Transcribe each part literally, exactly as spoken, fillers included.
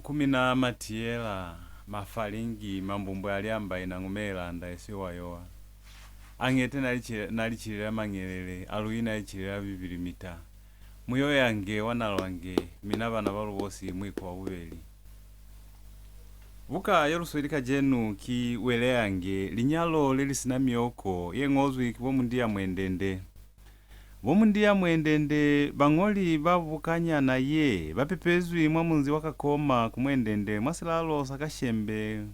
ku mina matiyela, mafalingi, mambumbwe a liamba ina ngumela nda esi wa yowa. Angete na li chile-, na li chilela mangelele, a luina li chilela bibili mita. Muyoyange wa nalwange, mina bana ba lubosi mwiko wa bubeli. Buka ye lu sweli kacenu ki Weleyange, Linyalo le li sina mioko, ye ñozwi ki bo Mundiya Mwendende. Bo Mundiya Mwendende, bañoli ba bukanyana ye, ba pepezwi mwa munzi wa Kakoma ku Mwendende mwa silalo sa Kashembe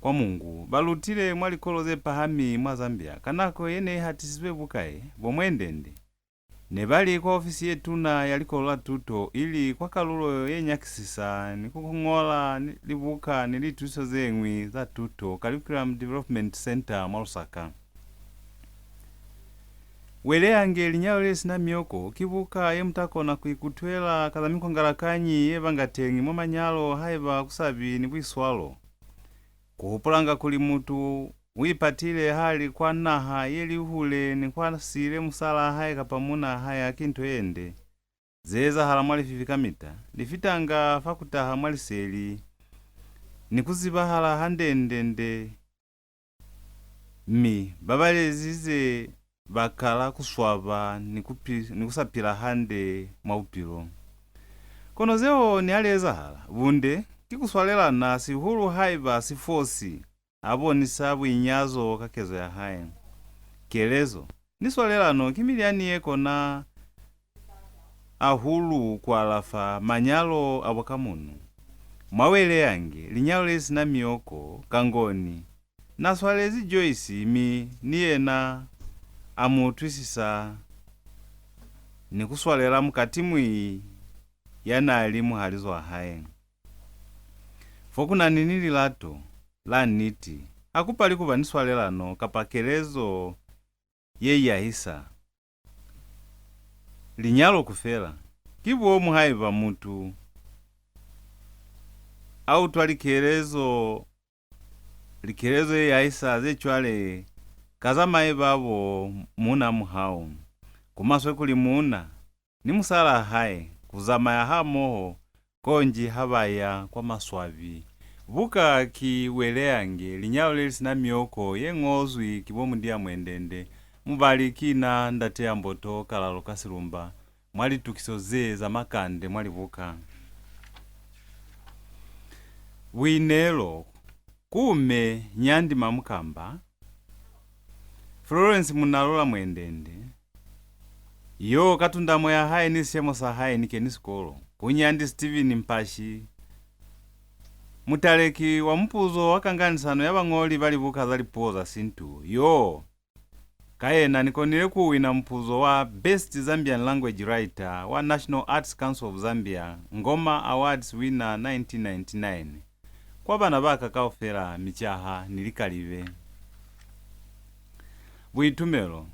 kwa Mungu. Ba lutile mwa likolo ze pahami mwa Zambia. Ka nako ye ne i hatisizwe buka ye, bo Mwendende ne ba li kwa ofisi ye tuna ya likolo la tuto, ili kwa kalulo ye nyakisisa ni ku ñola ni libuka ni liitusiso ze ñwi za tuto, Curriculum Development Center, mwa Lusaka. Weleyange, Linyalo le sina mioko ki buka ye mu ta kona ku ikutwela ka za mikwangalakanyi ye banga teñi mwa manyalo haiba ku sa bi ni buiswalo. Ku hupulanga kuli mutu u ipatile ha li kwa naha ye li hule ni kwa siile musalaa hae kapa munaa hae haki nto ye nde. Ze ezahala mwa lififi kamita li fitanga fa ku taha mwa liseli ni ku zibahala hande-nde-nde. Mi ba ba li ezize ba kala ku swaba ni ku pi-, ni ku sa pila hande mwa bupilo. Kono zeo niha li ezahala, bunde ki ku swalelana, sihulu haiba sifosi a bonisa buinyazo ka kezo ya hae. Kelezo ni swalelano ki milyani ye kona ahulu ku alafa manyalo a bukamunu. Mwa Weleyange, Linyalo le sina mioko, Kangoni na swalezi Joyce, mi ni yena a mu utwisisa ni ku swalela mukatimwi ya n'a li muhalizo wa hae. Fo ku na ni, ni lilato la niti, ha ku pali ku ba ni swalelano kapa kelezo ye yahisa. Linyalo ku fela. Ki bomu haiba mutu a utwa likelezo, likelezo ye yahisa ze cwale ka za mai ba bo muuna muhau. Ku maswe kuli muuna ni musalaa hae ku zamaya hamoho konji ha ba ya kwa maswabi. Buka ki Weleyange, Linyalo le li sina mioko, ye ñozwi ki bo Mundiya Mwendende. Mubali ki na, Ndate ya Mboto, Kalalo ka Silumba, mwa litukiso ze za makande mwa libuka. Buineelo, Kume, Nyandi Mamukamba, Florence Munalola Mwendende, yo ka tundamo ya hae ni sishemo sa hae ni keni sikolo, ku Nyandi Steven Mpashi, mutaleki wa mupuzo wa kanganisano ya bañoli ba libuka za lipuo za Sintu, yo ka yena ni konile ku wina mupuzo wa Best Zambian Language Writer wa National Arts Council of Zambia, Ngoma Awards winner nineteen ninety-nine, kwa bana ba ka kaufela, micaha ni likalibe. Buitumelo,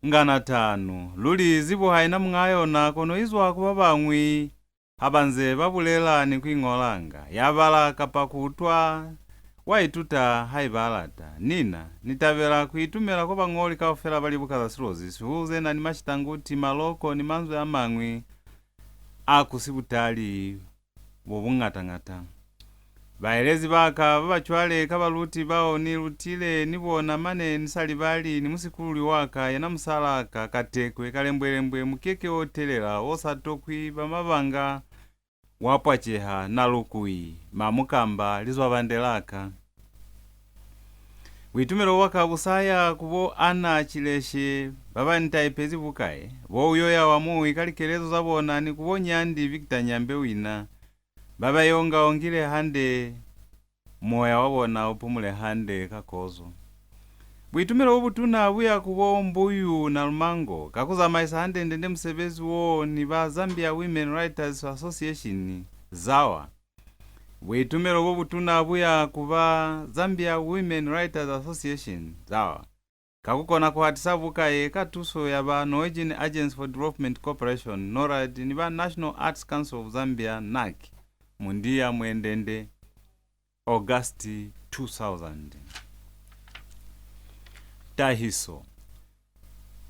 Ngana tanu, luli zibo ha i na muñaa yona, kono i zwa ku ba bañwi. Ha ba nze ba bulela ni ku iñolanga, ya bala kapa ku utwa, wa ituta haiba a lata. Nina, ni tabela ku itumela kwa bañoli kaufela ba libuka za Silozi, sihulu ze na ni mashitanguti, maloko, ni manzwi a mañwi a ku si butali bo buñata-ñata. Baelezi ba ka ba ba cwale ka baluti bao ni lutile ni bona mane ni sa libali ni musikululi wa ka, yena musalaa ka, Katekwe, Kalembwelembwe, mukeke o telela o sa tokwi ba mabanga, wa pwaceha, Nalukui, Mamukamba, lizwabande la ka. Buitumelo bwa ka bu sa ya ku bo Anna Chileshe, ba ba ni taipezi buka ye, bo Uyoya wa Muwi ka likelezo za bona, ni ku bo Nyandi Victor Nyambe Wina, ba ba ionga-ongile hande, moya wa bona u pumule hande ka kozo. Buitumelo bo butuna bu ya ku bo Mbuyu Nalumango ka ku zamaisa hande-ndende musebezi wo ni ba Zambia Women Writers Association, ZAWA. Buitumelo bo butuna bu ya ku ba Zambia Women Writers Association, ZAWA, ka ku kona ku hatisa buka ye ka tuso ya ba Norwegian Agency for Development Cooperation, NORAD, ni ba National Arts Council of Zambia, NAC. Mundiya Mwendende, August two thousand. Tahiso.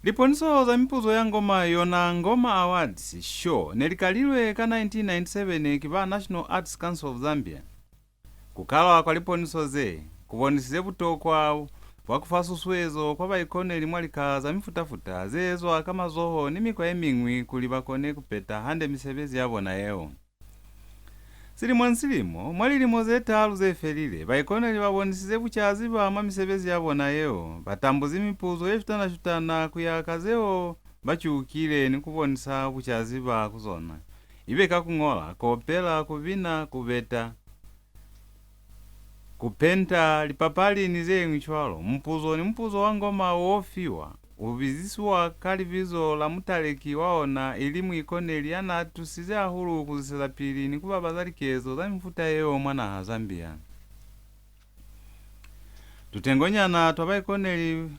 Liponiso za mipuzo ya ngoma, yona Ngoma Awards Show, ne li kalilwe ka nineteen ninety-seven ki ba National Arts Council of Zambia. Ku kalwa kwa liponiso ze, ku bonisize butokwa bwa ku fa susuezo kwa baikoneli mwa lika za mifuta-futa ze ezwa ka mazoho ni mikwa ye miñwi kuli ba kone ku peta hande misebezi ya bona yeo. Silimo ni silimo, mwa lilimo ze talu ze felile, baikoneli ba bonisize bucaziba mwa misebezi ya bona yeo, ba tambuzi mipuzo ye shutana-shutana ku ya ka zeo ba cuukile ni ku bonisa bucaziba ku zona, ibe ka ku ñola, ku opela, ku bina, ku beta, ku penta, lipapali ni ze ñwi cwalo. Mupuzo ni mupuzo wa ngoma wo fiwa, u bizisiwa ka libizo la mutaleki wa ona, ili muikoneli ya n'a tusize hahulu ku zwisezapili ni ku babaza likezo za mifuta yeo mwa naha Zambia. Tutengonyana twa baikoneli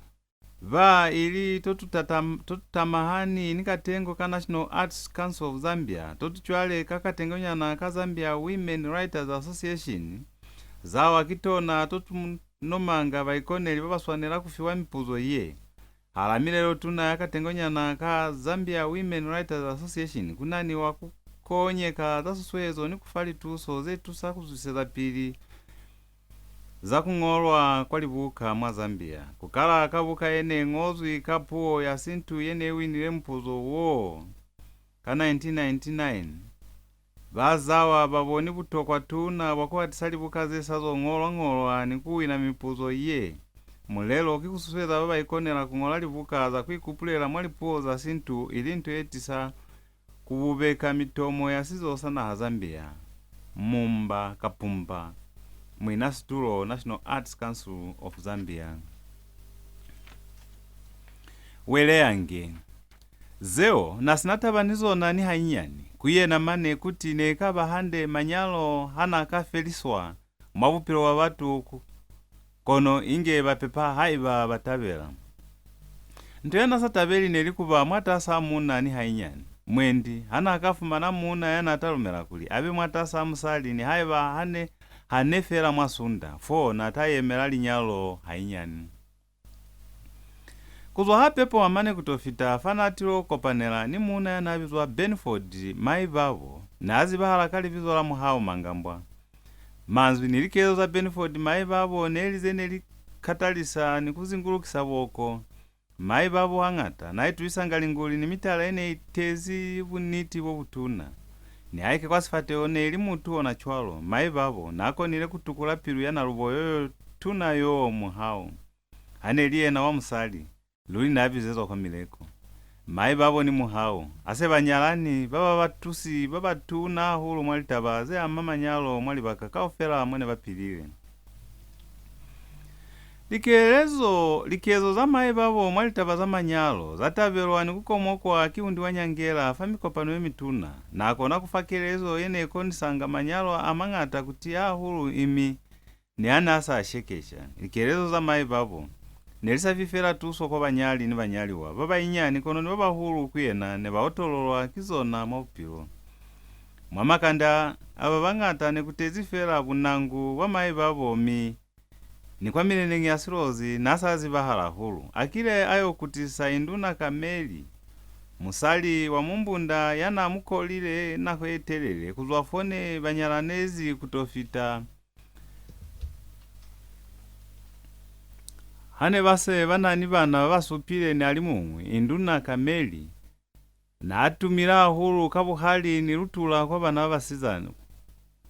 ba ili to tu tatam-, to tu tamahani ni katengo ka National Arts Council of Zambia, to tu cwale ka katengonyana ka Zambia Women Writers Association, zawa ki tona to tu nomanga baikoneli ba ba swanela ku fiwa mipuzo ye. Hala milelo tuna ya katengonyana ka Zambia Women Writers Association, ku na ni wa ku konyeka za susuezo ni ku fa lituso ze tusa ku zwisezapili za ku ñolwa kwa libuka mwa Zambia. Ku kala ka buka ye ne ñozwi ka puo ya Sintu ye ne winile mupuzo wo ka nineteen ninety-nine, ba zawa ba boni butokwa tuna bwa ku hatisa libuka ze sa zo ñolwa-ñolwa ni ku wina mipuzo ye. Mulelo ki ku susueza ba ba ikonela ku ñola libuka za ku ikupulela mwa lipuo za Sintu, ili nto ye tisa ku bubeka mitomo ya sizo sa naha Zambia. Mumba Kapumba, muinasitulo National Arts Council of Zambia. Weleyange. Zeo na si na taba ni zona ni hanyinyani. Ku yena mane kuti ne ka ba hande manyalo ha na ka feliswa mwa bupilo bwa batu ku-, kono inge ba pepa haiba ba tabela. Nto ya na sa tabeli ne li ku ba mwatas'a muuna ni hainyani. Mwendi, ha na ka fumana muuna ya na ta lumela kuli a be mwatas'a musali nihaiba ha ne, ha ne fela mwa sunda, fo na ta yemela linyalo hainyani. Ku zwa ha Pepo wa mane ku to fita fa na tilo kopanela ni muuna ya na bizwa Benford Maibabo, na zibahala ka libizo la Muhau Mangambwa. Manzwi ni likezo za Benford Maibabo ne li ze ne li katalisa ni ku zingulukisa boko. Maibabo hañata na itusisanga linguli ni mitala ye ne i tezi buniti bo butuna. Nihaike kwa sifateho ne li mutu ona cwalo, Maibabo na konile ku tukula pilu ya nalubo yo, yo tuna yo Muhau. Ha ne li yena wa musali, luli n'a bizezwa kwa mileko. Maibabo ni Muhau, ha se ba nyalani, ba ba batusi ba batuna hahulu mwa litaba ze ama manyalo mwa libaka kaufela mo ne ba pilile. Likelezo, likezo za Maibabo mwa litaba za manyalo za tabelwa ni ku komokwa ki Undi wa Nyangela fa mikopano ye mituna. Na kona ku fa kelezo ye ne konisanga manyalo a mañata ku tiya hahulu, imi ni ha n'a sa shekesha. Likelezo za Maibabo ne li sa fi fela tuso kwa banyali ni banyaliwa ba banyinyani, kono ni ba bahulu ku yena ne ba otololwa ki zona mwa bupilo. Mwa makande a ba bañata ne ku tezi fela bunangu bwa Maibabo, mi ni kwa mileneñi ya Silozi n'a sa zibahala hahulu. A kile a yo kutisa Induna Kameli, musali wa Mumbunda ya n'a mu kolile nako ye telele ku zwa fo ne ba nyalanezi ku to fita. Ha ne ba se ba na ni bana ba ba supile ni a li muñwi, Induna Kameli n'a tumile hahulu ka buhali ni lutula kwa bana ba basizana,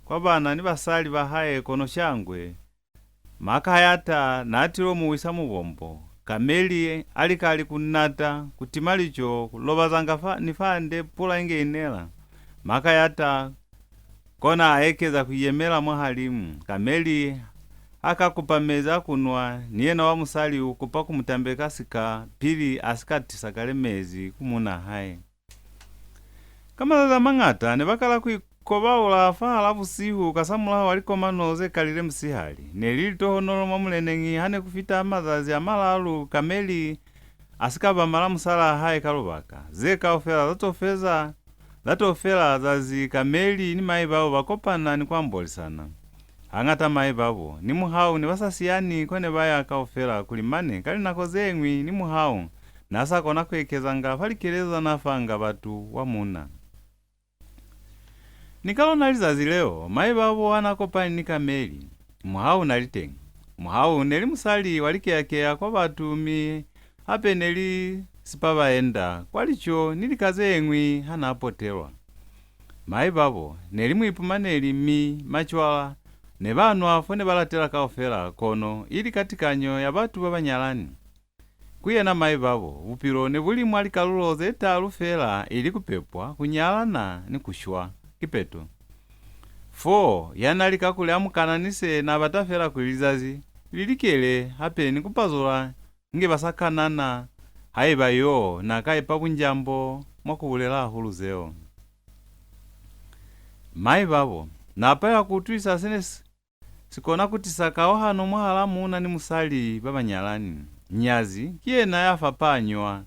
kwa bana ni basali ba hae, kono shangwe, Makayata n'a tilo mu wisa mubombo. Kameli a lika li ku nata, ku tima lico, ku lobazanga fa, ni fande pula inge i nela. Makayata kona a ekeza ku yemela mwahalimu. Kameli ha ka kupa mezi a ku nwa, ni yena wa musali u kupa ku mu tambeka sika pili a si ka tisa kale mezi ku muunaa hae. Ka mazazi a mañata, ne ba kala ku ikobaula fahal'a busihu kasamulaho wa likomano ze kalile musihali. Ne li litohonolo mwa muleneñi ha ne ku fita mazazi a malalu Kameli a si ka bamala musalaa hae ka lubaka. Ze kaufela za to feza, za to fela zazi Kameli ni Maibabo ba kopana ni ku ambolisana. Hañata Maibabo ni Muhau ne ba sa siyani ko ne ba ya kaufela, kuli mane ka linako ze ñwi ni Muhau n'a sa kona ku ekezanga fa likelezo za n'a fanga batu wa muuna. Ni ka lona lizazi leo, Maibabo ha n'a kopani ni Kameli, muhau n'a li teñi. Muhau ne li musali wa likeya-keya kwa batu, mi hape ne li sipabaenda kwa lico ni lika ze ñwi ha n'a potelwa. Maibabo ne li muipumaneli, mi macwala ne ba nwa fo ne ba latela kaufela, kono ili ka tikanyo ya batu ba ba nyalani. Ku yena Maibabo, bupilo ne bu li mwa likalulo ze talu fela, ili ku pepwa, ku nyalana, ni ku shwa. Kipeto. Fo, ya n'a li kakuli a mu kananise n'a bata fela kuli lizazi li likele hape ni ku pazula inge ba sa kanana, haiba yo n'a ka ipa bunjambo mwa ku bulela hahulu zeo. Maibabo n'a palelwa ku utwisa se ne si si kona ku tisa kauhano mwahal'a muuna ni musali ba ba nyalani. Nyazi ki yena ya fapanywa,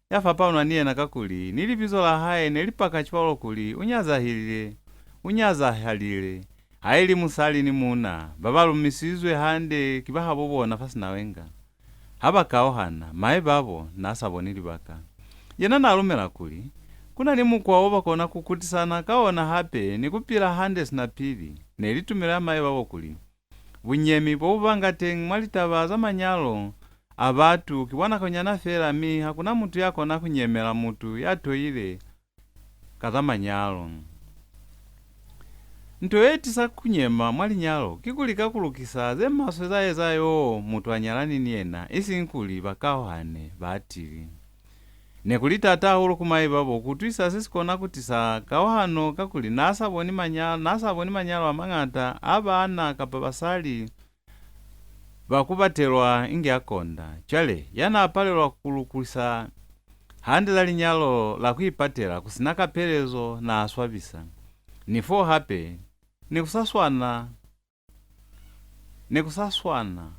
ya fapanwa ni yena, kakuli ni libizo la hae ne li paka cwalo kuli u nyazahilile, u nyazahalile, haili musali ni muuna ba ba lumisizwe hande ki bahabo bona fa sinawenga. Ha ba kauhana, Maibabo n'a sa boni libaka. Yena n'a lumela kuli, ku na ni mukwa wo ba kona ku kutisana ka ona hape ni ku pila hande sina pili. Ne li tumelo ya Maibabo kuli, bunyemi bo bu banga teñi mwa litaba za manyalo a batu ki bwa nakonyana fela, mi ha ku na mutu ya kona ku nyemela mutu ya toile ka za manyalo. Nto ye tisa ku nyema mwa linyalo ki ku lika ku lukisa ze maswe za eza yo mutu a nyalani ni yena, isiñi kuli ba kauhane, ba tili. Ne ku li taata hahulu ku Maibabo ku utwisa se si kona ku tisa kauhano, kakuli n'a sa boni manya-, n'a sa boni manyalo a mañata a baana kapa basali ba ku batelwa inge a konda. Cwale, ya n'a palelwa ku lukisa hande za linyalo la ku ipatela ku si na kapelezo n'a swabisa. Ni fo hape, ne ku sa swana, ne ku sa swana.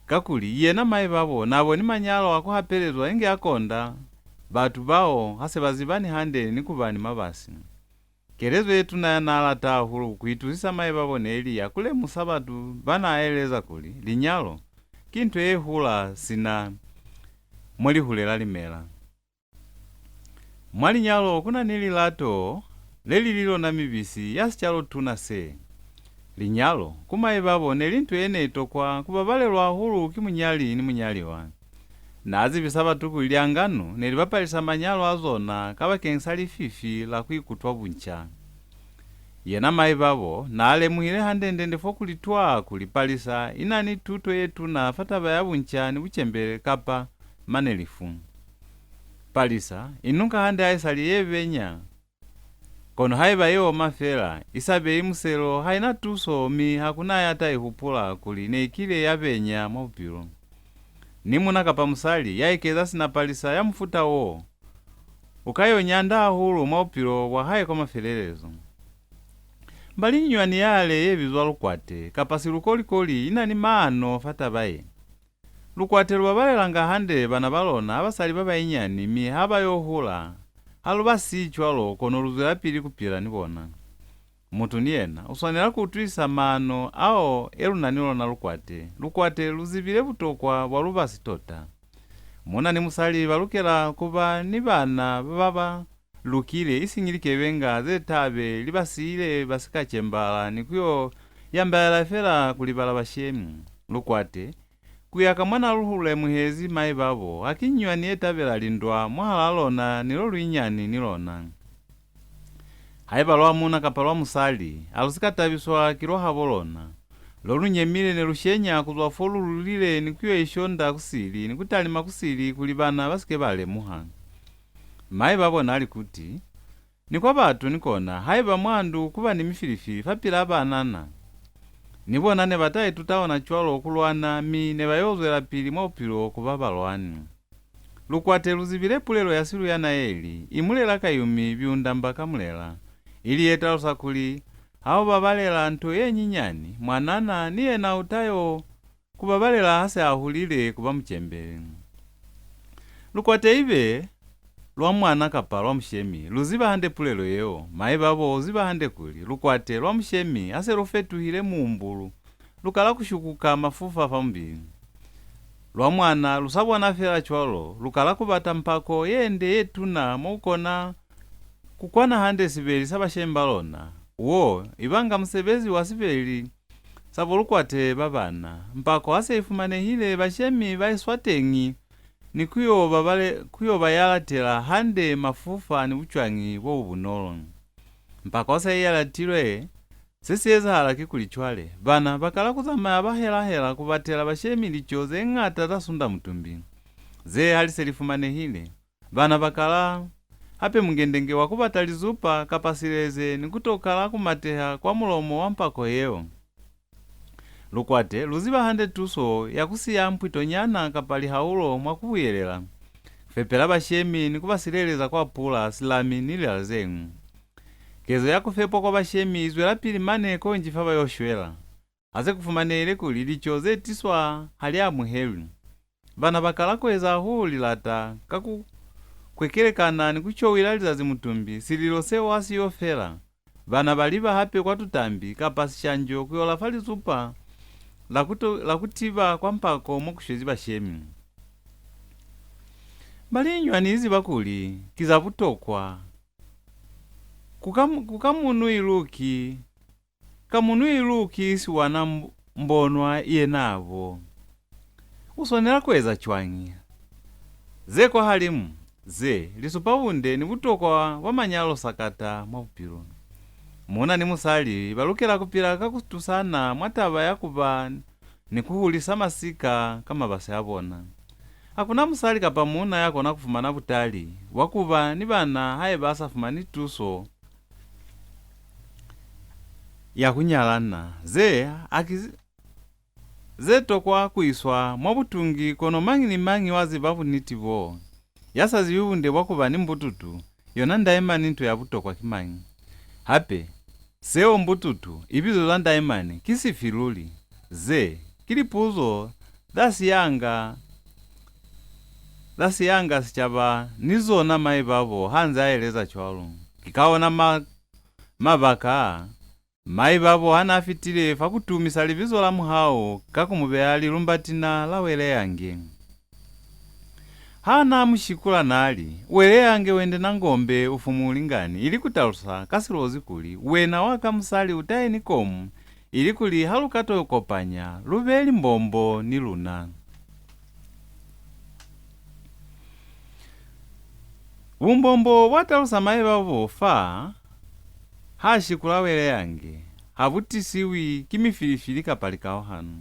Kakuli, yena Maibabo n'a boni manyalo a ku hapelezwa inge a konda batu bao ha se ba zibani hande ni ku ba ni mabasi. Kelezo ye tuna ya n'a lata hahulu ku itusisa Maibabo ne li ya ku lemusa batu ba n'a eleza kuli linyalo ki nto ye hula sina mo li hulela limela. Mwa linyalo ku na ni lilato le li li lona mibisi ya sicalo tuna se. Linyalo, ku Maibabo, ne li nto ye ne i tokwa ku babalelwa hahulu ki munyali ni munyaliwa. N'a zibisa batu kuli liangano ne li bapalisa manyalo a zona kabakeñisa lififi la ku ikutwa bunca. Yena Maibabo n'a lemuhile hande-ndende fo kuli twa kuli palisa i na ni tuto ye tuna fa taba ya bunca ni bucembele kapa mane lifu. Palisa i nunka hande haisali ye benya. Kono haiba i oma fela, i sa beyi muselo, ha i na tuso, mi ha ku na ya ta i hupula kuli ne i kile ya benya mwa bupilo. Ni muuna kapa musali ya ikeza sina palisa ya mufuta wo, u ka yo nyanda hahulu mwa bupilo bwa hae kwa mafelelezo. Mbali nyunywani yale ye bizwa lukwate, kapa silukolikoli, i na ni maano fa taba ye. Lukwate lu babalelanga hande bana ba lona ba sa li ba banyinyani, mi ha ba yo hula, ha lu ba siyi cwalo, kono lu zwelapili ku pila ni bona. Mutu ni yena u swanela ku utwisa maano ao e lu na ni lona lukwate. Lukwate lu zibile butokwa bwa lubasi tota. Muuna ni musali ba lukela ku ba ni bana ba ba lukile, isiñi likebenga ze ta be li ba siile ba si ka cembala ni ku yo yambaela fela ku libala bashemi. Lukwate, ku ya ka mwa na lu lemuhezi Maibabo, ha ki nyunywani ye tabela lindwa mwahalaa lona ni lo luinyani ni lona. Haiba lwa muuna kapa lwa musali, ha lu si ka tabiswa ki lwa habo lona. Lo lu nyemile ne lu shenya ku zwa fo lu lulile ni ku yo ishonda ku sili ni ku talima ku sili kuli bana ba si ke ba lemuha. Maibabo n'a li kuti, ni kwa batu ni kona, haiba mwa ndu ku ba ni mifilifili fapilaa banana, ni bona ne ba ta ituta ona cwalo ku lwana, mi ne ba yo zwelapili mwa bupilo ku ba balwani. Lukwate lu zibile pulelo ya Siluyana ye li, "Imulela kayumi biundamba ka mulela," ili ye talusa kuli, ha u babalela nto ye nyinyani, mwanana ni yena u ta yo ku babalela ha se a hulile ku ba mucembele. Lukwate ibe lwa mwana kapa lwa mushemi, lu ziba hande pulelo yeo. Maibabo u ziba hande kuli, lukwate lwa mushemi ha se lu fetuhile muumbulu, lu kala ku shukuka mafufa fa mubili. Lwa mwana lu sa bona fela cwalo, lu kala ku bata mpako ye nde ye tuna mo ku kona ku kwana hande sibeli sa bashemi ba lona. Wo, ibanga musebezi wa sibeli sa bo lukwate ba bana. Mpako ha se i fumanehile, bashemi ba iswa teñi ni ku yo ba bale, ku yo ba yalatela hande mafufa ni bucwañi bo bu bunolo. Mpako ha se i yalatilwe, se si ezahala kikuli cwale, bana ba kala ku zamaya ba hela-hela ku batela bashemi lico ze ñata za sunda mutumbi. Ze ha li se li fumanehile, bana ba kala hape mungendenge wa ku bata lizupa kapa sileze ni ku to kala ku mateha kwa mulomo wa mpako yeo. Lukwate lu ziba hande tuso ya ku siya mpwitonyana kapa lihaulo mwa ku buyelela, ku fepela bashemi ni ku ba sileleza kwa pula, silami ni lila ze ñwi. Kezo ya ku fepwa kwa bashemi i zwelapili mane konji fa ba yo shwela. Ha se ku fumanehile kuli lico ze tiswa ha li amuhelwi, bana ba kala ku eza hahulu lilata ka ku kwekelekana ni ku cowila lizazi mutumbi, sililo seo ha si yo fela. Bana ba liba hape kwa tutambi kapa sishanjo ku yo lafa lizupa la ku to, la ku tiba kwa mpako mo ku shwezi bashemi. Ba linywa ni ziba kuli ki za butokwa. Ku ka, ku ka munu iluki, ka munu iluki si wana mb-, mbonwa yena bo. U swanela ku eza cwañi? Ze kwahalimu ze li supa bunde ni butokwa bwa manyalo sakata mwa bupilo. Muuna ni musali ba lukela ku pila ka ku tusana mwa taba ya ku ba ni ku hulisa masika ka mabasi a bona. Ha ku na musali kapa muuna ya kona ku fumana butali bwa ku ba ni bana haiba a sa fumani tuso ya ku nyalana. Ze ha ki ze tokwa ku iswa mwa butungi, kono mañi ni mañi wa ziba buniti bo. Ya sa zibi bunde bwa ku ba ni mbututu, yona ndaimani nto ya butokwa ki mañi? Hape, seo mbututu, libizo la ndaimani, ki sifi luli? Ze ki lipuzo za siyanga, za siyanga sicaba ni zona maibabo ha nze a eleza cwalo. Ki ka ona ma, mabaka a Maibabo ha n'a fitile fa ku tumisa libizo la muhau ka ku mu beya lilumbatina la Weleyange. Ha n'a mu shikula n'a li, "Weleyange wende na ngombe u fumuli ngani," ili ku talusa ka Silozi kuli, "Wena wa ka musali u tahe ni komu," ili kuli ha lu ka to kopanya, lu be limbombo ni luna. Bumbombo bwa talusa maibabo fa ha shikula Weleyange ha bu tisiwi ki mifilifili kapa likauhano.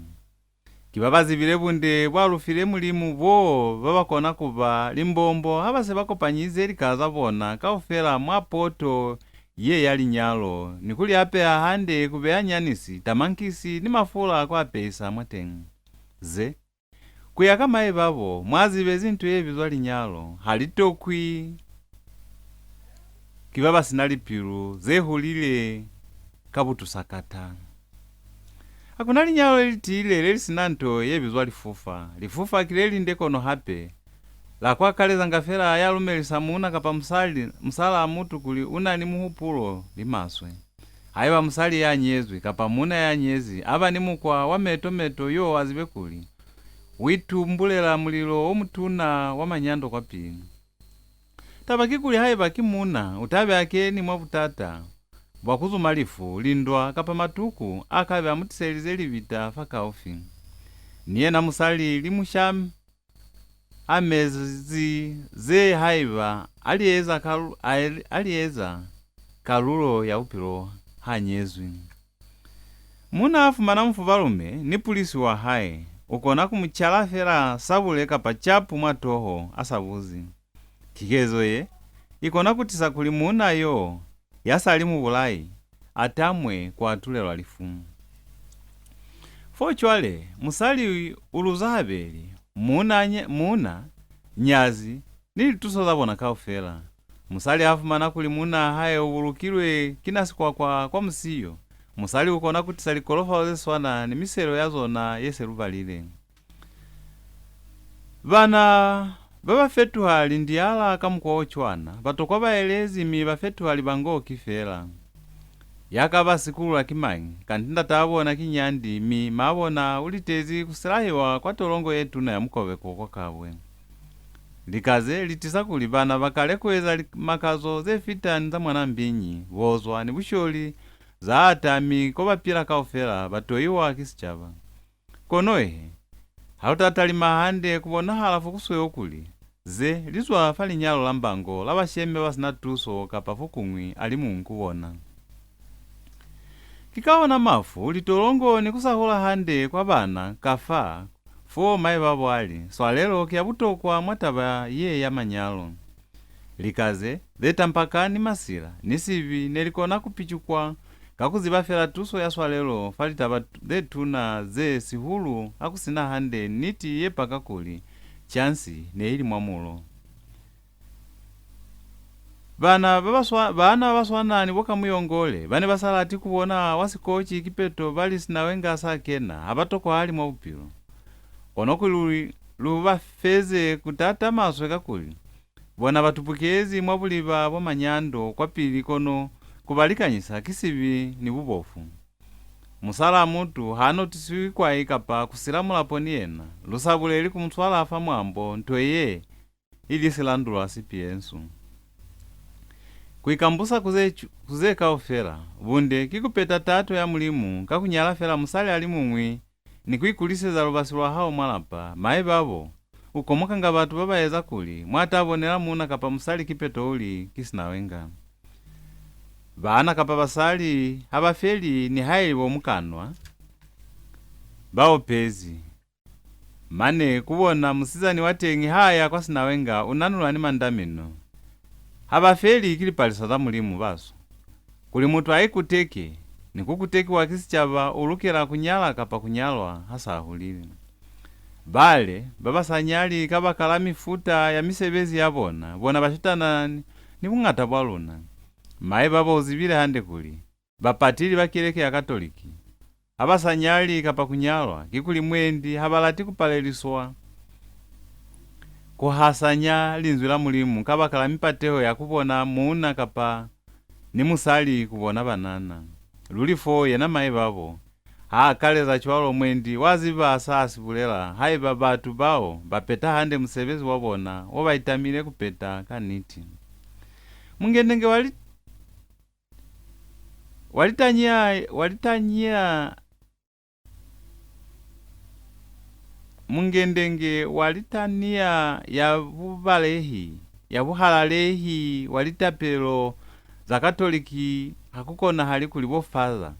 Ki ba ba zibile bunde bwa lu file Mulimu bo ba ba kona ku ba limbombo ha ba se ba kopanyize lika za bona kaufela mwa poto ye ya linyalo, ni ku li apeha hande ku beya nyanisi, tamankisi, ni mafula a ku apehisa mwateñi. Ze Ku ya ka maibabo, mwa zibezi nto ye bizwa linyalo, ha li tokwi ki ba ba si na lipilu ze hulile ka butu sakata. Ha ku na linyalo le li tiile le li si na nto ye bizwa lifufa. Lifufa ki le linde kono hape la ku akalezanga fela ya lumelisa muuna kapa musali, musalaa mutu kuli u na ni muhupulo li maswe. Haiba musali ya nyezwi kapa muuna ya nyezi a ba ni mukwa wa meto-meto, yo a zibe kuli u itumbulela mulilo o mutuna wa manyando kwapili. Taba kikuli, haiba ki muuna, u ta be a keni mwa butata bwa ku zuma lifu, lindwa, kapa matuku a ka be a mu tiselize libita fakaufi. Ni yena musali li mu sha a mezi ze haiba a li eza kalu-, a, a li eza kalulo ya bupilo ha nyezwi. Muuna a fumana mufubalume ni pulisi wa hae, u kona ku mu cala fela sabule kapa capu mwa toho a sa buzi. Ki kezo ye i kona ku tisa kuli muuna yo ya sa li mubulai a tamwe ku atulelwa lifu. Fo cwale, musali u luza habeli, muuna, nye-, muuna, nyazi, ni lituso za bona kaufela. Musali ha fumana kuli muunaa hae u bulukilwe ki na sikwakwa kwa musiyo, musali u kona ku tisa likolofalo ze swana ni miselo ya zona ye se lu balile. Bana ba ba fetuha lindiala ka mukwa o cwana, ba tokwa baelezi mi ba fetuha libangoki fela. Ya ka ba sikulula ki mañi? Kanti ndataa bona ki nyandi, mi maa bona u litezi ku silahiwa kwa tolongo ye tuna ya Mukobeko kwa Kabwe. Lika ze li tisa kuli bana ba kale ku eza limakazo ze fita ni za Mwanambinyi, bozwa ni busholi za ata, mi ko ba pila kaufela ba toiwa ki sicaba. Kono ehe, ha lu ta talima hande, ku bonahala fo ku sweu kuli ze li zwa fa linyalo la mbango la bashemi ba ba si na tuso kapa fo kuñwi a li muñwi ku bona. Ki ka ona mafu, litolongo ni ku sa hola hande kwa bana ka fa, fo mai babo a li, swalelo ki ya butokwa mwa taba ye ya manyalo. Lika ze, ze tampakani masila ni sibi ne li kona ku picukwa ka ku ziba fela tuso ya swalelo fa litaba t-, ze tuna ze, sihulu ha ku si na hande niti ye paka kuli chansi ne i li mwa mulo. Bana ba ba swa-, baana ba ba swana ni bo Kamuyongole, ba ne ba sa lati ku bona wa sikoci kipeto ba li Sinawenga sa kena, ha ba tokwahali mwa bupilo. Kono kuli lu, lu ba feze ku tata maswe, kakuli bona ba tupukezi mwa buliba bwa manyando kwapili, kono ku ba likanyisa ki sibi ni bubofu. Musalaa mutu ha notisiwi kwai kapa ku sila mulapo ni yena, lu sa buleli ku mu swala fa mwambo nto ye ili silandulwa sipiensu. Ku ikambusa ku ze, ku ze kaufela, bunde ki ku peta tato ya Mulimu ka ku nyala fela musali a li muñwi ni ku ikuliseza lubasi lwa hao mwa lapa. Mai babo, u komokanga batu ba ba eza kuli mwa ta bonela muuna kapa musali kipeto u li ki Sinawenga. Baana kapa basali ha ba feli nihaili bo mukanwa ba opezi. Mane ku bona musizani wa teñi ha ya kwa Sinawenga u nanula ni mandamino. Ha ba feli ki lipalisa za Mulimu, baso. Kuli mutu a ikuteke, ni ku kutekiwa ki sicaba, u lukela ku nyala kapa ku nyalwa ha sa hulile. Bale ba ba sa nyali kabakala mifuta ya misebezi ya bona, bona ba shutana ni, ni buñata bwa luna. Mai babo u zibile hande kuli, bapatili ba Keleke ya Katoliki ha ba sa nyali kapa ku nyalwa, kikuli mwendi ha ba lati ku paleliswa ku hasanya Linzwi la Mulimu kabakala mipateho ya ku bona muuna kapa ni musali ku bona banana. Luli fo, yena mai babo ha akaleza cwalo, mwendi wa ziba sa si bulela, haiba batu bao ba peta hande musebezi wa bona wo ba itamile ku peta ka niti. Mungendenge wa li-, wa litanya, wa litanya, mungendenge wa litania ya bubalehi, ya buhalalehi wa litapelo za Katoliki, ha ku konahali kuli bo Father,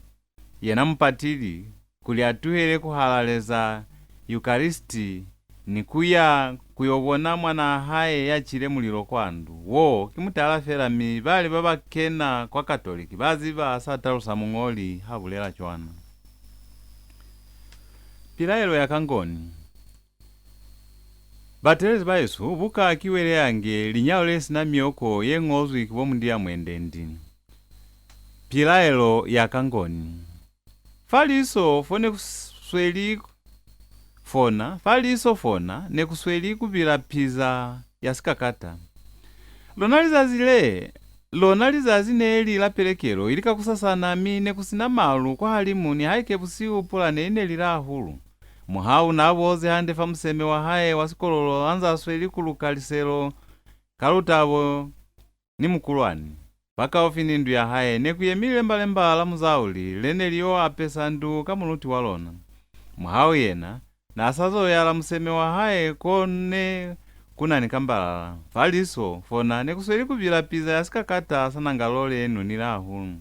yena mupatili, kuli a tuhele ku halaleza Yukaristi ni ku ya ku yo bona mwanaa hae ya cile mulilo kwa ndu. Wo ki mutala fela, mi bale ba ba kena kwa Katoliki ba ziba sa talusa muñoli ha bulela cwana. Pilaelo ya Kangoni. Batelezi bahesu, buka ki Weleyange, linyalo le si na mioko, ye ñozwi ki bo Mundia Mwendendi. Pilaelo ya Kangoni. Fa liso fo ne ku s-, sweli fona, fa liso fona ne ku sweli ku bila piza ya sikakata. Lona lizazi le, lona lizazi ne li la pelekelo, ili kakusasana, mi ne ku si na malu kwahalimu, nihaike busihu pula ne i nelile hahulu. Muhau n'a bozi hande fa museme wa hae wa sikololo, a nz'a sweli ku luka liselo ka lutabo ni mukulwani. Fakaufi ni ndu ya hae ne ku yemi lilembalemba la muzauli le ne li yo apesa ndu ka muluti wa lona. Muhau yena n'a sa zo yala museme wa hae ko ne ku na ni kambalala. Fa liso fona ne ku sweli ku bila piza ya sikakata sa nangalo le nunile hahulu.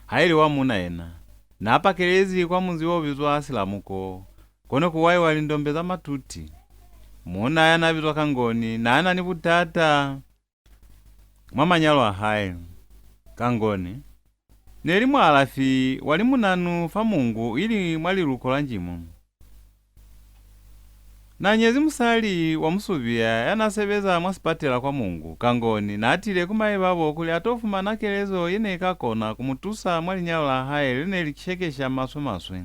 Haili wa muuna yena, n'a pakelezi kwa munzi o bizwa Silamuko, ko ne ku waiwa lindombe za matuti. Muuna ya n'a bizwa Kangoni n'a na ni butata mwa manyalo a hae. Kangoni ne li mualafi wa limunanu fa Mungu, ili mwa liluko la Njimo. N'a nyezi musali wa Musubiya ya n'a sebeza mwa sipatela kwa Mungu. Kangoni n'a tile ku maibabo kuli a to fumana kelezo ye ne i ka kona ku mu tusa mwa linyalo la hae le ne li shekesha maswe-maswe.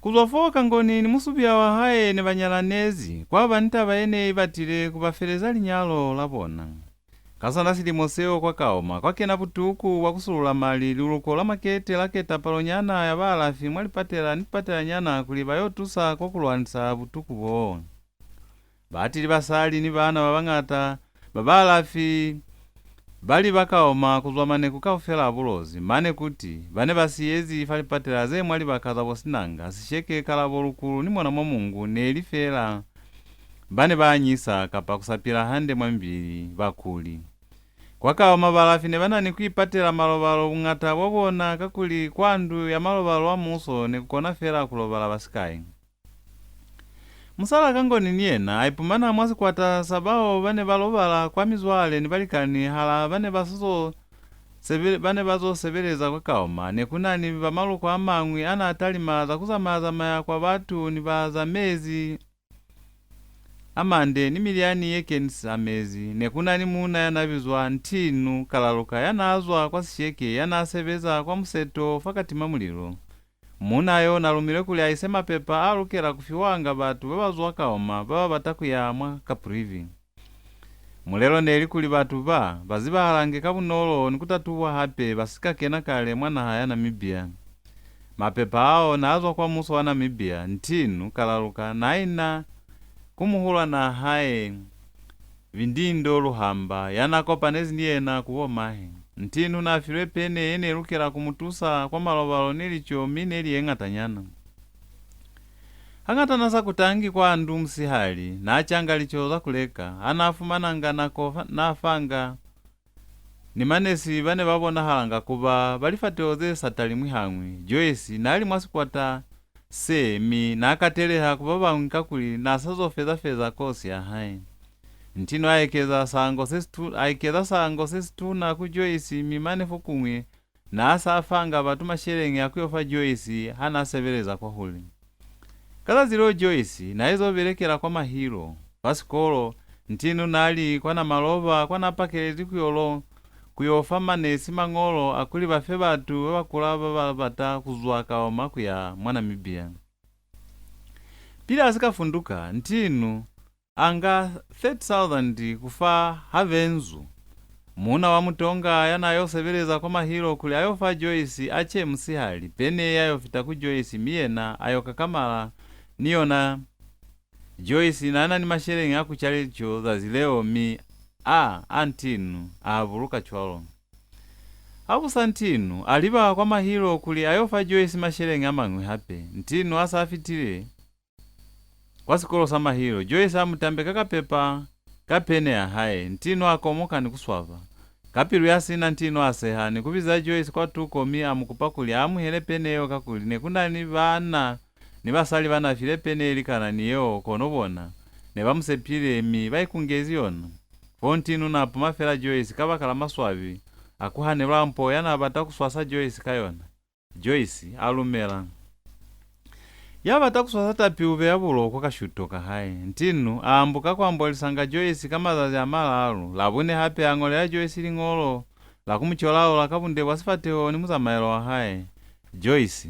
Ku zwa fo, Kangoni ni musubiya wa hae ne ba nyalanezi, kwa ba ni taba ye ne i batile ku ba feleza linyalo la bona. Ka sona silimo seo kwa Kaoma kwa kena butuku bwa ku sulula mali. Liluko la makete la keta palonyana ya baalafi mwa lipatela ni lipatelanyana kuli ba yo tusa kwa ku lwanisa butuku boo. Batili basali ni baana ba bañata ba baalafi ba li ba Kaoma ku zwa maneku kaufela a Bulozi, mane kuti ba ne ba siyezi fa lipatela ze mwa libaka za bo Sinanga, Sisheke, Kalabo, Lukulu ni mona mwa Mongu ne li feela ba ne ba anyisa kapa ku sa pila hande mwa mibili, bakuli. Kwa Kaoma baalafi ne ba na ni ku ipatela malobalo buñata bwa bona, kakuli kwa ndu ya malobalo a muuso ne ku kona feela ku lobala ba sikai. Musalaa ka Ngoni ni yena a ipumana mwa sikwata sa bao ba ne ba lobala kwa mizwale ni balikani hala ba ne ba sa zo sebe-, ba ne ba zo sebeleza kwa Kaoma. Ne ku na ni ba maloko a mañwi a n'a talima za ku zamaya-zamaya kwa batu ni ba za mezi a mande ni milyani ye kenisa mezi. Ne ku na ni muuna ya n'a bizwa Ntinu Kalaluka ya n'a zwa kwa Sisheke ya n'a sebeza kwa museto fa Katima Mulilo. Muuna yo n'a lumilwe kuli a ise mapepa a lukela ku fiwanga batu ba ba zwa Kaoma ba ba bata ku ya mwa Caprivi. Mulelo ne li kuli batu ba, ba zibahalange ka bunolo ni ku tatubwa hape ba si ka kena kale mwa naha ya Namibia. Mapepa ao n'a zwa kwa muuso wa Namibia. Ntinu Kalaluka n'a ina ku muhulwanaa hae, Bindindo Luhamba, ya n'a kopanezi ni yena ku bo mahe. Ntinu n'a filwe pene ye ne lukela ku mu tusa kwa malobalo ni lico, mi ne li ye ñatanyana. Hañata n'a sa kutangi kwa ndu musihali, n'a canga lico za ku leka. Ha n'a fumananga nako fa, n'a fanga ni manesi ba ne ba bonahalanga ku ba ba lifateho ze sa talimwi hañwi. Joyce n'a li mwa sikwata se, mi n'a kateleha ku ba bañwi kakuli n'a sa zo feza-feza kosi ya hae. Ntinu a ekeza sango se situ-, a ekeza sango se situna ku Joyce, mi mane fokuñwi n'a sa fanga batu masheleñi a ku yo fa Joyce ha n'a sebeleza kwahule. Ka zazi leo Joyce n'a izo belekela kwa Mahilo. Fa sikolo, Ntinu n'a li kwa Namaloba kwa n'a pakelezi ku yo lo, ku yo fa manesi mañolo a kuli ba fe batu ba ba kula ba ba bata ku zwa Kaoma ku ya mwa Namibia. Pili a si ka funduka, Ntinu a nga thirty thousand ku fa Havenzu, muuna wa Mutonga ya n'a yo sebeleza kwa Mahilo, kuli a yo fa Joyce a ce musihali. Pene ye ya yo fita ku Joyce, mi yena a yo kakamala ni yona. Joyce n'a na ni masheleñi a ku ca lico zazi leo, mi a, a Ntinu a a buluka cwalo. Ha ku sa Ntinu a liba kwa Mahilo kuli a yo fa Joyce masheleñi a mañwi hape. Ntinu a sa fitile kwa sikolo sa Mahilo, Joyce a mu tambeka kapepa ka pene ya hae. Ntinu a komoka ni ku swaba. Ka pilu ya sina, Ntinu a seha ni ku biza Joyce kwa tuko, mi a mu kupa kuli a amuhele pene yeo, kakuli ne ku na ni baana ni basali ba n'a file pene ye likana ni yeo, kono bona ne ba mu sepile, mi ba ikungezi yona. Fo Ntinu n'a puma fela Joyce kabakala maswabi a ku hanelwa mpo ya n'a bata ku swasa Joyce ka yona. Joyce a lumela. Ya bata ku swasa tapi u beya bulo kwa kashuto ka hae. Ntinu a ambuka ku ambolisanga Joyce ka mazazi a malalu. Labune hape a ñolela Joyce liñolo la ku mu colaula ka bunde bwa sifateho ni muzamaelo wa hae. Joyce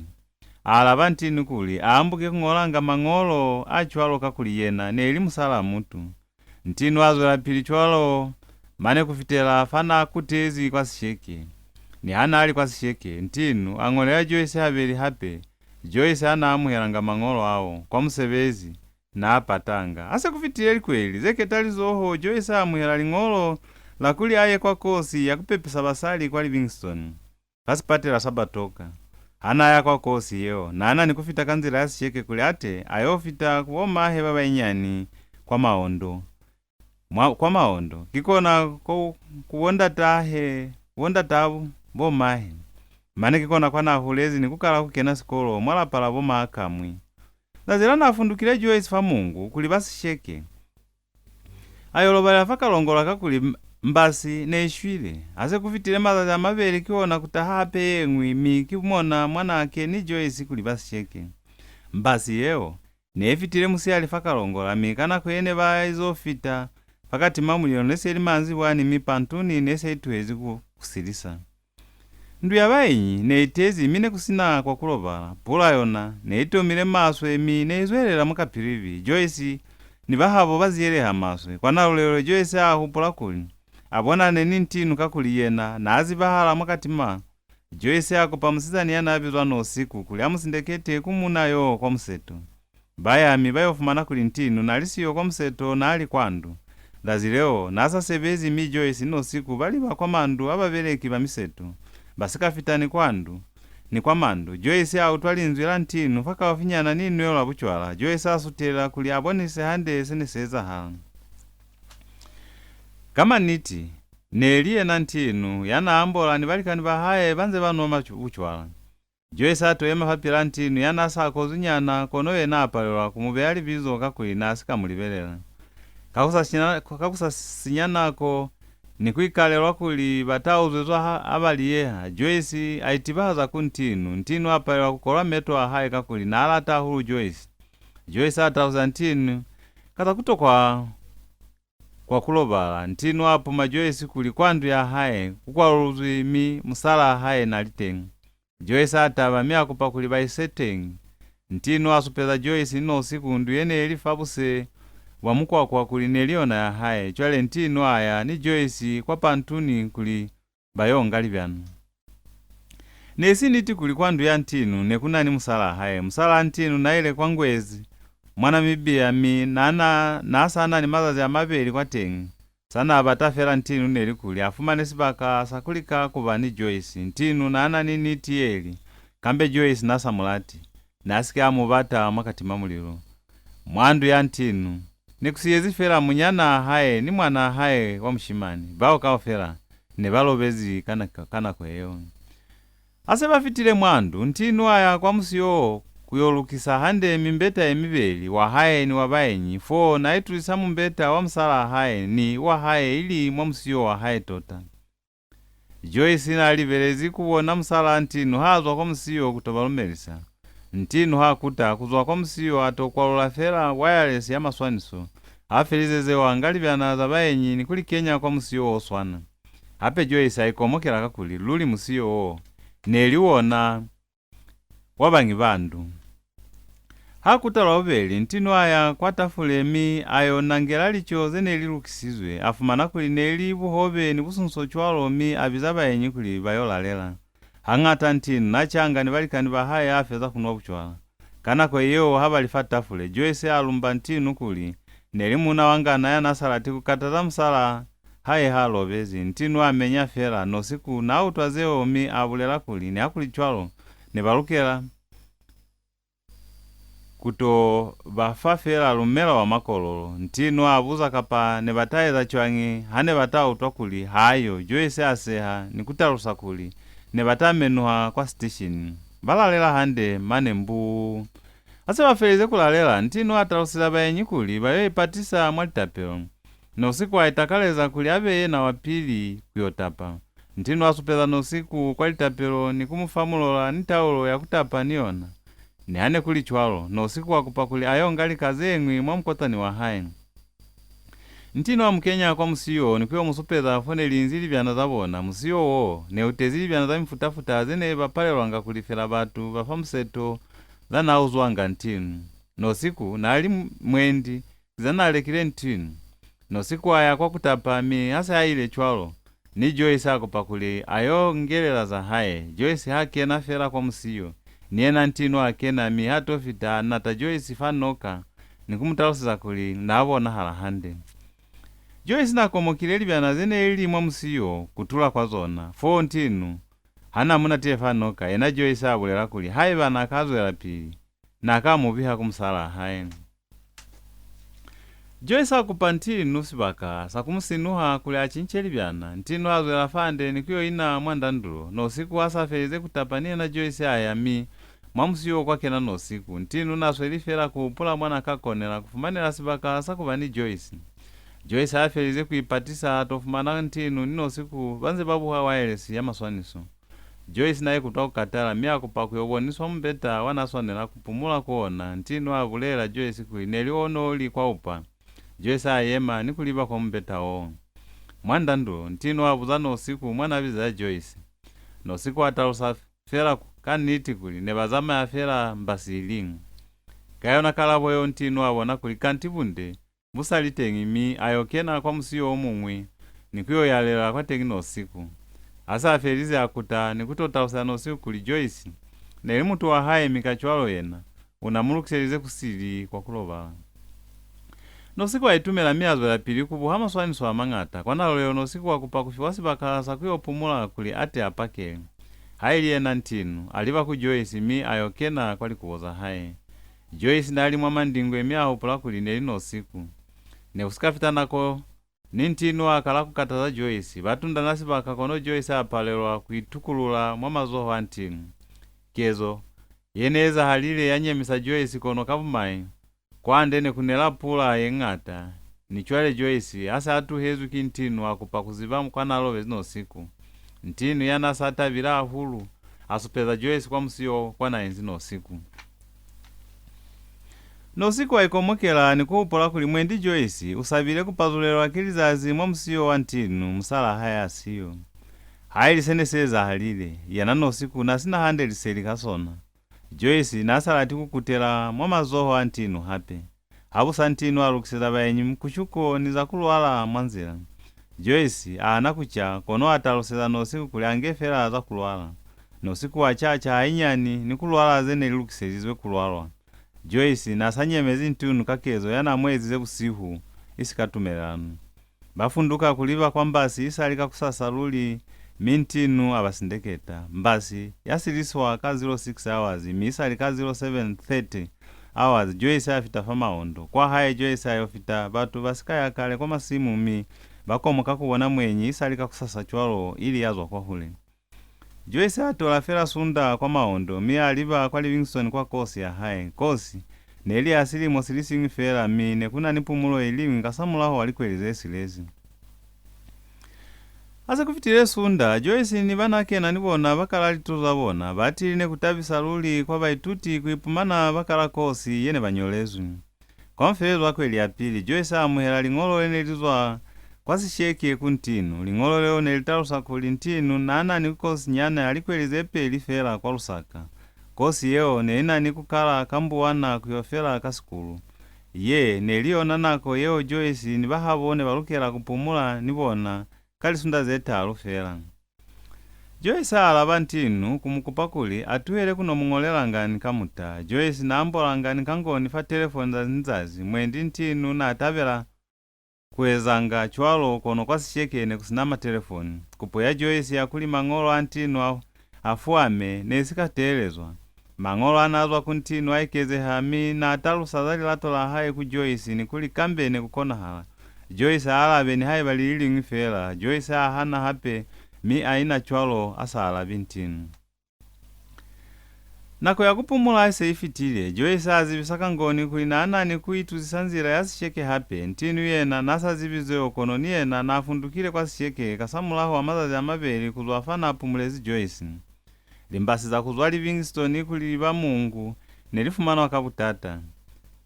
a alaba Ntinu kuli a ambuke ku ñolanga mañolo a cwalo, kakuli yena ne li musalaa mutu. Ntinu a zwelapili cwalo mane ku fitela fa n'a kutezi kwa Sisheke. Niha n'a li kwa Sisheke, Ntinu a ñolela Joyce habeli hape. Joyce ha n'a amuhelanga mañolo ao kwa musebezi n'a patanga. Ha se ku fitile likweli ze ketalizoho, Joyce a amuhela liñolo la kuli a ye kwa kosi ya ku pepesa basali kwa Livingstone, fa sipatela sa Batoka. Ha n'a ya kwa kosi yeo, n'a na ni ku fita ka nzila ya Sisheke kuli a te a yo fita ku bo mahe ba banyinyani kwa Maondo. Mwa, kwa Maondo, ki kona ko ku bo ndatahe, bo ndata bo mahe. Mane ki kona kwa n'a hulezi ni ku kala ku kena sikolo mwa lapa la bo ma Kamwi. Zazi la n'a fundukile Joyce fa Mongu kuli ba Sisheke, a yo lobalela fa Kalongola, kakuli m-, mbasi ne i shwile. Ha se ku fitile mazazi a mabeli, ki ona ku taha hape ye ñwi, mi ki mona mwa n'a keni Joyce kuli ba Sisheke. Mbasi yeo ne i fitile musihali fa Kalongola, mi ka nako ye ne ba izo fita fa Katima Mulilo ne se li manzibwani, mi pantuni ne se i tuhezi ku, ku silisa. Ndu ya baenyi ne i tezi, mi ne ku si na kwa ku lobala. Pula yona ne i tomile maswe, mi ne i zwelela mwa Kapirivi. Joyce ni bahabo ba ziyeleha maswe. Kwa nalulelule, Joyce a hupula kuli a bonane ni Ntinu kakuli yena n'a zibahala mwa katima. Joyce a kupa musizani ya n'a bizwa Nosiku kuli a mu sindekete ku muuna yo kwa museto. Ba ya mi ba yo fumana kuli Ntinu n'a li siyo kwa museto, n'a li kwa ndu. Zazi leo, n'a sa sebezi mi Joyce ni Nosiku ba liba kwa mandu a babeleki ba miseto. Ba si ka fita ni kwa ndu, ni kwa mandu, Joyce a utwa linzwi la Ntinu fakaufinyana ni inwelo la bucwala. Joyce a sutelela kuli a bonise hande se ne si ezahala. Ka maniti, ne li yena Ntinu ya n'a ambola ni balikani ba hae ba nze ba nwa macu-, bucwala. Joyce a to yema fapil'a Ntinu ya n'a sa kozwi nyana, kono yena a palelwa ku mu beya libizo kakuli n'a si ka mu libelela. Ka ku sa sinya, ka ku sa sinya nako ni ku ikalelwa kuli ba ta uzwezwa ha, ha ba liyeha, Joyce a itibahaza ku Ntinu. Ntinu a palelwa ku kolwa meto a hae kakuli n'a lata hahulu Joyce. Joyce a talusa Ntinu ka za ku tokwa kwa ku lobala. Ntinu a puma Joyce kuli kwa ndu ya hae ku kwaluluzwi mi musalaa hae n'a li teñi. Joyce a taba mi a kupa kuli ba ise teñi. Ntinu a supeza Joyce ni Nosiku ndu ye ne li fa buse bwa mukwakwa kuli ne li yona ya hae. Cwale Ntinu a ya ni Joyce kwa pantuni kuli ba yo nga libyana. Ne si niti kuli kwa ndu ya Ntinu ne ku na ni musalaa hae. Musalaa Ntinu n'a ile kwa Ngwezi, mwa Namibia, mi n'a, n'a, n'a sa na ni mazazi a mabeli kwateñi. Sa n'a bata fela Ntinu ne li kuli a fumane sibaka sa ku lika ku ba ni Joyce. Ntinu n'a na ni niti ye li, kambe Joyce n'a sa mu lati, n'a si ke a mu bata mwa katima mulilo. Mwa ndu ya Ntinu, ne ku siyezi fela munyanaa hae ni mwanaa hae wa mushimani, bao kaufela ne ba lobezi ka nako, ka nako yeo. Ha se ba fitile mwa ndu, Ntinu a ya kwa musiyo wo ku yo lukisa hande mimbeta ye mibeli, wa hae ni wa baenyi. Foo, n'a itusisa mumbeta wa musalaa hae ni wa hae ili mwa musiyo wa hae tota. Joyce n'a libelezi ku bona musalaa Ntinu ha zwa kwa musiyo ku to ba lumelisa. Ntinu ha kuta ku zwa kwa musiyo, a to kwalula fela wayalesi ya maswaniso. Ha felize zeo, a nga libyana za baenyi ni ku li kenya kwa musiyo o swana. Hape Joyce a ikomokela kakuli luli musiyo wo ne li wona wa bañi ba ndu. Ha kuta lwa bubeli, Ntinu a ya kwa tafule mi a yo nangela lico ze ne li lukisizwe. A fumana kuli ne li buhobe ni busunso cwalo, mi a biza baenyi kuli ba yo lalela. Hañata Ntinu n'a canga ni balikani ba hae ha feza ku nwa bucwala. Ka nako yeo ha ba li fa tafule, Joyce a lumba Ntinu kuli ne li muuna wa ngana ya n'a sa lati ku kataza musalaa hae ha lobezi. Ntinu a menya fela. Nosiku n'a utwa zeo mi a bulela kuli, nihakulicwalo, ne ba lukela ku to ba fa fela lumela wa makololo. Ntinu a buza kapa ne ba ta eza cwañi ha ne ba ta utwa kuli ha yo. Joyce a seha ni ku talusa kuli ne ba ta menuha kwa sitishini. Ba lalela hande, mane mbuu. Ha se ba felize ku lalela, Ntinu a taluseza baenyi kuli ba yo ipatisa mwa litapelo. Nosiku a itakaleza kuli a be yena wa pili ku yo tapa. Ntinu a supeza Nosiku kwa litapelo ni ku mu fa mulola ni taulo ya ku tapa ni yona. Niha ne ku li cwalo, Nosiku a kupa kuli a yo nga lika ze ñwi mwa mukotani wa hae. Ntinu a mu kenya kwa musiyo ni ku yo mu supeza fo ne li inzi libyana za bona. Musiyo wo ne u tezi libyana za mifuta-futa ze ne ba palelwanga ku lifela batu ba fa museto za n'a uzwanga Ntinu. Nosiku n'a li mwendi ki za n'a lekile Ntinu. Nosiku a ya kwa ku tapa, mi ha se a ile cwalo, ni Joyce a kupa kuli a yo ngelela za hae. Joyce ha kena fela kwa musiyo, ni yena Ntinu a kena, mi ha to fita a nata Joyce fa noka ni ku mu taluseza kuli n'a bonahala hande. Joyce n'a komokile libyana ze ne li mwa musiyo ku tula kwa zona. Foo Ntinu ha n'a mu natile fa noka, yena Joyce a bulela kuli haiba n'a ka zwelapili, n'a ka mu biha ku musalaa hae. Joyce a kupa Ntinu sibaka sa ku mu sinuha kuli a cince libyana. Ntinu a zwela fande ni ku yo ina mwa ndandulo. Nosiku ha sa felize ku tapa ni yena Joyce a ya, mi mwa musiyo kwa kena Nosiku. Ntinu n'a sweli fela ku hupula mwa n'a ka konela ku fumanela sibaka sa ku ba ni Joyce. Joyce ha felize ku ipatisa, a to fumana Ntinu ni Nosiku ba nze ba buha waelesi ya maswaniso. Joyce n'a ikutwa ku katala, mi a kupa ku yo boniswa mumbeta wa n'a swanela ku pumula ku ona. Ntinu a bulela Joyce kuli ne li ona o li kwa upa. Joyce a yema ni ku liba kwa mumbeta wo. Mwa ndandulo, Ntinu a buza Nosiku mwa n'a bizeza Joyce. Nosiku a talusa fela ku-, ka niti kuli ne ba zamaya fela mbasi iliñwi. Ka yona kalabo yeo, Ntinu a bona kuli kanti bunde bu sa li teñi, mi a yo kena kwa musiyo o muñwi ni ku yo yalela kwateñi Nosiku. Ha se a felize a kuta ni ku to talusela Nosiku kuli Joyce ne li mutu wa hae mi kacwalo yena u na mu lukiselize kusili kwa ku lobala. Nosiku a itumela mi a zwelapili ku buha maswaniso a mañata. Kwa nalulelo Nosiku a kupa ku fiwa sibaka sa ku yo pumula kuli a te a pakele. Haili yena Ntinu a liba ku Joyce mi a yo kena kwa likubo za hae. Joyce n'a li mwa mandingwe mi a hupula kuli ne li Nosiku. Ne ku si ka fita nako ni Ntinu a kala ku kataza Joyce. Ba tundana sibaka kono Joyce a palelwa ku itukulula mwa mazoho a Ntinu. Kezo ye ne ezahalile ya nyemisa Joyce kono ka bumai kwande ne ku nela pula ye ñata. Ni cwale Joyce ha se a tuhezwi ki Ntinu a kupa ku ziba kwa n'a lobezi Nosiku. Ntinu ya n'a sa tabile hahulu a supeza Joyce kwa musiyo kwa n'a inzi Nosiku. Nosiku a ikomokela ni ku hupula kuli mwendi Joyce u sabile ku pazulelwa ki lizazi mwa musiyo wa Ntinu musalaa hae a siyo. Haili se ne si ezahalile, yena Nosiku n'a si na hande liseli ka sona. Joyce n'a sa lati ku kutela mwa mazoho a Ntinu hape. Ha bu sa Ntinu a lukiseza baenyi mukushuko ni za ku lwala mwa nzila. Joyce a hana ku ca, kono a taluseza Nosiku kuli a nge fela za ku lwala. Nosiku a caca hainyani ni ku lwala ze ne li lukisezizwe ku lwalwa. Joyce n'a sa nyemezi Ntinu ka kezo ya n'a mu ezize busihu, isi ka tumelelano. Ba funduka ku liba kwa mbasi isali kakusasa luli, mi Ntinu a ba sindeketa. Mbasi ya siliswa ka zero six hours, mi isali ka zero seven thirty hours, Joyce a fita fa Maondo. Kwa hae, Joyce a yo fita batu ba si ka ya kale kwa masimu, mi ba komoka ku bona muenyi isali kakusasa cwalo, ili ya zwa kwahule. Joyce a tola fela Sunda kwa Maondo, mi a liba kwa Livingstone kwa kosi ya hae. Kosi ne li ya silimo si li siñwi fela, mi ne ku na ni pumulo i liñwi kasamulaho wa likweli ze silezi. Ha se ku fitile Sunda, Joyce ni ba n'a kena ni bona ba kala lituto za bona. Batili ne ku tabisa luli kwa baituti ku ipumana ba kala kosi ye ne ba ñolezwi. Kwa mafelelezo a kweli ya pili, Joyce a amuhela liñolo le ne li zwa kwa Sisheke ku Ntinu. Liñolo leo ne li talusa kuli Ntinu n'a na ni kosinyana ya likweli ze peli fela kwa Lusaka. Kosi yeo ne i na ni ku kala ka Mbuwana ku yo fela ka Sikulu. Ye ne li yona nako yeo Joyce ni bahabo ne ba lukela ku pumula ni bona ka lisunda ze talu fela. Joyce a alaba Ntinu ku mu kupa kuli a tuhele ku no mu ñolelanga ni kamuta. Joyce n'a ambolanga ni Kangoni fa telefoni zazi ni zazi. Mwendi Ntinu n'a tabela ku ezanga cwalo, kono kwa Sisheke ne ku si na matelefoni. Kupo ya Joyce ya kuli mañolo a Ntinu a, a fuame ne si ka teelezwa. Mañolo a n'a zwa ku Ntinu a ekezeha, mi n'a talusa za lilato la hae ku Joyce ni kuli kambe ne ku konahala Joyce a alabe nihaiba li li liñwi fela. Joyce a hana hape, mi a ina cwalo a sa alabi Ntinu. Nako ya ku pumula ha se i fitile, Joyce a zibisa Kangoni kuli n'a na ni ku itusisa nzila ya Sisheke hape. Ntinu yena n'a sa zibi zeo, kono ni yena n'a fundukile kwa Sisheke kasamulaho wa mazazi a mabeli ku zwa fa n'a pumulezi Joyce. Limbasi za ku zwa Livingstone ku liba Mungu ne li fumanwa ka butata.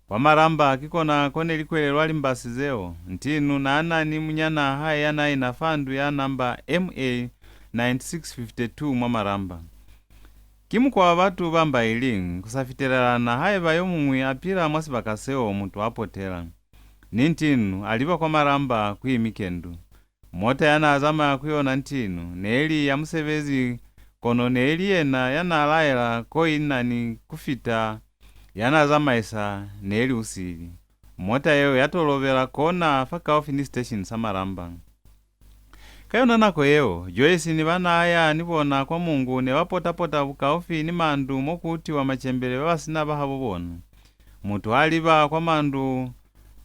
Kwa Maramba ki kona ko ne li kwelelwa limbasi zeo. Ntinu n'a na ni munyan'a hae ya n'a ina fa ndu ya namba M A ninety-six fifty-two mwa Maramba. Ki mukwa wa batu ba mba iliñwi, ku sa fitelelana haiba yo muñwi a pila mwa sibaka seo mutu a potela. Ni Ntinu a liba kwa Maramba ku Imikendu. Mota ya n'a zamaya ku yona Ntinu ne li ya musebezi, kono ne li yena ya n'a laela ko i na ni ku fita, ya n'a zamaisa ne li usili. Mota yeo ya to lobela kona fakaufi ni siteshini sa Maramba. Ka yona nako yeo, Joyce ni ba n'a ya ni bona kwa Mungu ne ba pota-pota bukaufi ni mandu mo ku utiwa macembele ba ba si na bahabo bona. Mutu ha liba kwa mandu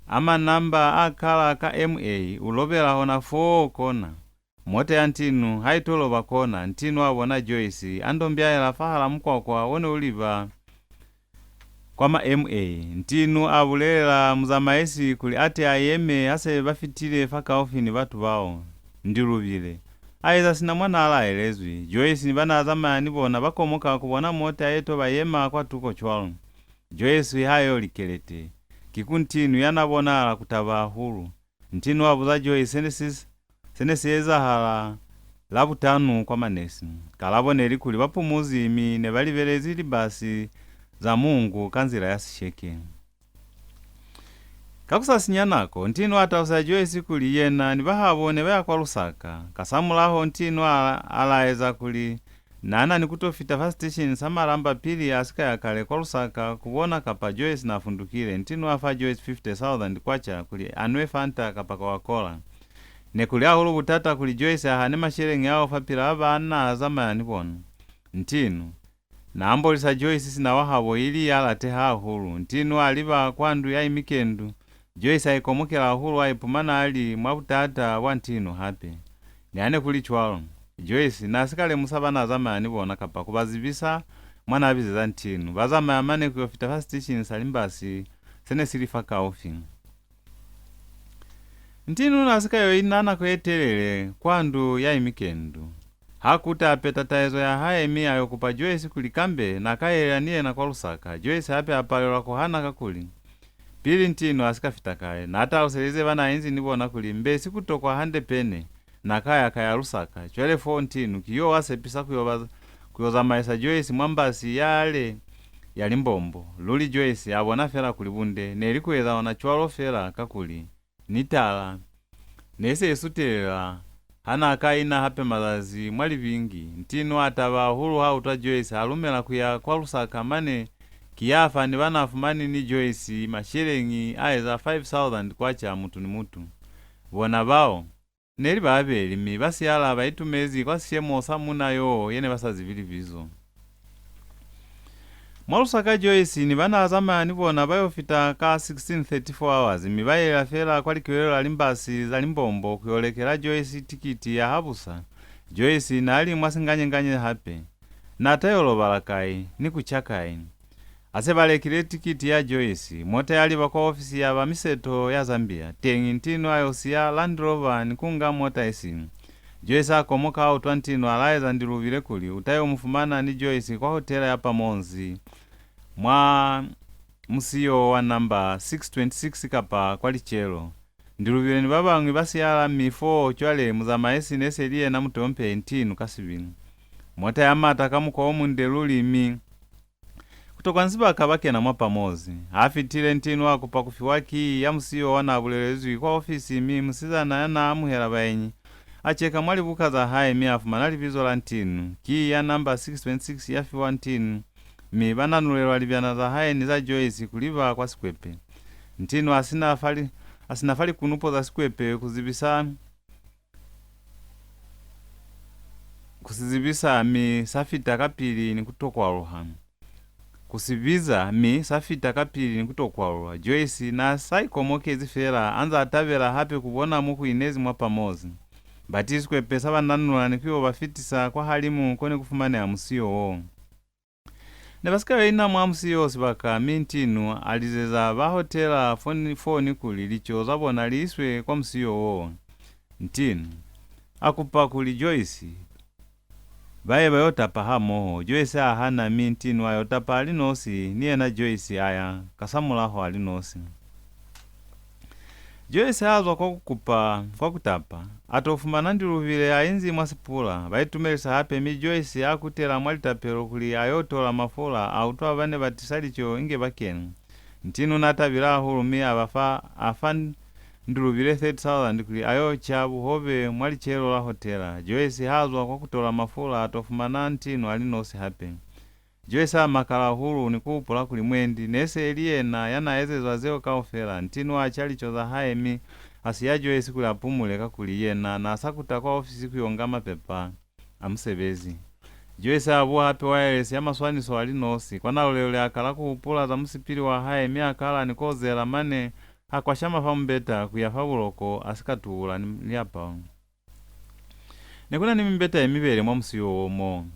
a manamba a kala ka M A, u lobela hona foo kona. Mota ya Ntinu ha i to loba kona, Ntinu a bona Joyce a ndombyahela fahal'a mukwakwa o ne u liba kwa ma M A. Ntinu a bulelela muzamaisi kuli a te a yeme ha se ba fitile fakaufi ni batu bao. Ndilubile a eza sina mwa n'a laelezwi. Joyce ni ba n'a zamaya ni bona ba komoka ku bona mota ye to ba yema kwatuko cwalo. Joyce ha yo likelete. Ki ku Ntinu ya n'a bonahala ku taba hahulu. Ntinu a buza Joyce se ne si, se ne si ezahala Labutanu kwa manesi. Kalabo ne li kuli ba pumuzi, mi ne ba libelezi libasi za Mungu ka nzila ya Sisheke. Ka ku sa sinya nako, Ntinu a taluseza Joyce kuli yena ni bahabo ne ba ya kwa Lusaka. Kasamulaho, Ntinu a, a laeza kuli n'a na ni ku to fita fa siteshini sa malamba pili a si ka ya kale kwa Lusaka ku bona kapa Joyce n'a fundukile. Ntinu a fa Joyce fifty thousand kwacha kuli a nwe Fanta kapa Coca-Cola. Ne ku li hahulu butata kuli Joyce a hane masheleñi ao fapil'a ba n'a zamaya ni bona. Ntinu n'a ambolisa Joyce sina wahabo ili ya lateha hahulu. Ntinu a liba kwa ndu ya Imikendu. Joyce a ikomokela hahulu, a ipumana a li mwa butata bwa Ntinu hape. Niha ne ku li cwalo, Joyce n'a si ka lemusa ba n'a zamaya ni bona kapa ku ba zibisa mwa n'a bizeza Ntinu. Ba zamaya mane ku yo fita fa siteshini sa limbasi se ne si li fakaufi. Ntinu n'a si ka yo ina nako ye telele kwa ndu ya Imikendu. Ha kuta, a peta taezo ya hae mi a yo kupa Joyce kuli kambe n'a ka yelela ni yena kwa Lusaka. Joyce hape a palelwa ku hana, kakuli pili Ntinu a si ka fita kale, n'a taluselize ba n'a inzi ni bona kuli mbe si ku tokwa hande pene, n'a ka ya ka ya Lusaka. Cwale fo Ntinu ki yo a sepisa ku yo ba, ku yo zamaisa Joyce mwa mbasi yale ya limbombo. Luli Joyce a bona fela kuli bunde ne li ku eza ona cwalo fela, kakuli ni tala ne se i sutelela. Ha n'a ka ina hape mazazi mwa Libingi, Ntinu a taba hahulu ha utwa Joyce a lumela ku ya kwa Lusaka, mane ki ya fa ni ba n'a fumani ni Joyce masheleñi a eza five thousand kwacha mutu ni mutu. Bona bao ne li babeli, mi ba siyala ba itumezi kwa sishemo sa muuna yo ye ne ba sa zibi libizo. Mwa Lusaka, Joyce ni ba n'a zamaya ni bona ba yo fita ka sixteen thirty-four hours, mi ba yelela fela kwa likwelo la limbasi za limbombo ku yo lekela Joyce tikiti ya habusa. Joyce n'a li mwa singanyenganye hape. N'a ta yo lobala kai, ni ku ca kai? Ha se ba lekile tikiti ya Joyce, mota ya liba kwa ofisi ya ba miseto ya Zambia. Teñi, Ntinu a yo siya Land Rover ni ku nga mota isiñwi. Joyce a komoka ha utwa Ntinu a laeza Ndilubile kuli u ta yo mu fumana ni Joyce kwa hotela ya Pamonzi mwa musiyo wa namba six twenty-six kapa kwa licelo. Ndilubile ni ba bañwi ba siyala, mi foo cwale muzamaisi ne se li yena mutompehi Ntinu ka sibili. Mota ya mata ka mukwa o munde luli, mi ku tokwa ni sibaka ba kena mwa Pamozi. Ha fitile, Ntinu a kupa ku fiwa kii ya musiyo wa n'a bulelezwi kwa ofisi, mi musizana ya n'a amuhela baenyi a ceka mwa libuka za hae, mi a fumana libizo la Ntinu. Kii ya namba six twenty-six ya fiwa Ntinu, mi ba nanulelwa libyana za hae ni za Joyce ku liba kwa sikwepe. Ntinu a sina fa li, a sina fa likunupo za sikwepe ku zibisa ku si zibisa, mi sa fita kapili ni ku to kwaluha. Ku si biza, mi sa fita kapili ni ku to kwaluha. Joyce n'a sa ikomokezi fela, a nza tabela hape ku bona mo ku inezi mwa Pamozi. Bati sikwepe sa ba nanula ni ku yo ba fitisa kwa halimu ko ne ku fumaneha musiyo wo. Ne ba si ka yo ina mwa musiyo sibaka, mi Ntinu a lizeza ba hotela foni, foni kuli lico za bona li iswe kwa musiyo wo. Ntinu a kupa kuli Joyce ba ye ba yo tapa hamoho. Joyce a hana, mi Ntinu a yo tapa a li nosi, ni yena Joyce a ya kasamulaho a li nosi. Joyce ha zwa kwa ku kupa, kwa ku tapa, a to fumana Ndilubile a inzi mwa sipula. Ba itumelisa hape, mi Joyce a kutela mwa litapelo kuli a yo tola mafula, a utwa ba ne ba tisa lico inge ba keni. Ntinu n'a tabile hahulu, mi a ba fa, a fa Ndilubile thirty thousand kuli a yo ca buhobe mwa licelo la hotela. Joyce ha zwa kwa ku tola mafula, a to fumana Ntinu a li nosi hape. Joyce a makala hahulu ni ku hupula kuli mwendi ne se li yena ya n'a ezezwa zeo kaufela. Ntinu a ca lico za hae, mi a siya Joyce kuli a pumule, kakuli yena n'a sa kuta kwa ofisi ku yo nga mapepa a musebezi. Joyce a buha hape waelesi ya maswaniso a li nosi. Kwa nalulelule a kala ku hupula za musipili wa hae, mi a kala ni ku ozela, mane a kwashama fa mumbeta ku ya fa buloko, a si ka tuula ni liapalo. Ne ku na ni mimbeta ye mibeli mwa musiyo wo mo.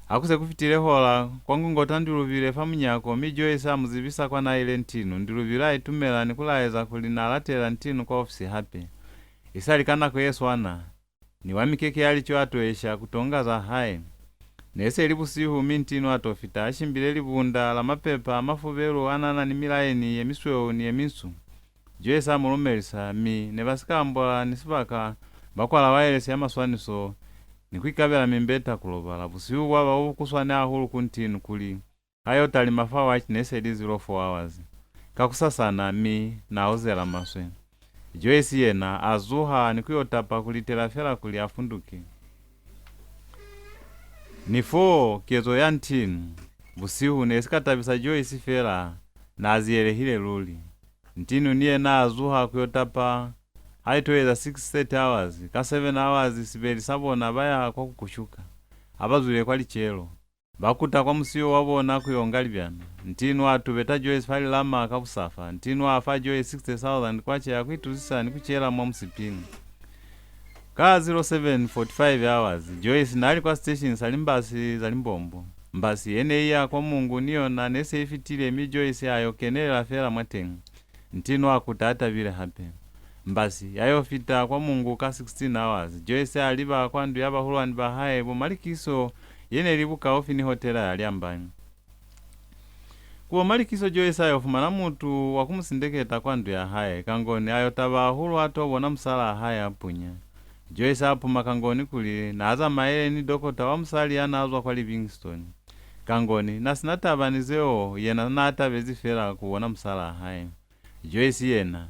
Ha ku se ku fitile hola, kwa ngongota Ndilubile fa munyako, mi Joyce a mu zibisa kwa n'a ile Ntinu. Ndilubile a itumela ni ku laeza kuli n'a latela Ntinu kwa ofisi hape. Isali ka nako ye swana, ni wa mikeke ya lico a to esha ku to nga za hae. Ne se li busihu, mi Ntinu a to fita a shimbile libunda la mapepa a mafubelu a n'a na ni milaeni ye misweu ni ye minsu. Joyce a mu lumelisa, mi ne ba si ka ambola ni sibaka, ba kwala waelesi ya maswaniso ni ku ikabela mimbeta ku lobala. Busihu bwa ba bo bukuswani hahulu ku Ntinu kuli a yo talima fa waci ne se li zero four hours. kakusasana, mi na ozela maswe. Joyce yena a zuha ni ku yo tapa ku litela fela kuli a funduke. Ni foo kezo ya Ntinu busihu ne si ka tabisa Joyce fela, na ziyelehile luli. Ntinu ni yena a zuha ku yo tapa, ha i to eza six thirty hours, ka seven hours sibeli sa bona ba ya kwa ku kushuka. Ha ba zwile kwa licelo, ba kuta kwa musiyo wa bona ku yo nga libyana. Ntinu a tubeta Joyce fa lilama ka busafa. Ntinu a fa Joyce sixty thousand kwacha ya ku itusisa ni ku cela mwa musipili. Ka zero seven forty-five hours, Joyce na li kwa station sa limbasi za limbombo. Mbasi ye ne i ya kwa Mungu ni yona ne se i fitile, mi Joyce a yo kenelela fela mwateñi. Ntinu a kuta a tabile hape. Mbasi ya yo fita kwa Mungu ka sixteen hours, Joyce a liba kwa ndu ya bahulwani ba hae bo Malikiso ye ne li bukaufi ni hotela ya Lyambanyi. Ku bo Malikiso, Joyce a yo fumana mutu wa ku mu sindeketa kwa ndu ya hae. Kangoni a yo taba hahulu ha to bona musalaa hae a punya. Joyce a puma Kangoni kuli na zamaile ni dokota wa musali ya na zwa kwa Livingstone. Kangoni na si na taba ni zeo, yena na tabezi fela ku bona musalaa hae. Joyce yena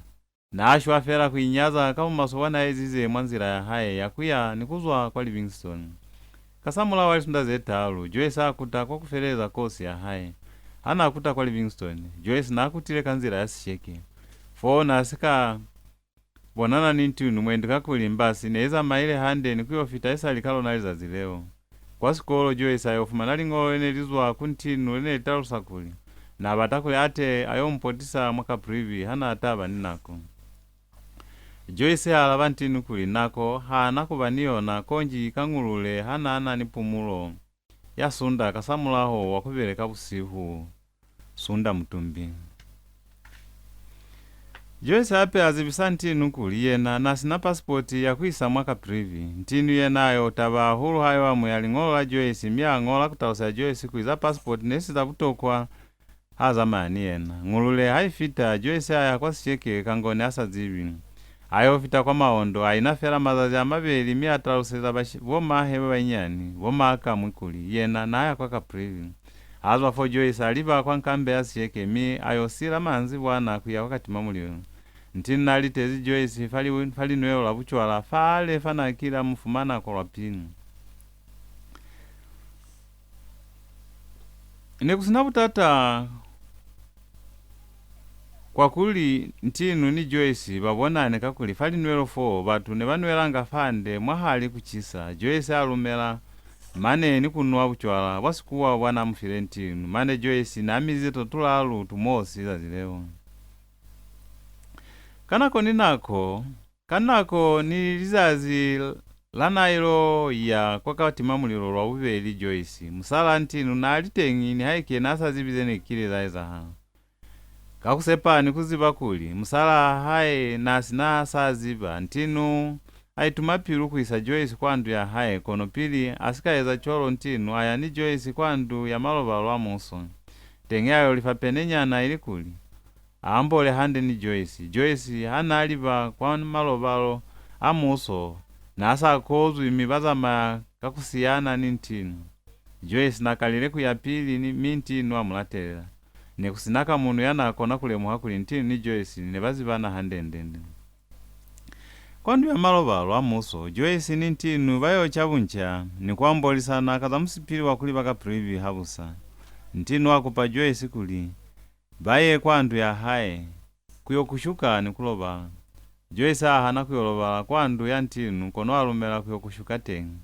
na shwa fela ku inyaza ka bumaswe bwa na ezize mwa nzila ya hae ya ku ya ni ku zwa kwa Livingstone. Kasamulaho wa lisunda ze talu, Joyce a kuta kwa ku feleleza kosi ya hae. Ha na kuta kwa Livingstone, Joyce na kutile ka nzila ya Sesheke. Foo na si ka bonana ni Ntinu mwendi kakuli mbasi ne i zamaile hande ni ku yo fita isali ka lona lizazi leo. Kwa sikolo, Joyce a yo fumana liñolo le ne li zwa ku Ntinu le ne li talusa kuli na bata kuli a te a yo mu potisa mwa Caprivi ha na ta ba ni nako. Joyce a alaba Ntinu kuli nako ha na ku ba ni yona konji ka Ñulule ha na na ni pumulo ya sunda kasamulaho wa ku beleka busihu. Sunda mutumbi. Joyce hape a zibisa Ntinu kuli yena na si na pasipoti ya ku isa mwa Caprivi. Ntinu yena a yo taba hahulu ha yo amuhela liñolo la Joyce, mi a ñola ku taluseza Joyce kuli za pasipoti ne si za butokwa ha zamaya ni yena. Ñulule ha i fita, Joyce a ya kwa Sesheke, Kangoni a sa zibi. A yo fita kwa Maondo, a ina fela mazazi a mabeli, mi a taluseza bashi-, bo mahe ba banyinyani, bo Makamwi, kuli yena na ya kwa Caprivi. Ha zwa fo, Joyce a liba kwa nkambe ya Sesheke, mi a yo sila manzibwana ku ya kwa Katima Mulilo. Ntinu na litezi Joyce fa li-, fa linwelo la bucwala fale fa na kile a mu fumana kwa lwa pili. Ne ku si na butata kwa kuli Ntinu ni Joyce ba bonane, kakuli fa linwelo fo batu ne ba nwelanga fande mwahali ku cisa. Joyce a lumela mane ni ku nwa bucwala bwa sikuwa bwa na mu file Ntinu. Mane Joyce na mizize to tulalu tumosi zazi leo. Ka nako ni nako, ka nako ni lizazi la na ilo ya kwa Katima Mulilo lwa bubeli, Joyce, musalaa Ntinu, na li teñi, nihaike na sa zibi ze ne kile za ezahala. Ka ku sepa ni ku ziba kuli musalaa hae na si na sa ziba, Ntinu a ituma pilu ku isa Joyce kwa ndu ya hae, kono pili a si ka eza cwalo, Ntinu a ya ni Joyce kwa ndu ya malobalo a muso. Teñi a yo lifa penenyana ilikuli a ambole hande ni Joyce. Joyce ha na liba kwa malobalo a muso, na sa kozwi, mi ba zamaya ka ku siyana ni Ntinu. Joyce na kalile ku ya pili, ni, mi Ntinu a mu latelela. Ne ku si na ka muñwi ya na kona ku lemuha kuli Ntinu ni Joyce ne ba zibana hande-nde-nde. Kwa ndu ya malobalo a muso, Joyce ni Ntinu ba yo ca bunca ni ku ambolisana ka za musipili wa ku liba Caprivi habusa. Ntinu a kupa Joyce kuli ba ye kwa ndu ya hae ku yo kushuka ni ku lobala. Joyce a hana ku yo lobala kwa ndu ya Ntinu, kono a lumela ku yo kushuka teñi.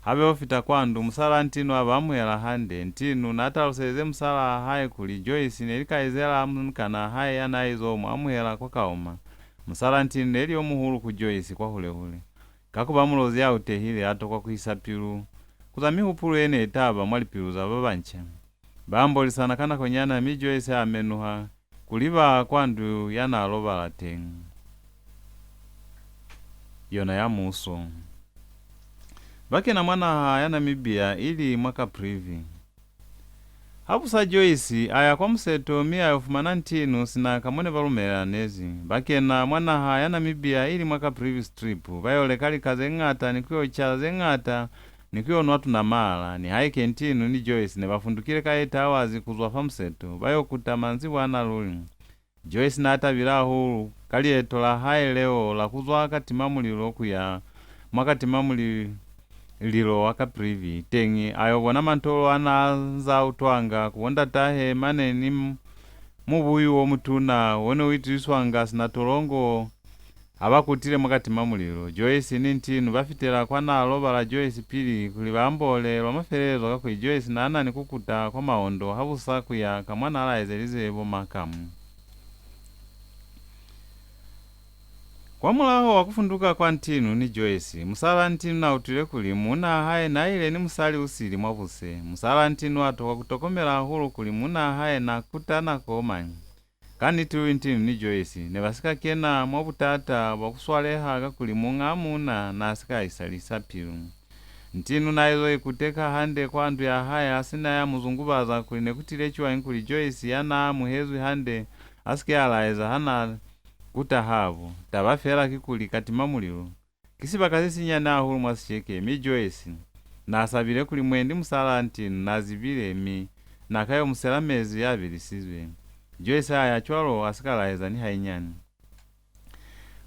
Ha ba yo fita kwa ndu, musalaa Ntinu a ba amuhela hande. Ntinu na taluselize musalaa hae kuli Joyce ne li kaizelaa mulikanaa hae ya na izo mu amuhela kwa Kaoma. Musalaa Ntinu ne li yo muhulu ku Joyce kwahule-hule. Ka ku ba Mulozi ya utehile, a tokwa ku isa pilu ku za mihupulo ye ne i ta ba mwa lipilu za ba banca. Ba ambolisana ka nakonyana, mi Joyce a menuha ku liba kwa ndu ya na lobala teñi, yona ya muso. Ba kena mwa naha ya Namibia, ili mwa Caprivi. Habusa Joyce a ya kwa museto, mi a yo fumana Ntinu sina ka mo ne ba lumelelanezi. Ba kena mwa naha ya Namibia, ili mwa Caprivi Strip. Ba yo leka lika ze ñata ni ku yo ca ze ñata ni ku yo nwa tunamala. Nihaike Ntinu ni Joyce ne ba fundukile ka eight hours ku zwa fa museto, ba yo kuta manzibwana luli. Joyce n'a tabile hahulu ka lieto la hae leo la ku zwa Katima Mulilo ku ya mwa Katima Mulilo wa Caprivi. Teñi, a yo bona mantolo a n'a nz'a utwanga ku bo ndatahe mane ni m-, mubuyu o mutuna wo ne u itusiswanga sina tolongo ha ba kutile mwa Katima Mulilo. Joyce ni Ntinu ba fitela kwa n'a lobala Joyce pili kuli ba ambole lwa mafelelezo, kakuli Joyce n'a na ni ku kuta kwa Maondo habusa ku ya ka mwa n'a laezelize bo Makamu. Kwamulaho wa ku funduka kwa Ntinu ni Joyce, musal'a Ntinu n'a utwile kuli muunaa hae n'a ile ni musali u sili mwa buse. Musal'a Ntinu a tokwa ku tokomela hahulu kuli muunaa hae n'a kuta nako mañi. Kaniti, Ntinu ni Joyce ne ba si ka kena mwa butata bwa ku swaleha, kakuli muñ'a muuna n'a si ka isalisa pilu. Ntinu n'a izo ikuteka hande kwa ndu ya hae a si na ya mu zungubaza kuli ne ku tile cwañi kuli Joyce ya n'a amuhezwi hande a si ke a laeza ha n'a kuta habo. Taba fela ki kuli Katima Mulilo ki sibaka se sinyani hahulu mwa Sesheke, mi Joyce n'a sabile kuli mwendi musal'a Ntinu n'a zibile, mi n'a ka yo mu sela mezi a bilisizwe. Joyce a ya cwalo a si ka laeza ni hainyani.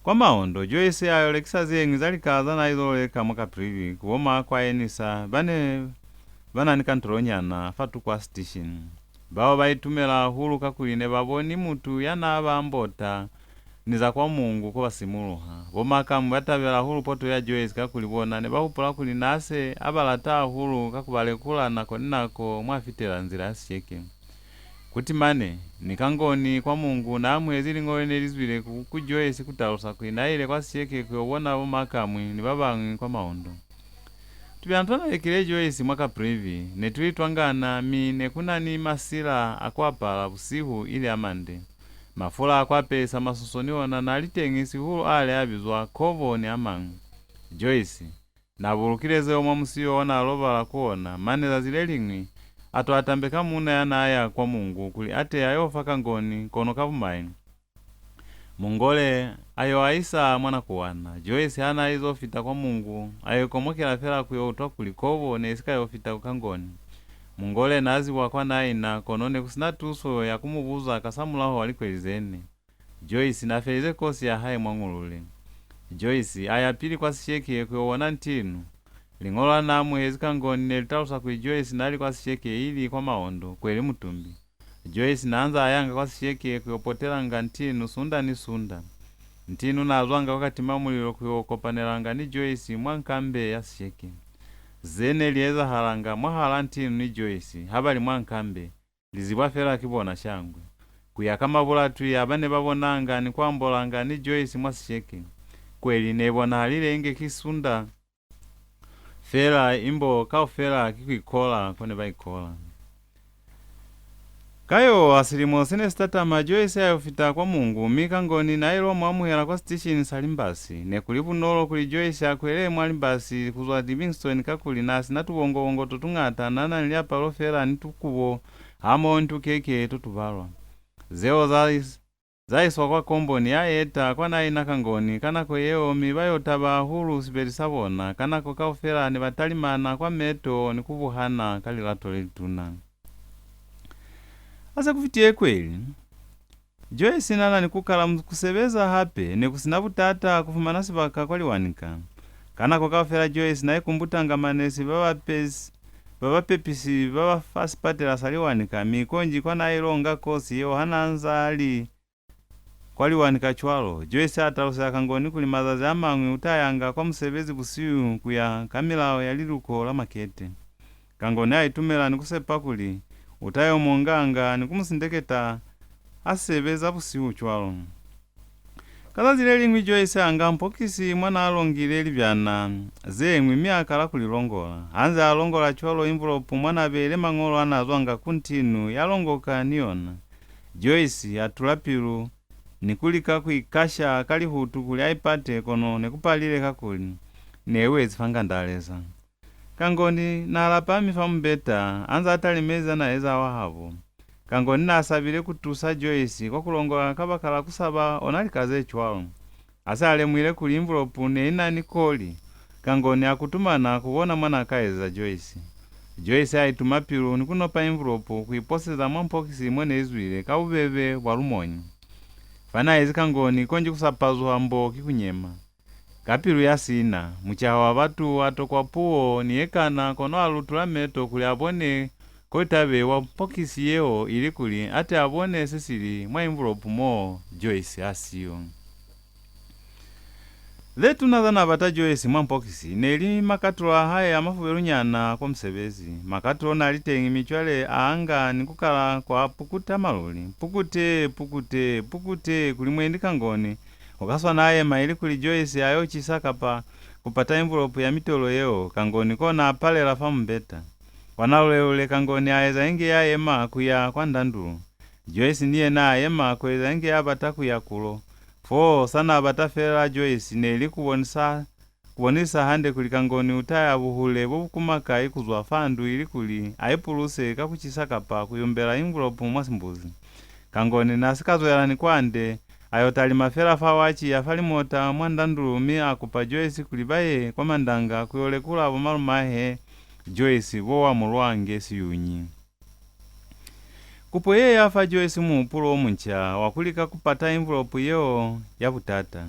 Kwa Maondo, Joyce a yo lekisa ze ñwi za lika za n'a izo leka mwa Caprivi ku bo ma Kwaenisa ba ne ba na ni kantolonyana fa tuko a sitishini. Bao ba itumela hahulu, kakuli ne ba boni mutu ya n'a ba ambota ni za kwa Mungu ko ba simuluha. Bo Makamu ba tabela hahulu poto ya Joyce, kakuli bona ne ba hupula kuli n'a se a ba lata hahulu ka ku ba lekula nako ni nako mwa fitela nzila ya Sesheke. Kuti mane, ni Kangoni kwa Mungu n'a amuhezi liñolo le ne li zwile ku, ku Joyce ku talusa kuli n'a ile kwa Sesheke ku yo bona bo Makamu ni ba bañwi kwa Maondo. Tubyana twa n'a lekile Joyce mwa Caprivi ne tu li twa ngana, mi ne ku na ni masila a ku apala busihu ili a mande. Mafula a ku apehisa masuso ni ona n'a li teñi, sihulu ale a bizwa kobo ni a mañwi. Joyce n'a bulukile zeo mwa musiyo o n'a lobala ku ona, mane zazi le liñwi a to a tambeka muuna ya n'a ya kwa Mungu kuli a te a yo fa Kangoni, kono ka bumai Mungole a yo a isa mwa Nakuwana. Joyce ha n'a izo fita kwa Mungu, a yo ikomokela fela ku yo utwa kuli kobo ne i si ka yo fita ku Kangoni. Mungole n'a zibwa kwa n'a ina, kono ne ku si na tuso ya ku mu buza kasamulaho wa likweli ze ne. Joyce n'a felize kosi ya hae mwa Ñulule. Joyce a ya pili kwa Sesheke ku yo bona Ntinu. Liñolo la n'a amuhezi Kangoni ne li talusa kuli Joyce n'a li kwa Sesheke ili kwa Maondo, kweli mutumbi. Joyce n'a nz'a yanga kwa Sesheke ku yo potelanga Ntinu sunda ni sunda. Ntinu n'a zwanga kwa Katima Mulilo ku yo kopanelanga ni Joyce mwa nkambe ya Sesheke. Ze ne li ezahalanga mwahal'a Ntinu ni Joyce ha ba li mwa nkambe, li zibwa fela ki bona shangwe. Ku ya ka mabulatwi a ba ne ba bonanga ni ku ambolanga ni Joyce mwa Sesheke, kweli ne i bonahalile inge ki sunda fela, imbo kaufela ki ku ikola ko ne ba ikola. Ka yo wa silimo se ne si tatama, Joyce a yo fita kwa Mungu, mi Kangoni n'a ilo mu amuhela kwa sitishini sa limbasi. Ne ku li bunolo kuli Joyce a kwele mwa limbasi ku zwa Livingstone, kakuli n'a si na tubongo-bongo to tuñata, n'a na ni liapalo fela ni tukubo hamoho ni tukeke to tu balwa. Zeo za is-, za iswa kwa komboni ya Yeta kwa n'a ina Kangoni ka nako yeo, mi ba yo taba hahulu sibeli sa bona. Ka nako kaufela ne ba talimana kwa meto ni ku buhana ka lilato le lituna. Ha se ku fitiye kweli, Joyce n'a na ni ku kala mu-, ku sebeza hape. Ne ku si na butata ku fumana sibaka kwa Liwanika. Ka nako kaufela Joyce n'a ikumbutanga manesi ba ba pesi-, ba bapepisi ba ba fa sipatela sa Liwanika, mi konji kwa n'a ilo nga kosi yeo ha n'a nz'a li kwa Liwanika cwalo. Joyce a taluseza Kangoni kuli mazazi a mañwi u ta yanga kwa musebezi busihu ku ya ka milao ya liluko la makete. Kangoni a itumela ni ku sepa kuli u ta yo mu nganga ni ku mu sindeketa ha sebeza busihu cwalo. Ka zazi le liñwi Joyce a nga mpokisi mwa n'a longile libyana ze ñwi mi a kala ku li longola. Ha nze a longola cwalo, imvulopu mwa n'a beile mañolo a n'a zwanga ku Ntinu ya longoka ni yona. Joyce a tula pilu ni ku lika ku ikasha ka lihutu kuli a ipate, kono ne ku palile, kakuli ne i wezi fa ngandaleza. Kangoni n'a lapami fa mumbeta, a nz'a talimezi za n'a eza wahabo. Kangoni n'a sabile ku tusa Joyce kwa ku longola kabakala ku saba ona lika ze cwalo. Ha se a lemuhile kuli imvulopu ne i na ni koli, Kangoni a kutumana ku bona mwa n'a ka eza Joyce. Joyce a ituma pilu ni ku nopa imvulopu ku i poseza mwa mpokisi mo ne i zwile ka bubebe bwa lumonyi. Fa n'a ezi Kangoni konji ku sa pazuha mbo ki ku nyema. Ka pilu ya sina, mucaha wa batu a tokwa puo ni ye kana, kono a lutula meto kuli a bone ko ta beiwa pokisi yeo, ilikuli a te a bone se si li mwa envulopu moo Joyce a siyo. Ze tuna za n'a bata Joyce mwa mpokisi ne li makatulo a hae a mafubelunyana kwa musebezi. Makatulo n'a li teñi, mi cwale a nga ni ku kala kwa pukuta maluli. Pukute, pukute, pukute, kuli mwendi Kangoni u ka swana a yema ilikuli Joyce a yo cisa kapa ku pata envulopu ya mitolo yeo, Kangoni kona a palela fa mumbeta. Kwa nalulelule Kangoni a eza inge ya yema ku ya kwa ndandulu. Joyce ni yena a yema ku eza inge ya bata ku ya kulo. Foo, sa n'a bata feela Joyce ne li ku bonisa, ku bonisa hande kuli Kangoni u ta ya buhule bo bu kuma kai ku zwa fa ndu ilikuli a ipuluse ka ku cisa kapa ku yumbela envulopu mwa simbuzi. Kangoni n'a si ka zwela ni kwande, a yo talima fela fa waci ya fa limota mwa ndandulu mi a kupa Joyce kuli ba ye kwa mandanga ku yo lekula bo malumahe Joyce bo wa mu lwa nge siyunyi. Kupo ye ya fa Joyce muhupulo o munca wa ku lika ku pata envulopu yeo ya butata.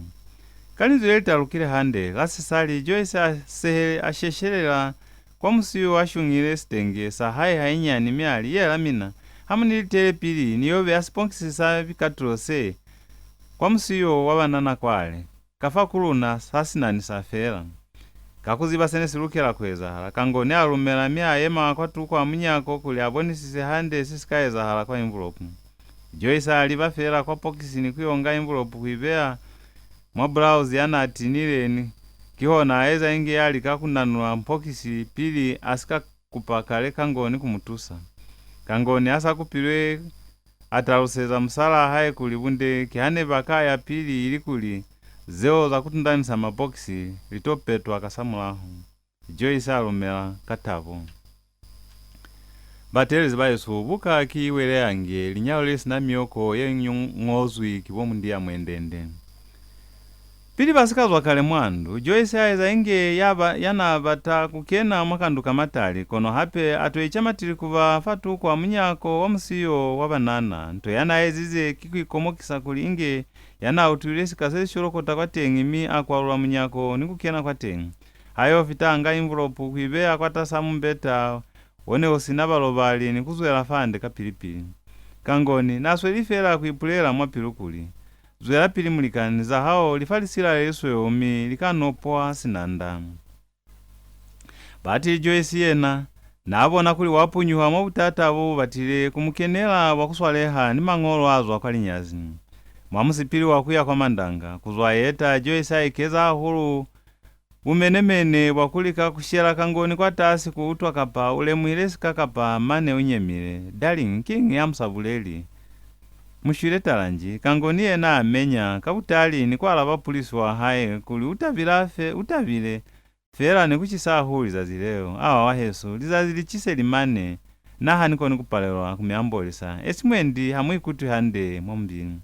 Ka linzwi le li talukile hande, la sisali, Joyce a sehe-, a sheshelela kwa musiyo a shungile sitenge sa hae hainyani mi a li, "Yela mina, ha mu ni litele pili ni yo beya siponkisi sa bikatulo se kwa musiyo wa banana kwale. Ka fa ku luna sa sinani sa fela." Ka ku ziba se ne si lukela ku ezahala, Kangoni a lumela mi a yema kwa tuko a munyako kuli a bonisise hande se si ka ezahala kwa envulopu. Joyce a liba fela kwa pokisi ni ku yo nga envulopu ku i beya mwa bulauzi ya n'a tinile ni kihona a eza inge ya lika ku nanula mpokisi pili a si ka kupa kale Kangoni ku mu tusa. Kangoni a sa kupilwe a taluseza musalaa hae kuli bunde ki ha ne ba ka ya pili ilikuli zeo za ku tundanisa mabokisi li to petwa kasamulaho. Joyce a lumela ka tabo. Bateelezi bahesu, buka ki Weleyange, linyalo le si na mioko ye ño-, ñozwi ki bo Mundiya Mwendende. Pili ba si ka zwa kale mwa ndu, Joyce a eza inge ya ba, ya n'a bata ku kena mwa kandu ka matali, kono hape a to ica matilikuba fa tuko a munyako wa musiyo wa banana. Nto ya n'a ezize ki ku ikomokisa kuli inge ya n'a utwile sika se si sholokota kwateñi mi a kwalula munyako ni ku kena kwateñi. Ha yo fita a nga envulopu ku i beya kwatas'a mumbeta o ne u si na balobali ni ku zwela fande kapili-pili. Kangoni n'a sweli fela ku ipulela mwa pilu kuli, "Zwelapili mulikani, za hao li fa lisila le lisweu mi li ka nopwa sinanda." Batili Joyce yena n'a bona kuli wa punyuha mwa butata bo bu batile ku mu kenela bwa ku swaleha ni mañolo a zwa kwa linyazi. Mwa musipili wa ku ya kwa mandanga, ku zwa yeta, Joyce a ikeza hahulu bumenemene bwa ku lika ku shela Kangoni kwatasi ku utwa kapa u lemuhile sika kapa mane u nyemile. "Darling, kiñi ha mu sa buleli? Mu shwile tala nji?" Kangoni yena a menya ka butali ni ku alaba pulisi wa hae kuli u tabile afe, u tabile fela ni ku cisa hahulu lizazi leo. "Awa wahesu, lizazi li cise li mane, na ha ni koni ku palelwa ku mi ambolisa. Esi mwendi ha mu ikutwi hande mwa mubili."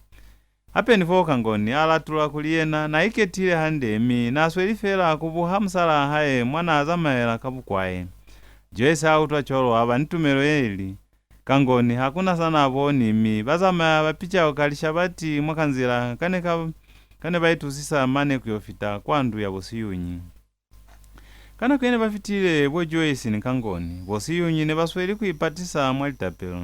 Hape ni fo Kangoni a latula kuli yena n'a iketile hande, mi n'a sweli fela ku buha musalaa hae mwa n'a zamaela ka bukwae. Joyce a utwa cwalo a ba ni tumelo ye li, Kangoni ha ku na sa n'a boni, mi ba zamaya ba picauka lishabati mwa kanzila ka ne ka, ka ne ba itusisa mane ku yo fita kwa ndu ya bo Siyunyi. Ka nako ye ne ba fitile bo Joyce ni Kangoni, bo Siyunyi ne ba sweli ku ipatisa mwa litapelo.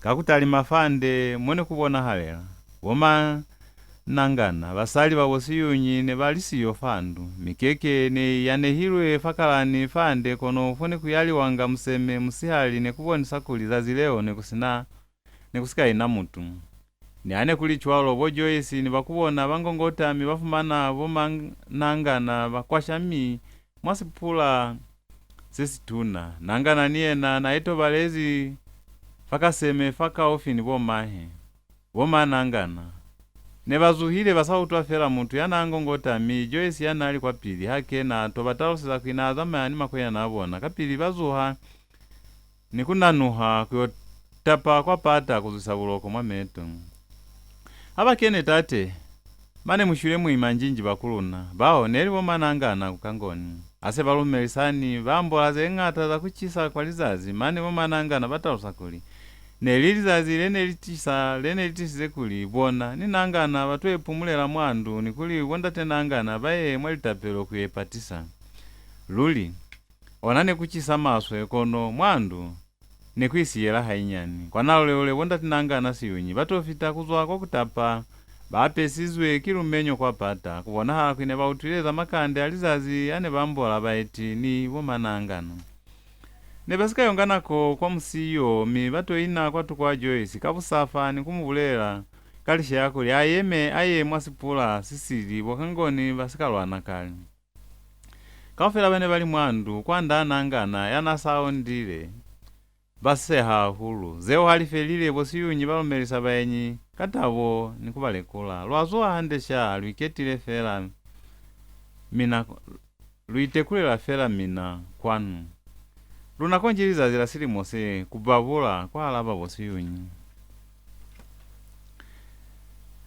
Ka ku talima fande mo ne ku bonahalela, bo Manangana, basali ba bo Siyunyi, ne ba li siyo fa ndu. Mikeke ne i yanehilwe fa kalani fande, kono fo ne ku yaliwanga museme musihali ne ku bonisa kuli zazi leo ne ku si na ne ku si ka ina mutu. Niha ne ku li cwalo, bo Joyce ni ba ku bona ba ngongota mi ba fumana bo Manangana ba kwasha mi mwa sipula se situna. Nangana ni yena n'a itobalezi fa kaseme fa kaufi ni bo mahe. Bo Manangana ne ba zuhile ba sa utwa fela mutu ya n'a ngongota, mi Joyce ya n'a li kwapili ha kena to ba taluseza kuli n'a zamaya ni makwenyana a bona. Kapili ba zuha ni ku nanuha ku yo tapa kwa pata ku zwisa buloko mwa meto. Ha ba kene tate, mane mu shwile muima njinji ba ku luna. Bao ne li bo Manangana ku Kangoni. Ha se ba lumelisani, ba ambola ze ñata za ku cisa kwa lizazi, mane bo Manangana ba talusa kuli, Ne li lizazi le ne li tisa, le ne li tisize kuli bona ni Nangana ba to ipumulela mwa ndu ni kuli bo ndate Nangana ba ye mwa litapelo ku yo ipatisa. Luli, ona ne ku cisa maswe, kono mwa ndu ne ku isiyela hainyani. Kwa nalulelule bo ndate Nangana Siyunyi ba to fita ku zwa kwa ku tapa, ba apesizwe ki lumenyo kwa pata, ku bonahala kuli ne ba utwile za makande a lizazi a ne ba ambola baeti ni bo ma Nangana. Ne ba si ka yonga nako kwa musiyo, mi ba to ina kwatuko a Joyce ka busafa ni ku mu bulela ka lisheha kuli a yeme, a ye mwa sipula si sili, bo Kangoni ba si ka lwana kale. Kaufela ba ne ba li mwa ndu, kwanda Nangana ya n'a sa ondile, ba seha hahulu. Zeo ha li felile, bo Siyunyi ba lumelisa baenyi ka tabo ni ku ba lekula. Lwa zuha hande sha, lu iketile fela mina, lu itekulela fela mina kwanu. Luna konji lizazi la silimo se, ku babula kwa alaba bo Siyunyi.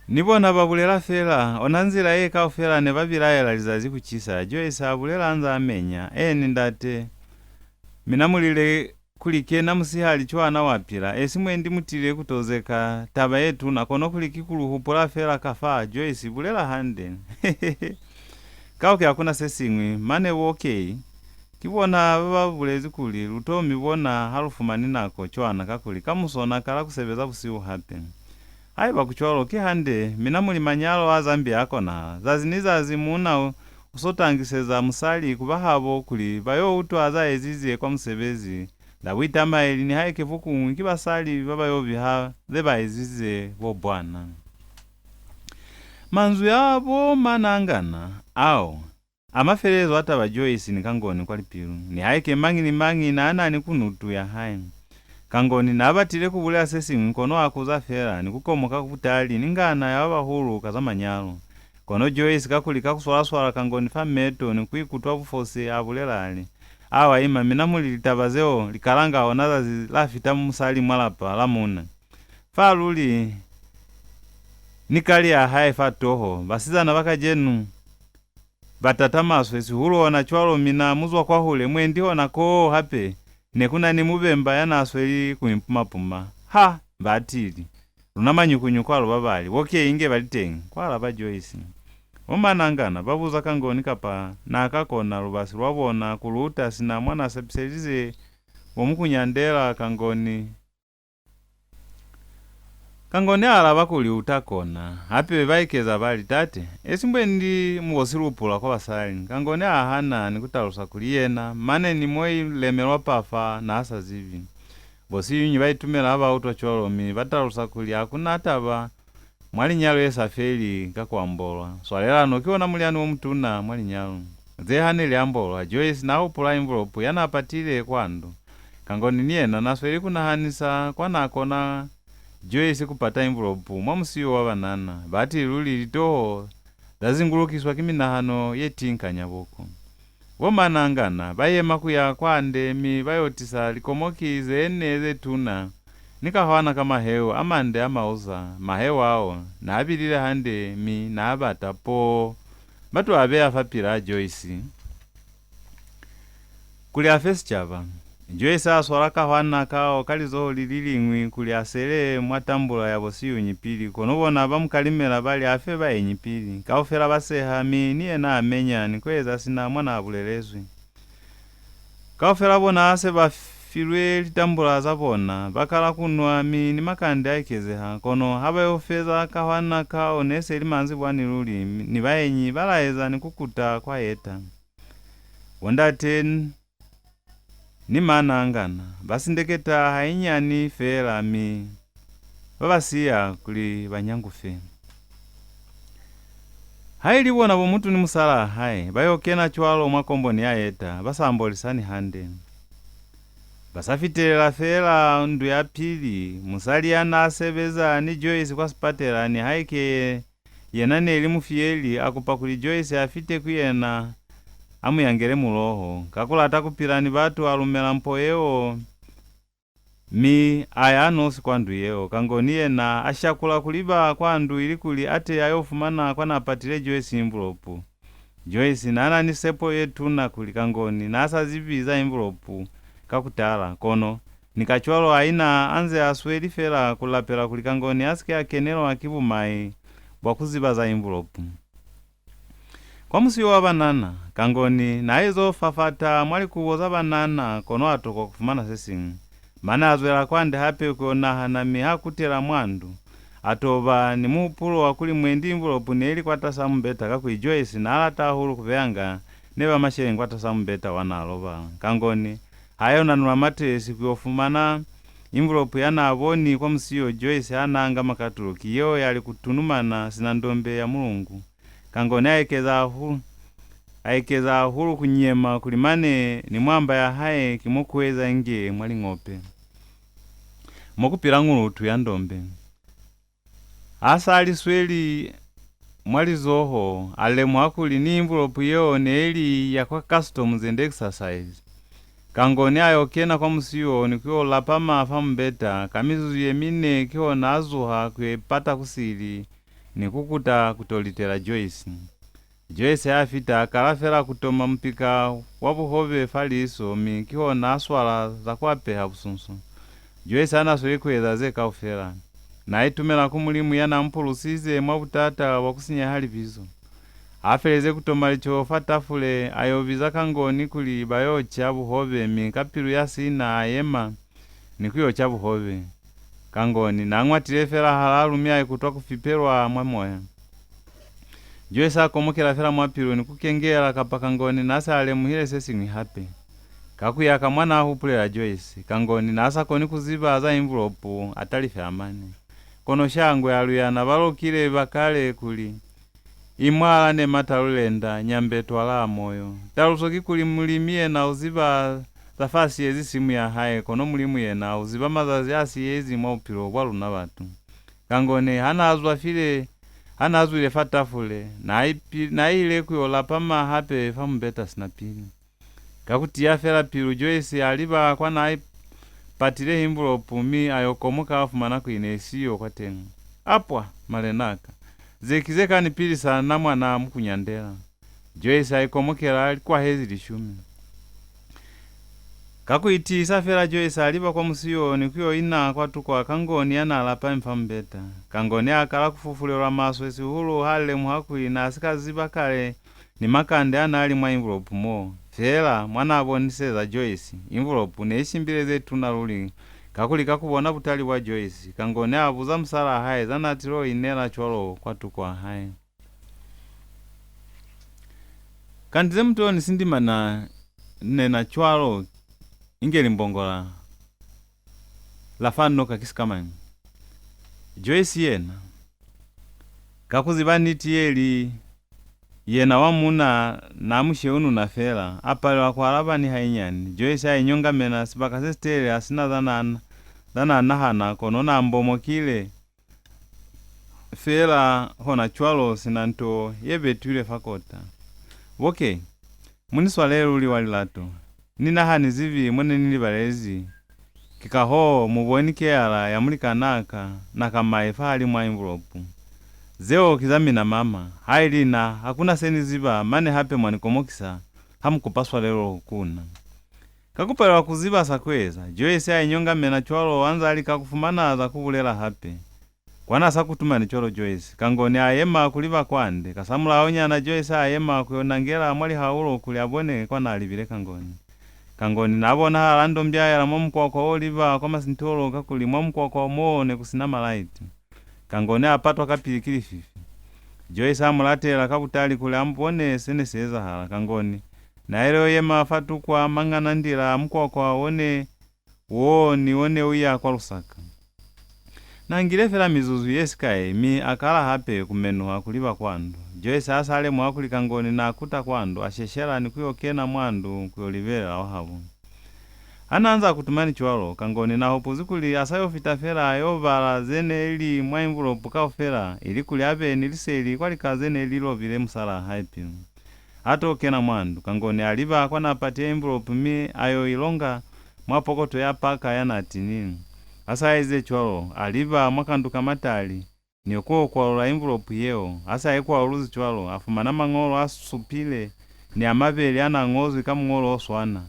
Ni bona ba bulela fela, ona nzila ye kaufela ne ba bilaela lizazi ku cisa, Joyce a bulela anza a menya. Eeni, ndate. Mina mu lile kuli kena musihali cwana wa pila, esi mwendi mu tile ku to zeka taba ye tuna, kono kuli ki ku lu hupula fela ka fa, Joyce, bulela hande. Kao ki hakuna se siñwi, mane bo okay. Ki bona ba ba bulezi kuli lu to mi bona ha lu fumani nako cwana, kakuli kamuso na kala ku sebeza busihu hape. Haiba ku cwalo, ki hande, mina mu li manyalo a Zambia a konahala. Zazi ni zazi muuna u, u so tangiseza musali ku bahabo kuli ba yo utwa za ezize kwa musebezi, la buitamaeli, nihaike fokuñwi ki basali ba ba yo biha ze ba ezize bo bwana. Manzwi a bo Manangana ao a mafelelezo a taba Joyce ni Kangoni kwa lipilu, nihaike mañi ni mañi n'a na ni kunutu ya hae. Kangoni n'a batile ku bulela se siñwi, kono a kuza fela ni ku komoka ku butali ni ngana ya ba bahulu ka za manyalo. Kono Joyce, kakuli ka ku swala-swala Kangoni fa meto ni ku ikutwa bufosi, a bulela a li, Awa ima, mina mu li litaba zeo li kalanga ona zazi la fita musali mwa lapa la muuna. Fa luli ni kali ya hae fa toho, basizana ba kacenu ba tata maswe, sihulu ona cwalo mina mu zwa kwahule, mwendi ona koo hape ne ku na ni mubemba ya n'a sweli ku mi puma-puma. Ha! Batili. Luna manyuku-nyuku a lu babali. Bo kei inge ba li teñi, kwa alaba Joyce. Bo Manangana ba buza Kangoni kapa n'a ka kona lubasi lwa bona ku lu uta sina mwa n'a sepiselize bo Mukunyandela Kangoni. Kangoni a alaba kuli u ta kona. Hape ba ekeza ba li, Tate, esi mwendi mu bo silupula kwa basali. Kangoni a hana ni ku talusa kuli yena mane ni mo i lemelwa pafa n'a sa zibi. Bo Siyunyi ba itumela ha ba utwa cwalo, mi ba talusa kuli ha ku na taba mwa linyalo ye sa feli ka ku ambolwa. Swalelano ki ona mulyani o mutuna mwa linyalo. Ze ha ne li ambolwa, Joyce n'a hupula envelopu ya n'a patile kwa ndu. Kangoni ni yena n'a sweli ku nahanisa kwa n'a kona Joyce ku pata envelopu mwa musiyo wa banana. Batili luli, litoho za zingulukiswa ki minahano ye tinkanya boko. Bo Manangana ba yema ku ya kwande, mi ba yo tisa likomoki ze ne ze tuna, ni kahwana ka maheu a mande a mauza. Maheu ao n'a bilile hande, mi n'a bata poo. Ba to a beya fapil'a Joyce kuli a fe sicaba. Joyce a swala kahwana kao ka lizoho li li liñwi kuli a sele mwa tambula ya bo Siyunyi pili, kono bona ba mu kalimela ba li a fe baenyi pili. Kaufela ba seha, mi ni yena a menya ni ku eza sina mwa n'a bulelezwi. Kaufela bona ha se ba filwe litambula za bona, ba kala ku nwa, mi ni makande a ekezeha, kono ha ba yo feza kahwana kao ne se li manzibwani luli, ni baenyi ba laeza ni ku kuta kwa yeta. Bo ndate ni Manangana ba sindeketa hainyani feela, mi ba ba siya kuli ba nyangufe. Haili bona bo mutu ni musalaa hae ba yo kena cwalo mwa komboni ya yeta, ba sa ambolisani hande. Ba sa fitelela feela ndu ya pili, musali ya n'a sebeza ni Joyce kwa sipatela, nihaike yena ne li mufiyeli, a kupa kuli Joyce a fite ku yena a mu yangele muloho. Ka ku lata ku pila ni batu, a lumela mpo yeo, mi a ya nosi kwa ndu yeo. Kangoni yena a shakula ku liba kwa ndu ilikuli a te a yo fumana kwa n'a patile Joyce envelopu. Joyce n'a na ni sepo ye tuna kuli Kangoni n'a sa zibi za envelopu ka ku tala, kono Ni kacwalo a ina a nze a sweli fela ku lapela kuli Kangoni a si ke a kenelwa ki bumai bwa ku ziba za envulopu. Kwa musiyo wa banana, Kangoni n'a izo fafata mwa likubo za banana, kono a tokwa ku fumana se siñwi. Mane a zwela kwande hape ku yo nahana, mi ha kutela mwa ndu, a to ba ni muhupulo wa kuli mwendi envulopu ne li kwatas'a mumbeta, kakuli Joyce n'a lata hahulu ku beyanga neba masheleñi kwatas'a mumbeta wa n'a lobala. Kangoni ha yo nanula matesi ku yo fumana envulopu ya n'a boni kwa musiyo Joyce ha n'a nga makatulo, ki yeo ya li ku tunumana sina ndombe ya mulungu. Kangoni a ekeza hahulu, a ekeza hahulu ku nyema kuli mane ni mwa mba ya hae ki mo ku eza inge mwa liñope, mo ku pila ñulutu ya ndombe. Ha s'a li sweli mwa lizoho, a lemuha kuli ni envulopu yeo ne li ya kwa Customs and Excise. Kangoni a yo kena kwa musiyo ni ku yo lapama fa mumbeta. Ka mizuzu ye mine kihona a zuha ku yo ipata ku sili ni ku kuta ku to litela Joyce. Joyce ha fita, a kala fela ku toma mupika wa buhobe fa liso, mi kihona a swala za ku apeha busunso. Joyce ha n'a sweli ku eza ze kaufela, n'a itumela ku Mulimu ya n'a mu pulusize mwa butata bwa ku sinyeha libizo. Ha felize ku toma lico fa tafule, a yo biza Kangoni kuli ba yo ca buhobe, mi ka pilu ya sina a yema ni ku yo ca buhobe. Kangoni n'a ñwatile fela halalu mi a ikutwa ku fipelwa mwa moya. Joyce a komokela fela mwa pilu ni ku kengela, kapa Kangoni n'a se a lemuhile se siñwi hape. Ka ku ya ka mwa n'a hupulela Joyce, Kangoni n'a sa koni ku ziba za envulopu a talife a mane. Kono shangwe a luyana ba lokile ba kale kuli, Imwala ne mata lulenda, Nyambe twala moyo. Taluso kikuli mulimi yena u ziba za fa siyezi simu ya hae, kono Mulimu yena u ziba mazazi a siyezi mwa bupilo bwa luna batu. Kangoni ha n'a zwafile, ha n'a zwile fa tafule, n'a ipi-, n'a ile ku yo lapama hape fa mumbeta sina pili. Ka ku tiya fela pilu, Joyce a liba kwa n'a ipatile envulopu mi a yo komoka a fumana kuli ne i siyo kwateñi. Apwa, malen'a ka! Ze ki ze ka ni pilisa na mwa n'a mu kunyandela. Joyce a ikomokela a li kwahezi lishumi. Ka ku itiisa fela, Joyce a liba kwa musiyo ni ku yo ina kwatuko a Kangoni ya n'a lapami fa mumbeta. Kangoni a kala ku fufulelwa maswe sihulu ha lemuha kuli n'a si ka ziba kale ni makande a n'a li mwa envulopu mo. Feela, mwa n'a boniseza Joyce, envulopu ne i shimbile ze tuna luli, kakuli ka ku bona butali bwa Joyce, Kangoni a buza musal'a hae za n'a til'o inela cwalo kwatuko a hae. Kanti ze mu til'o ni sindimana nena cwalo inge limbongola la fa noka ki sikamañi? Joyce yena, ka ku ziba niti ye li yena wa muuna n'a mu sheununa fela, a palelwa ku alaba ni hainyani. Joyce a inyongamena sibaka se sitelele a si na za n'a, za n'a nahana, kono n'a mbomokile fela hona cwalo sina nto ye betwile fa kota. Boke, mu ni swalele luli wa lilato. Ni na ha ni zibi mo ne ni libalezi. Ki kahoo mu boni keyala ya mulikanaa ka na ka mai fahalimu a envulopu. Zeo ki za mina mama. Haili na, ha ku na se ni ziba, mane hape mwa ni komokisa ha mu kupa swalelo ku na. Ka ku palelwa ku ziba sa ku eza, Joyce a inyongamena cwalo a nz'a lika ku fumana za ku bulela hape. Kwa n'a sa kutumani cwalo Joyce, Kangoni a yema ku liba kwande. Kasamulahonyana Joyce a yema ku yo nangela mwa lihaulo kuli a bone kwa n'a libile Kangoni. Kangoni n'a bonahala ndombi a yela mwa mukwakwa o liba kwa masintolo, kakuli mwa mukwakwa moo ne ku si na malaiti. Kangoni a patwa kapili ki lififi. Joyce a mu latela ka butali kuli a bone se ne si ezahala. Kangoni n'a ile yo yema fa tukwa manganandila a mukwakwa o ne wo ni o ne u ya kwa Lusaka. N'a ngile fela mizuzu ye sikai, mi a kala hape ku menuha ku liba kwa ndu. Joyce ha s'a lemuha kuli Kangoni n'a kuta kwa ndu, a sheshela ni ku yo kena mwa ndu ku yo libelela wahabo. Ha n'a nz'a kutumani cwalo, Kangoni n'a hupuzi kuli a sa yo fita fela a yo bala ze ne li mwa envulopu kaufela, ilikuli a be ni liseli kwa lika ze ne li lobile musal'a hae pilu. A to kena mwa ndu, Kangoni a liba kwa n'a patile envulopu mi a yo i longa mwa pokoto ya paka ya n'a tinile. Ha s'a ezize cwalo, a liba mwa kandu ka matali, ni ku yo kwalula envulopu yeo. Ha s'a i kwaluluzi cwalo, a fumana mañolo a supile ni a mabeli a n'a ñozwi ka muñolo o swana.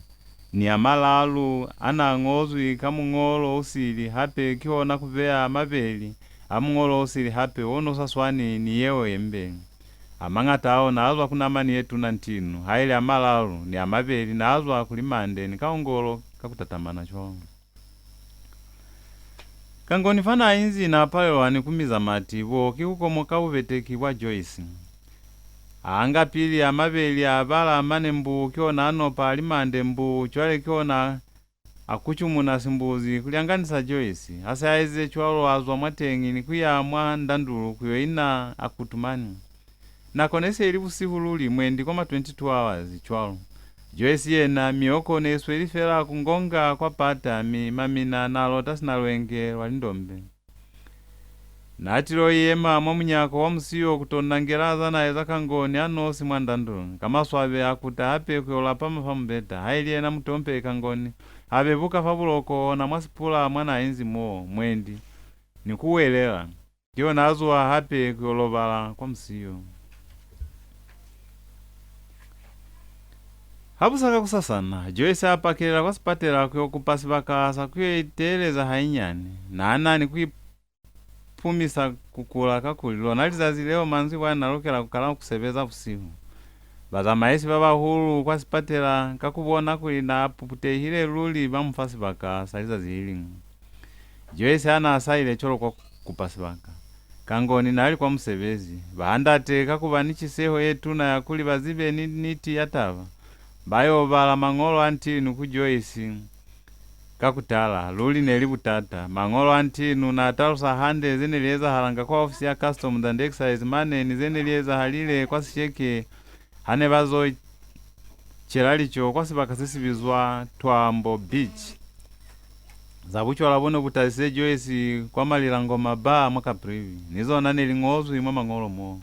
ni a malalu a n'a ñozwi ka muñolo o sili hape ki ona ku beya a mabeli a muñolo o sili hape o n'o sa swani ni yeo ye mbe. A mañata a ona a zwa ku namani ye tuna ntinu, haili a malalu ni a mabeli n'a zwa ku limande ni kaongolo ka ku tatamana cwalo. Kangoni fa n'a inzi n'a palelwa ni ku miza mati, bo ki ku komoka bubeteki bwa Joyce. A nga pili a mabeli a bala mane mbu ki ona a nopa a limande mbu, cwale ki ona a kucumuna simbuzi ku lyanganisa Joyce. Ha se a ezize cwalo, a zwa mwateñi ni ku ya mwa ndandulu ku yo ina a kutumani. Nako ne se ili busihu luli, mwendi kwa ma twenty-two hours cwalo. Joyce yena, mioko ne i sweli fela ku ngonga kwa pata, mi mamina n'a lota sina lwenge lwa lindombe. N'a tilo yema mwa munyako wa musiyo ku to nangela za n'a eza Kangoni a nosi mwa ndandulu. Ka maswabi a kuta hape ku yo lapama fa mubeta, haili yena mutompehi Kangoni a bebuka fa buloko ona mwa sipula mwa n'a inzi moo, mwendi ni ku welela. Ki ona a zuha hape ku yo lobala kwa musiyo. Ha bu sa kakusasana, Joyce a pakelela kwa sipatela ku yo kupa sibaka sa ku yo iteeleza hainyani. N'a na ni ku ipumisa ku kula, kakuli lona lizazi leo manzibwana n'a lukela ku kala ku sebeza busihu. Bazamaisi ba bahulu kwa sipatela, ka ku bona kuli n'a puputehile luli, ba mu fa sibaka sa lizazi li liñwi. Joyce ha n'a sa ile cwalo kwa ku kupa sibaka, Kangoni n'a li kwa musebezi. Baandate, ka ku ba ni ciseho ye tuna ya kuli ba zibe ni niti ya taba, ba yo bala mañolo a ntinu ku Joyce. Ka ku tala, luli ne li butata. Mañolo a ntinu n'a talusa hande ze ne li ezahalanga kwa ofisi ya Customs and Excise mane ni ze ne li ezahalile kwa Sesheke ha ne ba zo cela lico kwa sibaka se si bizwa Twambo Beach. Za bucwala bo ne bu talisize Joyce kwa Malilangoma Bar mwa Caprivi, ni zona ne li ñozwi mwa mañolo mo.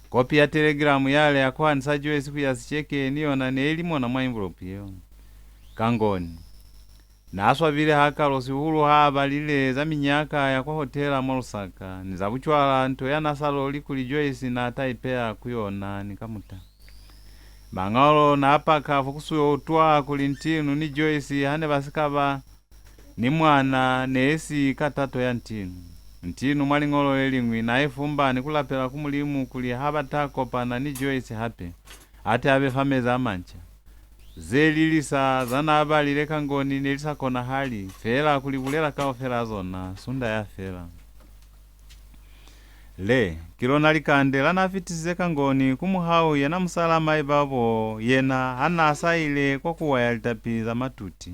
Kopi ya telegilamu yale ya ku hanisa Joyce ku ya Sesheke ni yona ne i li mona mwa envelope yeo. Kangoni n'a swabile hakalo, sihulu ha a balile za minyaka ya kwa hotela mwa Lusaka, ni za bucwala, nto ya n'a sa loli kuli Joyce n'a ta ipeya ku yona ni kamuta. Mañolo n'a paka fo ku si yo utwa kuli Ntinu ni Joyce ha ne ba si ka ba ni mwana ne si ka tato ya Ntinu. Ntinu mwa liñolo le liñwi n'a ifumba ni ku lapela ku Mulimu kuli ha ba ta kopana ni Joyce hape, a te a be fa mezi a manca. Ze lilisa za n'a balile Kangoni ne li sa konahali fela ku li bulela kaufela zona sunda ya fela. Le, ki lona likande la n'a fitisize Kangoni ku Muhau, yena musal'a maibabo, yena ha n'a sa ile kwa ku waya litapi za matuti.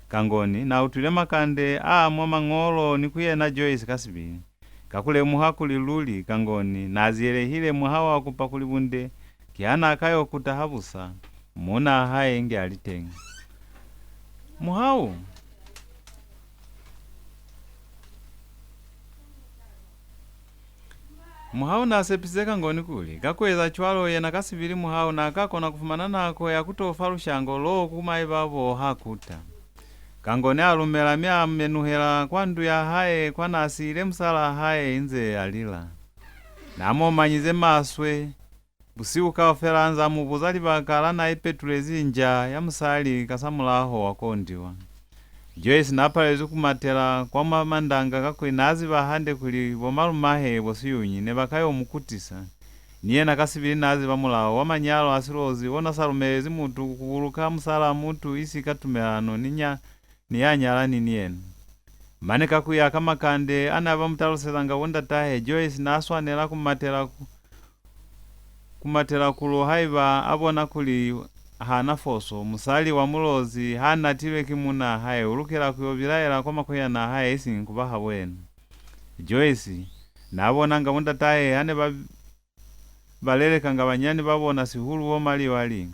Kangoni n'a utwile makande a mwa mañolo ni ku yena Joyce ka sibili. Ka ku lemuha kuli luli Kangoni n'a ziyelehile, Muhau a kupa kuli bunde ki ha n'a ka yo kuta habusa, muunaa hae inge a li teñi. Muhau! Muhau n'a sepisize Kangoni kuli, ka ku eza cwalo, yena ka sibili Muhau n'a ka kona ku fumana nako ya ku to fa lushango lo ku maibabo ha kuta. Kangoni a lumela, mi a menuhela kwa ndu ya hae kwa n'a siile musalaa hae inze a lila. N'a mu omanyize maswe. Busihu kaufela a nz'a mu buza libaka la n'a ipetulezi nja ya musali kasamulaho wa kondiwa. Joyce n'a palezwi ku matela kwa ma-, mandanga, kakuli n'a ziba hande kuli bo malumahe bo Siyunyi ne ba ka yo mu kutisa. Ni yena ka sibili n'a ziba mulao wa manyalo a Silozi o n'a sa lumelezi mutu ku buluka musal'a mutu isi ka tumelano ni nya-, ni ya nyalani ni yena. Mane ka ku ya ka makande a n'a ba mu talusezanga bo ndatahe, Joyce n'a swanela ku matela ku, ku matela kulo haiba a bona kuli ha na foso. Musali wa Mulozi ha natilwe ki muunaa hae, u lukela ku yo bilaela kwa makwenyanaa hae, isiñi ku bahabo yena. Joyce n'a bonanga bo ndatahe ha ne ba, ba lelekanga banyani ba bona, sihulu bo Maliwali.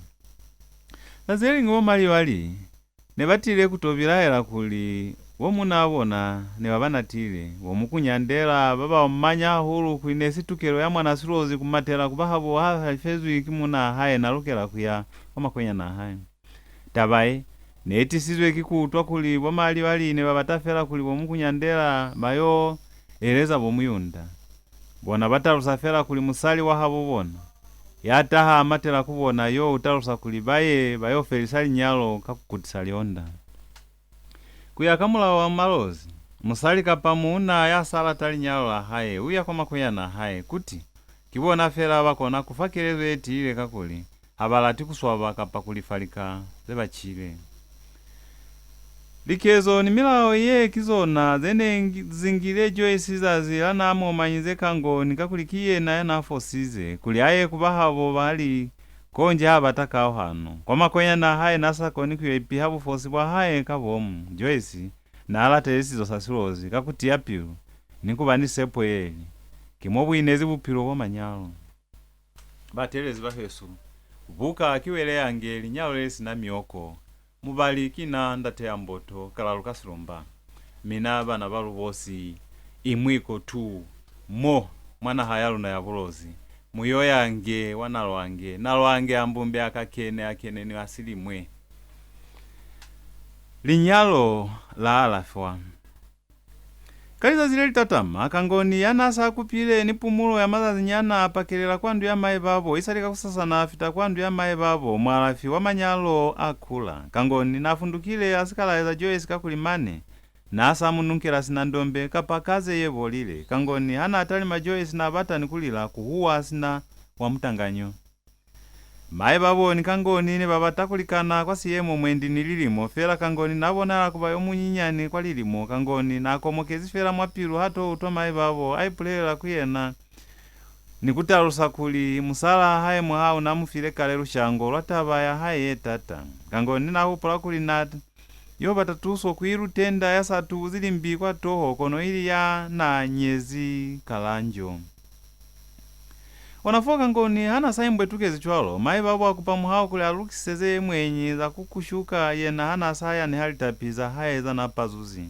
Zazi le liñwi bo Maliwali ne ba tile ku to bilaela kuli bo muunaa bona ne ba ba natile. Bo Mukunyandela ba ba omanya hahulu kuli ne si tukelo ya mwana Silozi ku matela ku bahabo ha halifezwi ki muunaa hae, n'a lukela ku ya kwa makwenyanaa hae. Taba ye, ne i tisizwe ki ku utwa kuli bo Maliwali ne ba bata fela kuli bo Mukunyandela ba yo eleza bo Muyunda. Bona ba talusa fela kuli musali wa habo bona Ya taha a matela ku bona yo u talusa kuli ba ye ba yo felisa linyalo ka ku kutisa lionda. Ku ya ka mulao wa Malozi, musali kapa muuna ya sa lata linyalo la hae u ya kwa makwenyana hae, kuti ki bona fela ba kona ku fa kelezo ye tiile, kakuli ha ba lati ku swaba kapa ku lifa lika ze ba cile. Likezo ni milao ye ki zona ze ne ngi- zingile Joyce zazi la n'a momanyize Kangoni, kakuli ki yena ya n'a fosize kuli a ye ku bahabo ba li konji ha bata kauhano. Kwa makwenyana a hae n'a sa koni ku yo ipiha bufosi bwa hae ka bomu. Joyce n'a latele sizo sa Silozi ka ku tiya pilu ni ku ba ni sepo ye li, ki mo bu inezi bupilo bwa manyalo. Bateelezi ba hesu, buka ki Weleyange, linyalo le li si na mioko. Mubali ki na Ndate ya Mboto, Kalalu ka Silumba. Mina bana ba Lubosi, Imwiko two, mo, mwa naha ya luna ya Bulozi. Muyoyange wa Nalwange, Nalwange a mbumbe a kakene, a kene ni a silimwe. Linyalo la alafwa. Ka lizazi le li tatama, Kangoni ya n'a sa kupile ni pumulo ya mazazinyana a pakelela kwa ndu ya maibabo, isali kakusasana a fita kwa ndu ya maibabo, mualafi wa manyalo a kula. Kangoni n'a fundukile a si ka laeza Joyce kakuli mane n'a sa mu nunkela sina ndombe kapa kaze ye bolile. Kangoni ha n'a talima Joyce n'a bata ni ku lila, ku huwa sina wa mutanganyo. Maibabo ni Kangoni ne ba bata ku likana kwa siyemo mwendi ni lilimo, fela Kangoni n'a bonahala ku ba yo munyinyani kwa lilimo. Kangoni n'a komokezi fela mwa pilu ha to utwa maibabo a ipulelela ku yena ni ku talusa kuli musalaa hae Muhau n'a mu file kale lushango lwa taba ya hae ye tata. Kangoni n'a hupula kuli n'a yo bata tuso ku Ilutenda ya sa tubuzi limbi kwa toho, kono ili ya n'a nyezi kalanjo. Ona fo Kangoni ha n'a sa imbwetukezi cwalo, maibabo a kupa Muhau kuli a lukiseze mwenyi za ku kushuka yena ha n'a sa yaneha litapi za hae za n'a pazuzi.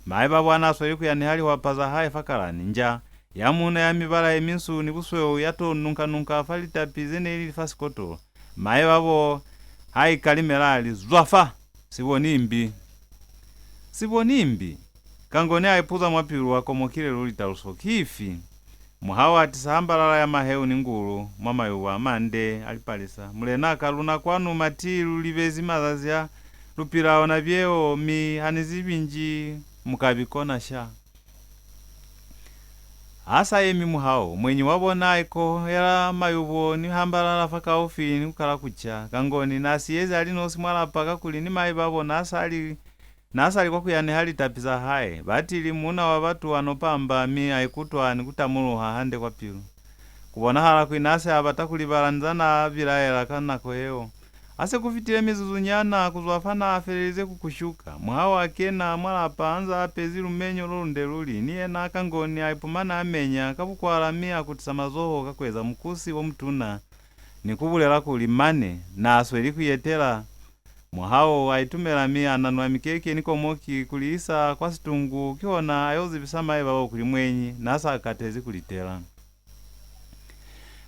Maibabo ha n'a sweli ku yaneha lihwapa za hae fa kalani, nja ya muuna ya mibala ye minsu ni busweu ya to nunka-nunka fa litapi ze ne li fa sikoto. Maibabo ha ikalimela a li, "Zwa fa! Sibonimbi!" Sibonimbi? Kangoni a ipuza mwa pilu, a komokile luli, taluso ki ifi? Muhau a tisa hambalala ya maheu ni ngulu mwa mayuba a mande a lipalisa. Mulena ka, luna kwanu mati lu libezi mazazi a lu pila ona byeo, mi ha ni zibi nji mu ka bi kona sha. Ha sa yemi Muhau, mwenyi wa bona a ikohela mayubo ni hambalala fakaufi ni ku kala ku ca. Kangoni n'a siyezi a li nosi mwa lapa, kakuli ni maibabo n'a sa li, n'a sa li kwa ku yaneha litapi za hae. Batili, muuna wa batu a no pamba, mi a ikutwa ni ku tamuluha hande kwa pilu. Ku bonahala kuli n'a se a bata ku libala ni za n'a bilaela ka nako yeo. Ha se ku fitile mizuzunyana ku zwa fa n'a felelize ku kushuka, Muhau a kena mwa lapa a nz'a apezi lumenyo lo lunde luli, ni yena Kangoni a ipumana a menya ka bukwala mi a kutisa mazoho ka ku eza mukusi o mutuna ni ku bulela kuli mane n'a sweli ku yetela. Muhau a itumela mi a nanula mikeke ni komoki ku li isa kwa situngu, kihona a yo zibisa maibabo kuli mwenyi n'a sa katezi ku litela.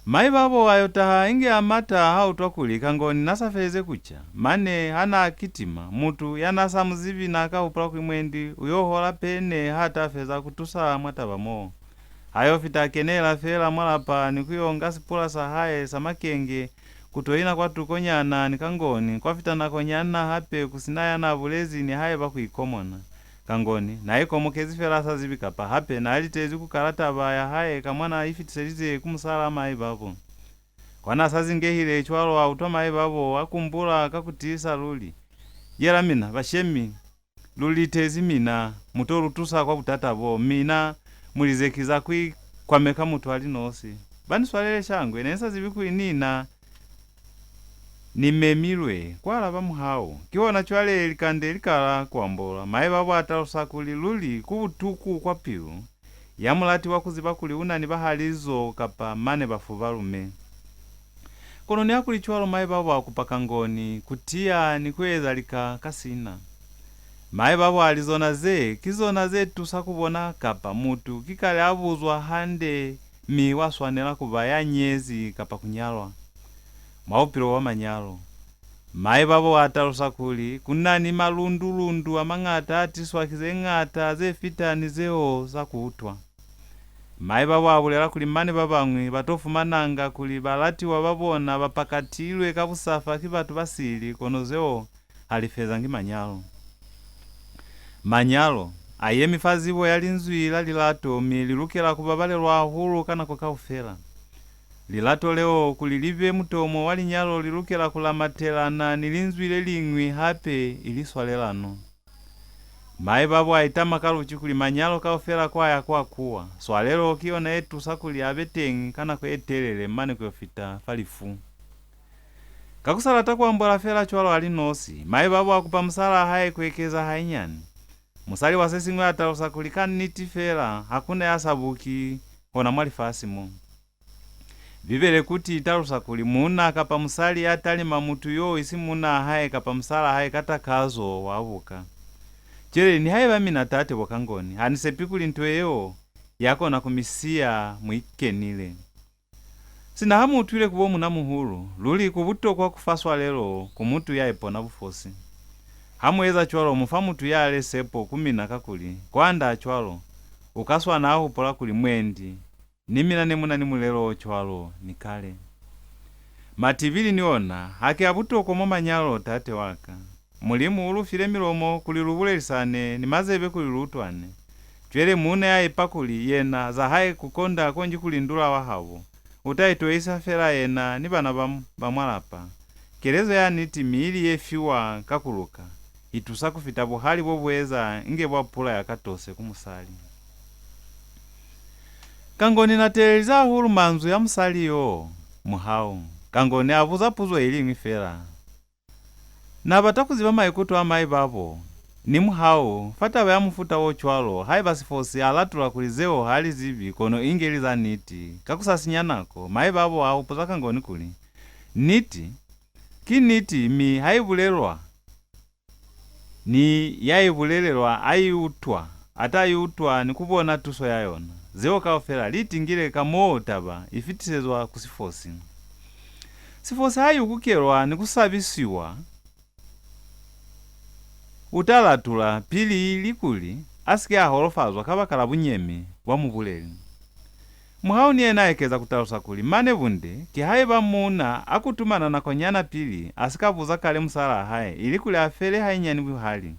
Maibabo a yo taha inge a mata ha utwa kuli Kangoni n'a sa felize ku ca. Mane ha n'a kitima, mutu ya n'a sa mu zibi n'a ka hupula kuli mwendi u yo hola pene ha ta feza ku tusa mwa taba mo. Ha yo fita a kenela feela mwa lapa ni ku yo nga sipula sa hae sa makenge, ku to ina kwatukonyana ni Kangoni. Kwa fita nakonyana hape ku si na ya n'a bulezi nihaiba ku ikomona. Kangoni n'a ikomokezi fela, a sa zibi kapa hape n'a litezi ku kala taba ya hae ka mwa n'a i fitiselize ku musal'a maibabo. Kwa n'a sa zingehile cwalo, a utwa maibabo a kumbula ka ku tiisa luli, "Yela mina, bashemi, lu litezi mina, mu to lu tusa kwa butata bo, mina mu lizeki za ku ikwameka mutu a li nosi. Ba ni swalele shangwe, ne ni sa zibi kuli ni na ni memilwe," kwa alaba Muhau. Kihona cwale likande li kala ku ambolwa. Maibabo a talusa kuli luli ku butuku kwa pilu ya mulatiwa ku ziba kuli u na ni bahalizo kapa mane bafu ba lume. Kono nihakulicwalo, maibabo a kupa Kangoni ku tiya ni ku eza lika ka sina. Maibabo a li, "Zona ze, ki zona ze tusa ku bona kapa mutu ki kale a buzwa hande mi wa swanela ku ba ya nyezi kapa ku nyalwa." Mwa bupilo bwa manyalo, maibabo a talusa kuli ku na ni malundu-lundu a mañata a tiswa ki ze ñata ze fita ni zeo za ku utwa. Mai babo a bulela kuli mane ba bañwi ba to fumananga kuli balatiwa ba bona ba pakatilwe ka busafa ki batu ba sili, kono zeo ha li fezangi manyalo. Manyalo a yemi fa zibo ya linzwi la lilato, mi li lukela ku babalelwa hahulu ka nako kaufela. Lilato leo kuli li be mutomo wa linyalo li lukela ku lamatelana ni linzwi le liñwi hape, ili swalelano. Mai babo a itama ka luci kuli manyalo kaufela kwa ya kwa kuwa. Swalelo ki yona ye tusa kuli a be teñi ka nako ye telele mane ku yo fita fa lifu. Ka ku sa lata ku ambola fela cwalo a li nosi, mai babo a kupa musalaa hae ku ekeza hainyani. Musali wa se siñwi a talusa kuli ka niti fela ha ku na ya sa buki hona mwa lifasi mo. Bibele kuti i talusa kuli muuna kapa musali ya talima mutu yo isi muunaa hae kapa musalaa hae ka takazo wa buka. Cwale, nihaiba mina tate bo Kangoni, ha ni sepi kuli nto yeo ya kona ku mi siya mu ikenile. Sina ha mu utwile ku bo muuna-muhulu, luli ku butokwa ku fa swalelo ku mutu ya ipona bufosi. Ha mu eza cwalo, mu fa mutu yale sepo ku mina, kakuli, kwand'a cwalo, u ka swana a hupula kuli mwendi ni mina ne mu na ni mulelo o cwalo ni kale. Matibili ni ona haki a butokwa mwa manyalo, tate wa ka. Mulimu u lu file milomo kuli lu bulelisane, ni mazebe kuli lu utwane. Cwale muuna ya ipa kuli yena za hae ku konda konji ku lindula wa habo, u ta itoisa fela yena ni bana ba, ba mwa lapa. Kelezo ya niti mi ili ye fiwa ka ku luka, i tusa ku fita buhali bo bu eza inge bwa pula ya katose ku musali. Kangoni na teelelize hahulu manzwi a musali yo, Muhau. Kangoni a buza puzo i liñwi fela. Na bata ku ziba maikuto a mai babo ni Muhau fa taba ya mufuta o cwalo, haiba Sifosi a latula kuli zeo ha li zibi kono inge li za niti. Ka ku sa sinya nako, mai babo a hupuza Kangoni kuli, niti ki niti, mi ha i bulelwa, ni ya i bulelelwa a i utwa, a ta i utwa ni ku bona tuso ya yona. Zeo kaufela li itingile ka moo taba i fitisezwa ku Sifosi. Sifosi ha i ukukelwa ni ku sabisiwa, u ta latula pili ilikuli a si ke a holofazwa kabakala bunyemi bwa mubuleli. Muhau ni yena a ekeza ku talusa kuli mane bunde ki haiba muuna a kutumana nakonyana pili a si ka buza kale musalaa hae ilikuli a fele hainyani buhali.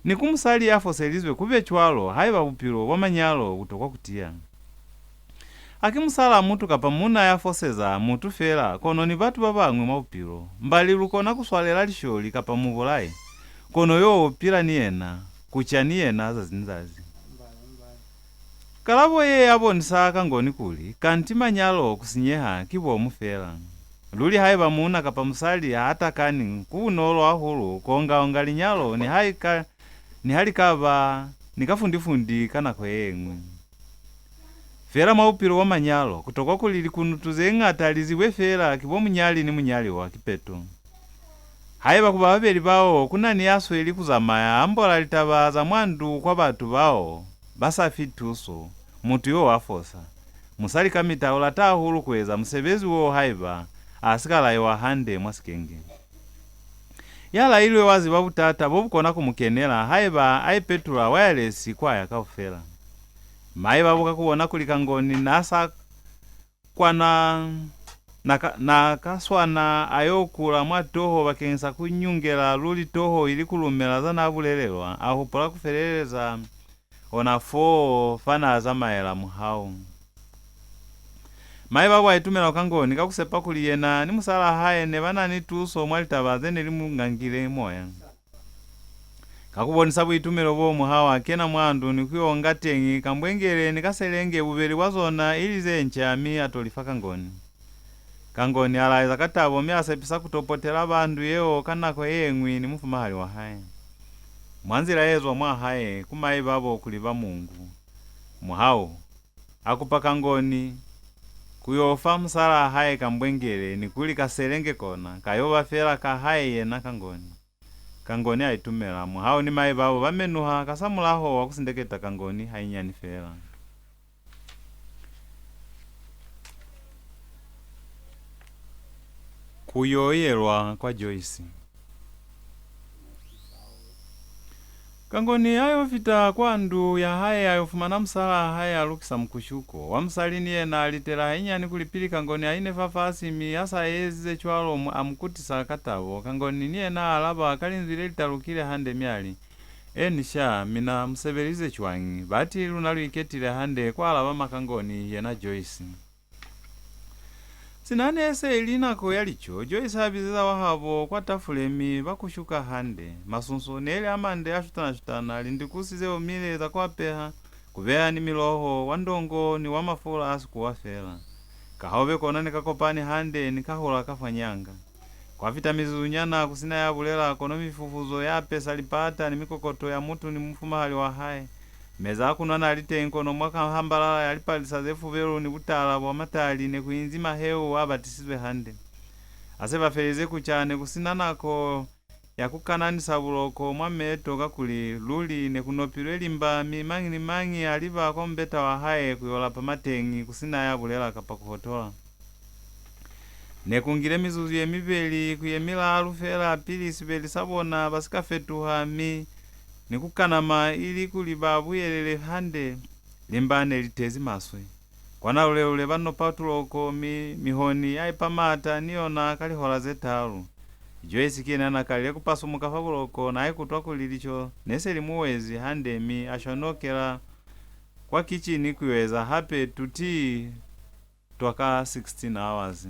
Ni ku musali ya foselizwe ku be cwalo haiba bupilo bwa manyalo bu tokwa ku tiya. Haki musalaa mutu kapa muuna ya foseza mutu feela, kono ni batu ba bañwi mwa bupilo. Mbali lu kona ku swalela lisholi kapa mubulai, kono yo u pila ni yena, ku ca ni yena zazi ni zazi. Kalabo ye ya bonisa Kangoni kuli, kanti manyalo ku sinyeha ki bomu feela. Luli haiba muuna kapa musali ha takani, ku bunolo hahulu ku onga-onga linyalo ni ha li ka, ni ha li ka ba ni kafundi-fundi ka nako ye ñwi. Feela mwa bupilo bwa manyalo, ku tokwa kuli likunutu ze ñata li zibwe feela ki bo munyali ni munyaliwa kipeto. Haiba ku ba babeli bao ku na ni ya sweli ku zamaya a ambola litaba za mwa ndu kwa batu bao ba sa fi tuso, mutu yo wa fosa. Musali kamita u lata hahulu ku eza musebezi wo haiba a si ka laiwa hande mwa sikenge. Ya lailwe wa ziba butata bo bu kona ku mu kenela haiba a ipetula wayalesi kwa ya kaufela. Mai babo ka ku bona kuli Kangoni na sa kwana, na ka, na ka swana a yo kula mwa toho bakeñisa ku nyungela luli toho ili ku lumela za n'a bulelelwa, a hupula ku feleleza ona foo fa n'a zamaela Muhau. Mai babo a itumela ku Kangoni ka ku sepa kuli yena ni musalaa hae ne ba na ni tuso mwa litaba ze ne li mu ngangile moya. Ka ku bonisa buitumelo bo, Muhau a kena mwa ndu ni ku yo nga teñi kambwengele ni kaselenge, bubeli bwa zona ili ze nca, mi a to li fa Kangoni. Kangoni a laeza ka tabo, mi a sepisa ku to potela ba ndu yeo ka nako ye ñwi ni mufumahali wa hae. Mwa nzila ye zwa mwa hae ku mai babo ku liba Mungu, Muhau a kupa Kangoni ku yo fa musalaa hae kambwengele, ni kuli kaselenge kona ka yo ba fela ka hae yena Kangoni. Kangoni a itumela. Muhau ni mai babo ba menuha kasamulaho wa ku sindeketa Kangoni hainyani fela. Ku yo yelwa kwa Joyce. Kangoni a yo fita kwa ndu ya hae, a yo fumana musalaa hae a lukisa mukushuko. Wa musali ni yena a litela hainyani kuli pili Kangoni a ine fafasi, mi a sa ezize cwalo mu-, a mu kutisa ka tabo. Kangoni ni yena a alaba ka linzwi le li talukile hande mi a li, "Eni sha, mina mu sebelize cwañi?" "Bati luna lu iketile hande," kwa alaba Makangoni, yena Joyce. Sina ne se ili nako ya lico, Joyce a bizeza wahabo kwa tafule mi ba kushuka hande. Masunso ne li a mande a shutana-shutana, lindikusi ze omile za ku apeha, ku beya ni miloho, wa ndongo ni wa mafula a sikuwa fela. Kahaube kona ne ka kopani hande ni kahula ka fa nyanga. Kwa fita mizuzunyana ku si na ya bulela, kono mifufuzo ya apesa lipata ni mikokoto ya mutu ni mufumahali wa hae. Mezi a ku nwa n'a li teñi, kono mwa ka-, hambalala ya lipalisa ze fubelu ni butala bwa matali ne ku inzi maheu a batisizwe hande. Ha se ba felize ku ca, ne ku si na nako ya ku kananisa buloko mwa meto, kakuli luli ne ku nopilwe limba, mi mañi ni mañi a liba kwa mubeta wa hae ku yo lapa mateñi, ku si na ya bulela kapa ku hotola. Ne ku ngile mizuzu ye mibeli ku ye milaalu fela pili sibeli sa bona ba si ka fetuha, mi ni ku kanama ili kuli ba buyelele hande, limba ne li tezi maswe. Kwa nalulelule ba nopa tuloko, mi mihoni ya ipa maata ni yona ka lihola ze talu. Joyce ki yena n'a kalile ku pasumuka fa buloko, n'a ikutwa kuli lico ne se li mu wezi hande, mi a shonokela kwa kicini ku yo eza hape tutii twa ka sixteen hours.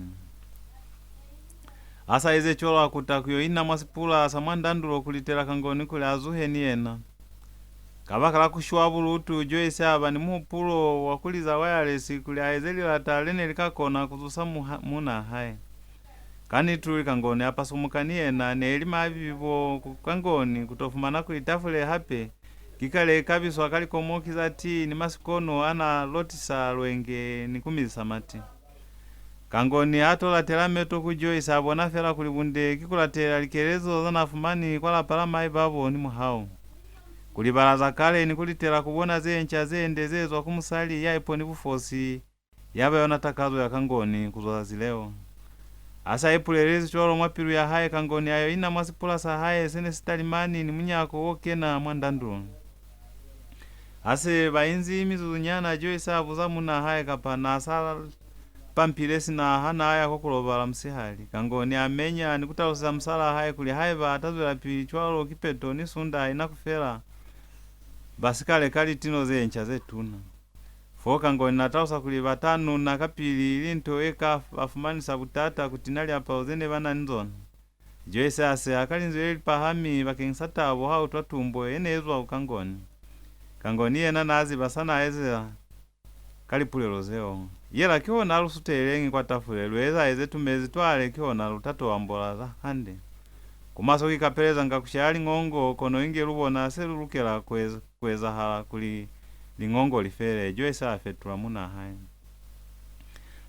Ha sa eze cwalo, a kuta ku yo ina mwa sipula sa mwa ndandulo ku litela Kangoni kuli a zuhe ni yena. Kabakala ku shwa bulutu, Joyce a ba ni muhupulo wa ku liza wayalesi kuli a eze lilata le ne li ka kona ku zusa muha-, muunaa hae. Kaniti luli Kangoni a pasumuka ni yena, ne li mabibo ku Kangoni ku to fumana kuli tafule hape ki kale i kabiswa ka likomoki za tii ni masikono a n'a lotisa lwenge ni ku mizisa mati. Kangoni a to latela meto ku Joyce, a bona fela kuli bunde ki ku latelela likelezo za n'a fumani kwa lapa la mai babo ni muhau. Ku libala za kale ni ku litela ku bona ze nca ze nde ze zwa ku musali ya iponi bufosi, ya ba yona takazo ya Kangoni ku zwa zazi leo. A sa ipulelezi cwalo mwa pilu ya hae, Kangoni a yo ina mwa sipula sa hae se ne si talimani ni munyako wo kena mwa ndandulo. Ha se ba inzi mizuzunyana, Joyce a buza muunaa hae kapa n'a sa pampile sina ha n'a ya kwa ku lobala musihali. Kangoni a menya ni ku taluseza musalaa hae kuli haiba a ta zwelapili cwalo kipeto ni sunda ha i na ku fela, ba si ka leka litino ze nca ze tuna. Fo Kangoni n'a talusa kuli ba ta nuna kapili, ili nto ye ka ba fumanisa butata ku tina liapalo ze ne ba na ni zona. Joyce a seha ka linzwi le li pahami bakeñisa tabo ha utwa tumbo ye ne ezwa ku Kangoni. Kangoni yena n'a ziba sa n'a ezela ka lipulelo zeo. Yela kihona lu suteleñi kwa tafule, lu ezaeze tumezi twale, kihona lu ta to ambola za hande. Ku maswe ku ikapelezanga ku shaya liñongo, kono inge lu bona se lu lukela ku eza, ku ezahala kuli liñongo li fele, Joyce a fetula muunaa hae.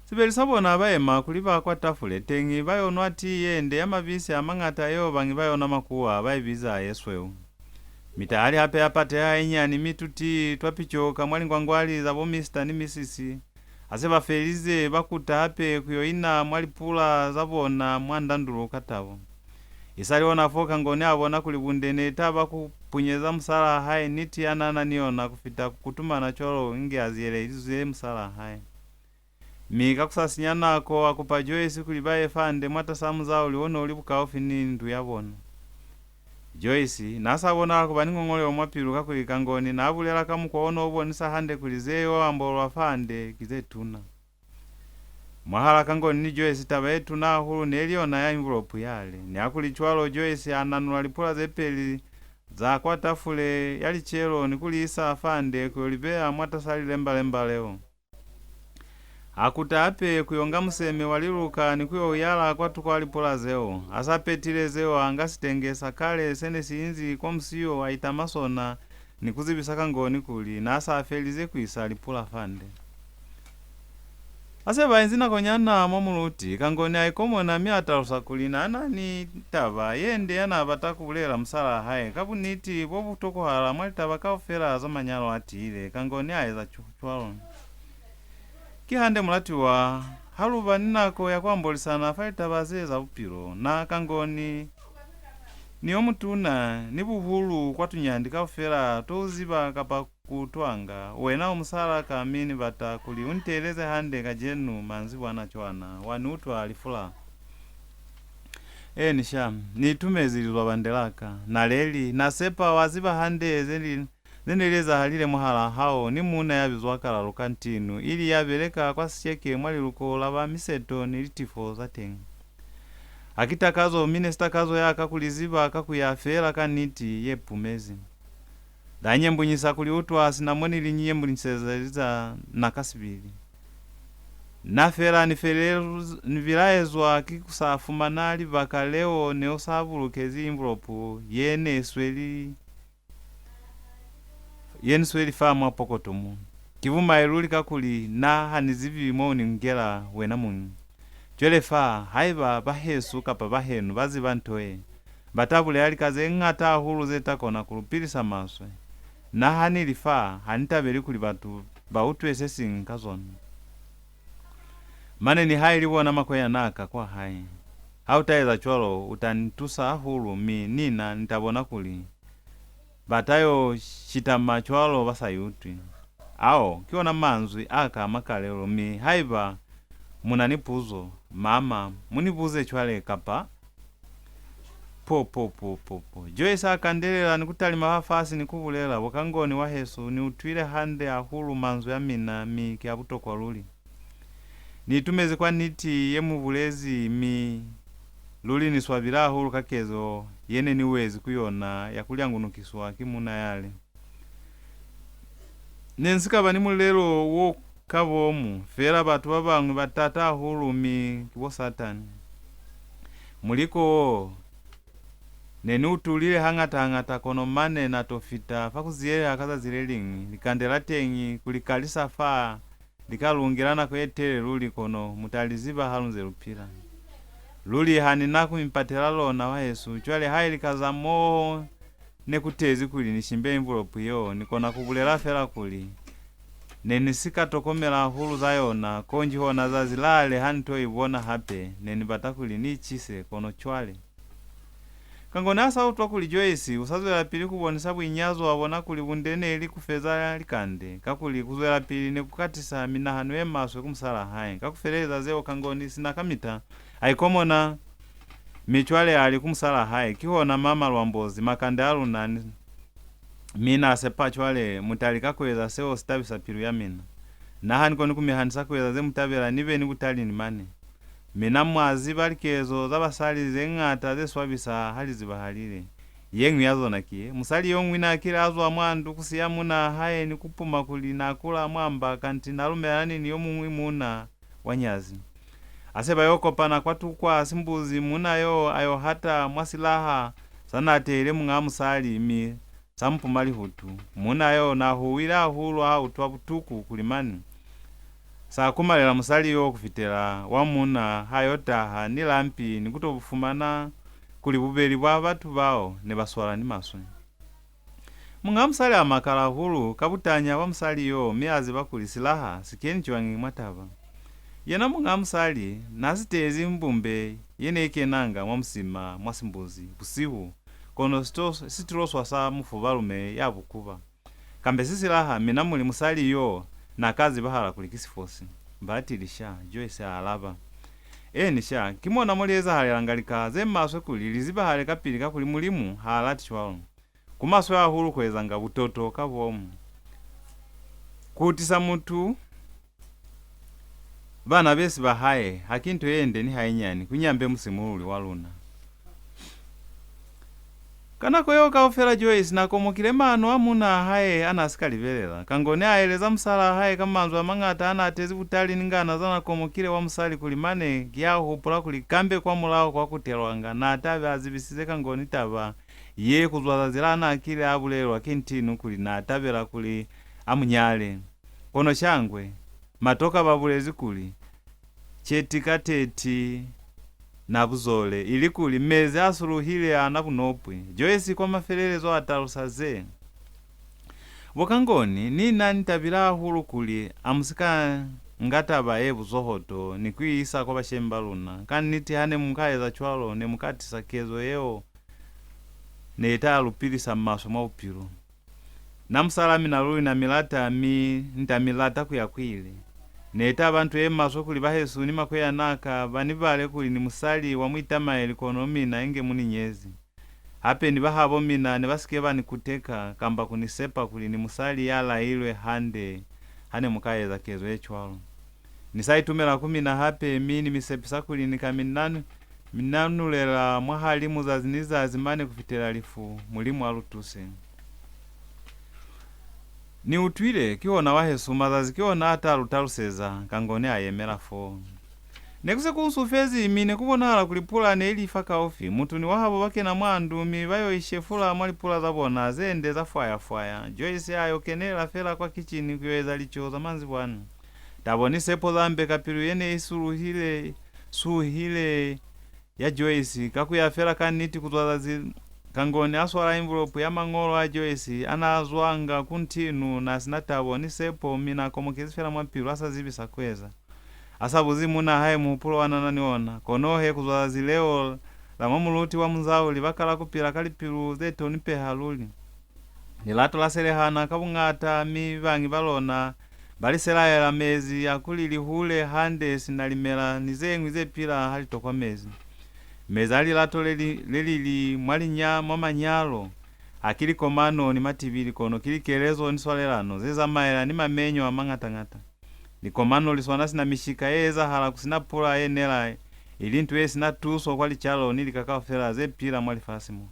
Sibeli sa bona ba yema kuli ba kwa tafule teñi ba yo nwa tii ye nde ya mabisi a mañata yeo bañi ba yona makuwa ba i biza ye sweu. Mitahali hape ya pateha hainyani, mi tutii twa picoka mwa lingwangwali za bo Mister ni Missus. Ha se ba felize, ba kuta hape ku yo ina mwa lipula za bona mwa ndandulo ka tabo. Isali ona fo Kangoni a bona kuli bunde ne taba ku punyeza musalaa hae niti ya n'a na ni yona ku fita ku kutumana cwalo inge a ziyelelize musalaa hae. Mi ka ku sa sinya nako, a kupa Joyce kuli ba ye fande mwatas'a muzauli o n'o li bukaufi ni ndu ya bona. Joyce n'a sa bonahala ku ba ni ngongolelo mwa pilu, kakuli Kangoni n'a bulela ka mukwa o n'o bonisa hande kuli ze yo ambolwa fande ki ze tuna. Mwahal'a Kangoni ni Joyce, taba ye tuna hahulu ne li yona ya envulopu yale. Nihakulicwalo, Joyce a nanula lipula ze peli za kwa tafule ya licelo ni ku li isa fande ku yo li beya mwatas'a lilemba-lemba leo. A kuta hape ku yo nga museme wa liluka ni ku yo u yala kwatuko a lipula zeo. Ha sa petile zeo, a nga sitenge sa kale se ne si inzi kwa musiyo, a itama sona ni ku zibisa Kangoni kuli n'a sa felize ku isa lipula fande. Ha se ba inzi nakonyana mwa muluti, Kangoni a ikomona mi a talusa kuli n'a na ni taba ye nde ya n'a bata ku bulela musal'a hae. Ka buniti bo bu tokwahala mwa litaba kaufela za manyalo a tiile, Kangoni a eza cu-, cwalo. Ki hande, mulatiwa, ha lu ba ni nako ya ku ambolisana fa litaba ze za bupilo. Na, Kangoni, ni yo mutuna, ni buhulu kwa tunyandi kaufela to u ziba kapa ku utwanga. Wena u musalaa ka, mi ni bata kuli u nteeleze hande kacenu manzibwana cwana. Wa ni utwa, Lifula? Eeni sha, ni itumezi lizwabande la ka. Naleli, na sepa wa ziba hande ze li, ze ne li ezahalile mwahalaa hao ni muuna ya bizwa Kalaluka Ntinu, ili ya beleka kwa Sesheke mwa liluko la ba miseto ni litifo za teñi. Ha ki takazo, mi ne si takazo ya ka ku li ziba ka ku ya feela ka niti ye pumezi. La nyembunyisa ku li utwa sina mo ni li nyembunyiseza liza na ka sibili. Na fela ni felelz-, ni bilaezwa ki ku sa fumana libaka leo ne u sa bulukezi envelope ye ne sweli, ye ni sweli fa mwa pokoto mo. Ki bumai luli, kakuli na ha ni zibi mo ni ngela wena muñi. Cwale fa, haiba bahesu kapa bahenu ba ziba nto ye, ba ta bulela lika ze ñata hahulu ze ta kona ku lu pilisa maswe. Na ha ni li fa, ha ni tabeli kuli batu ba utwe se siñwi ka zona. Mane nihaili bona makwenyana a ka kwa hae. Ha u ta eza cwalo, u ta ni tusa hahulu, mi ni na ni ta bona kuli ba ta yo shitama cwalo ba sa i utwi. Ao ki ona manzwi a ka a makalelo, mi haiba mu na ni puzo, mama, mu ni buze cwale, kapa? Po, po, po, po, po. Joyce a kandelela ni ku talima fafasi ni ku bulela, Bo Kangoni wahesu, ni utwile hande hahulu manzwi a mina, mi ki a butokwa luli. Ni itumezi kwa niti ye mu bulezi, mi luli ni swabile hahulu ka kezo ye ne ni wezi ku yona ya ku lyangunukiswa ki muuna yale. Ne ni si ka ba ni mulelo wo ka bomu, fela batu ba bañwi ba taata hahulu, mi ki bo Satani. Muliko wo ne ni u tulile hañata-hañata, kono mane na to fita fa ku ziyeleha ka zazi le liñwi, likande la teñi ku li kalisa fa, li ka lu ngela nako ye telele luli, kono mu ta li ziba ha lu nze lu pila. Luli, ha ni na ku mi patela lona, wahesu. Cwale, haili ka za mo ne ku tezi kuli ni shimbe envelope yeo, ni kona ku bulela fela kuli ne ni si ka tokomela hahulu za yona, konji hona zazi lale ha ni to i bona hape, ne ni bata kuli ni i cise, kono cwale. Kangoni ha sa utwa kuli Joyce u sa zwelapili ku bonisa buinyazo, a bona kuli bunde ne li ku feza likande, kakuli ku zwelapili ne ku ka tisa minahano ye maswe ku musalaa hae. Ka ku feleleza zeo, Kangoni sina kamita a ikomona, mi cwale a li ku musalaa hae, Kihona, Mama Lwambozi, makande a luna ni, mi na sepa cwale mu ta lika ku eza seo si tabisa pilu ya mina. Na ha ni koni ku mi hanisa ku eza ze mu tabela, ni be ni butali ni mane. Mina mwa ziba likezo za basali ze ñata ze swabisa ha li zibahalile. Ye ñwi ya zona ki ye, musali yo ñwi na kile a zwa mwa ndu ku siya munaa hae ni ku puma kuli na kula mwa mba, kanti na lumelani ni yo muñwi muuna wa nyazi. Ha se ba yo kopana kwa tukwa Simbuzi, muuna yo a yo hata mwa silaha sa na teile muñaa musali, mi sa mu puma lihutu. Muuna yo na huwile hahulu ha utwa butuku kuli mane sa kumalela musali yo ku fitela wa muuna ha yo taha ni lampi ni ku to bu fumana kuli bubeli bwa batu bao ne ba swalani maswe. Muñaa musali a makala hahulu ka butanya bwa musali yo, mi a ziba kuli silaha si keni cwañi mwa taba. Yena muñaa musali na sitezi mbumbe ye ne i kenanga mwa musima mwa Simbuzi busihu, kono sito-, sitiloswa sa mufubalume ya bukuba. Kambe si silaha, mina mu li musali yo na ka zibahala kuli ki sifosi? Batili sha, Joyce a alaba. Eeni sha, ki mona mo li ezahalelanga lika ze maswe kuli li zibahale kapili, kakuli Mulimu ha lati cwalo. Ku maswe hahulu ku ezanga butoto ka bomu. Ku tisa mutu bana besi ba hae ha ki nto ye nde ni hainyani ku Nyambe musimululi wa luna. Ka nako yeo kaufela, Joyce na komokile maano a muunaa hae a na si ka libelela. Kangoni a eleza musalaa hae ka manzwi a mañata a na tezi butali ni ngana za na komokile wa musali kuli mane ki ha hupula kuli kambe kwamulaho kwa kutelwanga na ta be a zibisize Kangoni taba ye ku zwa zazi la na kile a bulelwa ki Ntinu kuli na tabela kuli a mu nyale. Kono shangwe, matoka ba bulezi kuli, Ceti ka teti na buzole, ili kuli, mezi a suluhile a na bunopwi. Joyce kwa mafelelezo a talusa ze. Bo Kangoni, ni na ni tabile hahulu kuli a mu si ka nga taba ye buzohoto ni ku i isa kwa bashemi ba luna. Ka niti, ha ne mu ka eza cwalo, ne mu ka tisa kezo yeo ne i ta lu pilisa maswe mwa bupilo. Na musalaa mina luli na mi lata, mi ni ta mi lata ku ya ku ile. Ne i ta ba nto ye maswe kuli bahesu ni makweyanaa ka ba ni bale kuli ni musali wa muitamaeli, kono mina inge mu ni nyezi. Hape ni bahabo mina ne ba si ke ba ni kuteka kamba ku ni sepa kuli ni musali ya lailwe hande ha ne mu ka eza kezo ye cwalo. Ni sa itumela ku mina hape, mi ni mi sepisa kuli ni ka mi nanu-, mi nanulela mwahalimu zazi ni zazi mane ku fitela lifu. Mulimu a lu tuse. Ni utwile, kihona wahesu, mazazi ki ona a ta lu taluseza, Kangoni a yemela fo. Ne ku se ku usufezi, mi ne ku bonahala kuli pula ne i li fakaufi. Mutu ni wahabo ba kena mwa ndu, mi ba yo ishefula mwa lipula za bona ze nde za fwaya-fwaya. Joyce a yo kenelela fela kwa kicini ku yo eza lico za manzibwana. Tabo ni sepo za mbeka pilu ye ne i suluhile, suhile ya Joyce, ka ku ya fela ka niti ku zwa zazi Kangoni a swala envelope ya mañolo a Joyce a n'a zwanga ku Ntinu, n'a si na tabo ni sepo, mi n'a komokezi fela mwa pilu, a sa zibi sa ku eza. A sa buzi muunaa hae muhupulo wa n'a na ni ona. Kono he, ku zwa zazi leo la mwa muluti wa Munzauli, ba kala ku pila ka lipilu ze tonipeha luli. Lilato la selehana ka buñata, mi bañi ba lona ba li selaela mezi a kuli li hule hande sina limela ni ze ñwi ze pila ha li tokwa mezi. Mezi a lilato le li, le li li mwa linya-, mwa manyalo, ha ki likomano ni matibili, kono ki likelezo ni swalelano ze zamaela ni mamenyo a mañata-ñata. Likomano li swana sina mishika ye ezahala ku sina pula ye nela, ili nto ye sina tuso kwa licalo ni lika kaufela ze pila mwa lifasi mo.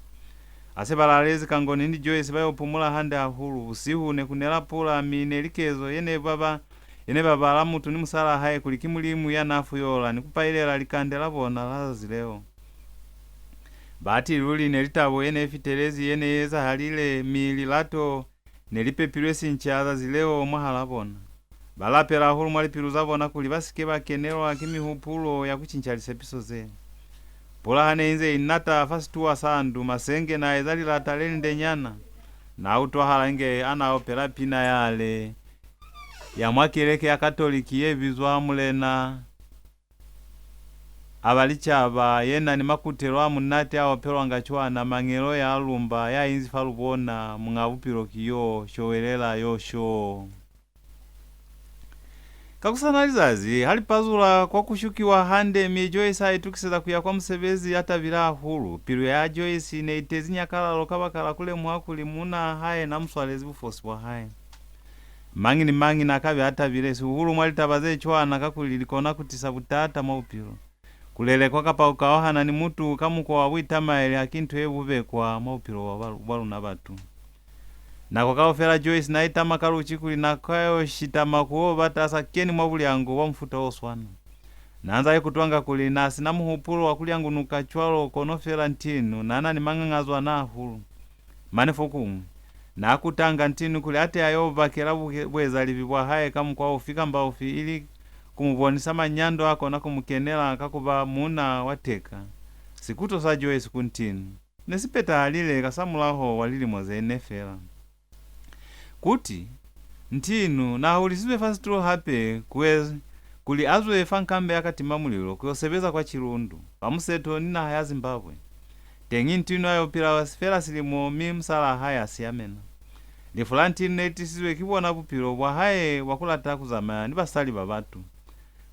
Ha se ba lalezi, Kangoni ni Joyce ba yo pumula hande hahulu. Busihu ne ku nela pula, mi ne li kezo ye ne ba ba, ye ne ba bala mutu ni musalaa hae kuli ki Mulimu ya n'a fuyola ni ku pailela likande la bona la zazi leo. Bati luli ne li tabo ye ne fitelezi ye ne ezahalile, mi lilato ne li pepilwe sinca zazi leo mwahal'a bona. Ba lapela hahulu mwa lipilu za bona kuli ba si ke ba kenelwa ki mihupulo ya ku cinca lisepiso ze. Pula ha ne inze i nata fa situwa sa ndu, Masenge n'a eza lilata le lindenyana. N'a utwahala inge a n'a opela pina yale ya mwa keleke ya Katoliki ye bizwa Mulena a ba licaba, ye na ni makutelo a munati a opelwanga cwana, Mangelo ya lumba ya inzi fa lubona, Muñ'a Bupilo ki yo, showelela yo sho. Ka ku sa na lizazi, ha li pazula kwa ku shukiwa hande, mi Joyce a itukiseza ku ya kwa musebezi a tabile hahulu. Pilu ya Joyce ne i tezi nyakalalo kabakala ku lemuha kuli muunaa hae n'a mu swalezi bufosi bwa hae. Mañi ni mañi n'a ka be a tabile, sihulu mwa litaba ze cwana, kakuli li kona ku tisa butata mwa bupilo. Ku lelekwa kapa ku kauhana ni mutu ka mukwa wa buitamaeli ha ki nto ye bubekwa mwa bupilo bwa, bwa, bwa luna batu. Nako kaufela Joyce n'a itama ka luci kuli n'a ka yo shitama ku yo bata a sa keni mwa bulyango bwa mufuta o swana. N'a nza ikutwanga kuli n'a si na muhupulo wa ku lyangunuka cwalo, kono fela Ntinu n'a na ni mangangazwana hahulu. Mane fokuñwi, n'a kutanga Ntinu kuli a te a yo bakela buke-, buezalibi bwa hae ka mukwa ufi kamba ufi, ili ku mu bonisa manyando a kona ku mu kenela ka ku ba muuna wa teka. Sikuto sa Joyce ku Ntinu ne si petahalile kasamulaho wa lilimo ze ne fela. Kuti, Ntinu n'a hulisizwe fa situlo hape ku ezi kuli a zwe fa nkambe ya Katima Mulilo ku yo sebeza kwa Chilundu, fa museto ni naha ya Zimbabwe. Teñi Ntinu a yo pila fela silimo, mi musalaa hae a siyamena. Lifu la Ntinu ne li tisizwe ki bona bupilo bwa hae bwa ku lata ku zamaya ni basali ba batu.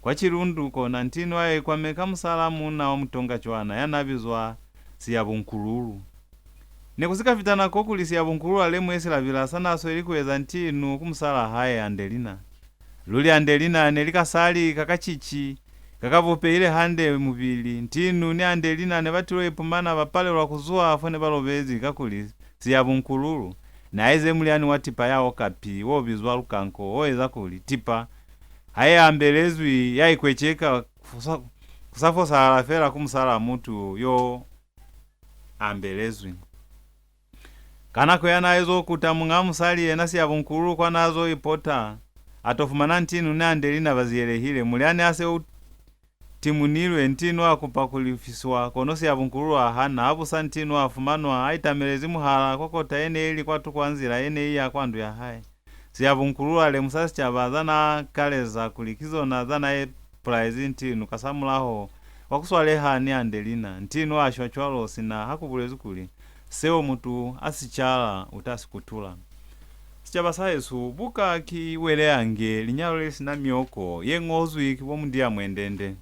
Kwa Chilundu kona Ntinu a yo ikwameka musalaa muuna wa Mutonga cwana ya n'a bizwa Siyabunkululu. Ne ku si ka fita nako kuli Siyabunkululu a lemuhe silabila sa n'a sweli ku eza Ntinu ku musalaa hae Andelina. Luli Andelina ne li kasali ka kacici, ka ka bupehile hande mubili. Ntinu ni Andelina ne ba til'o ipumana ba palelwa ku zuha fo ne ba lobezi, kakuli Siyabunkululu n'a eze mulyani wa tipa ya okapi wo bizwa lukanko, o eza kuli tipa ha i ambelezwi ya ikweceka ku sa, ku sa fosahala fela ku musalaa mutu yo ambelezwi. Ka nako ya n'a ezo kuta muñ'a musali yena Siyabunkululu kwa n'a zo ipota, a to fumana Ntinu ni Andelina ba ziyelehile. Mulyani ha se u timunilwe, Ntinu a kupa ku lifiswa, kono Siyabunkululu a hana. Ha busa Ntinu a fumanwa a itamelezi muhala kwa kota ye ne i li kwatuko a nzila ye ne i ya kwa ndu ya hae. Siyabunkululu a lemusa sicaba za n'a kaleza kuli ki zona za n'a ipulaezi Ntinu kasamulaho wa ku swaleha ni Andelina. Ntinu a shwa cwalo sina ha ku bulezwi kuli Seo mutu a si cala u ta si kutula. Sicaba sa hesu, buka ki Weleyange, linyalo le li si na mioko, ye ñozwi ki bo Mundia Mwendende.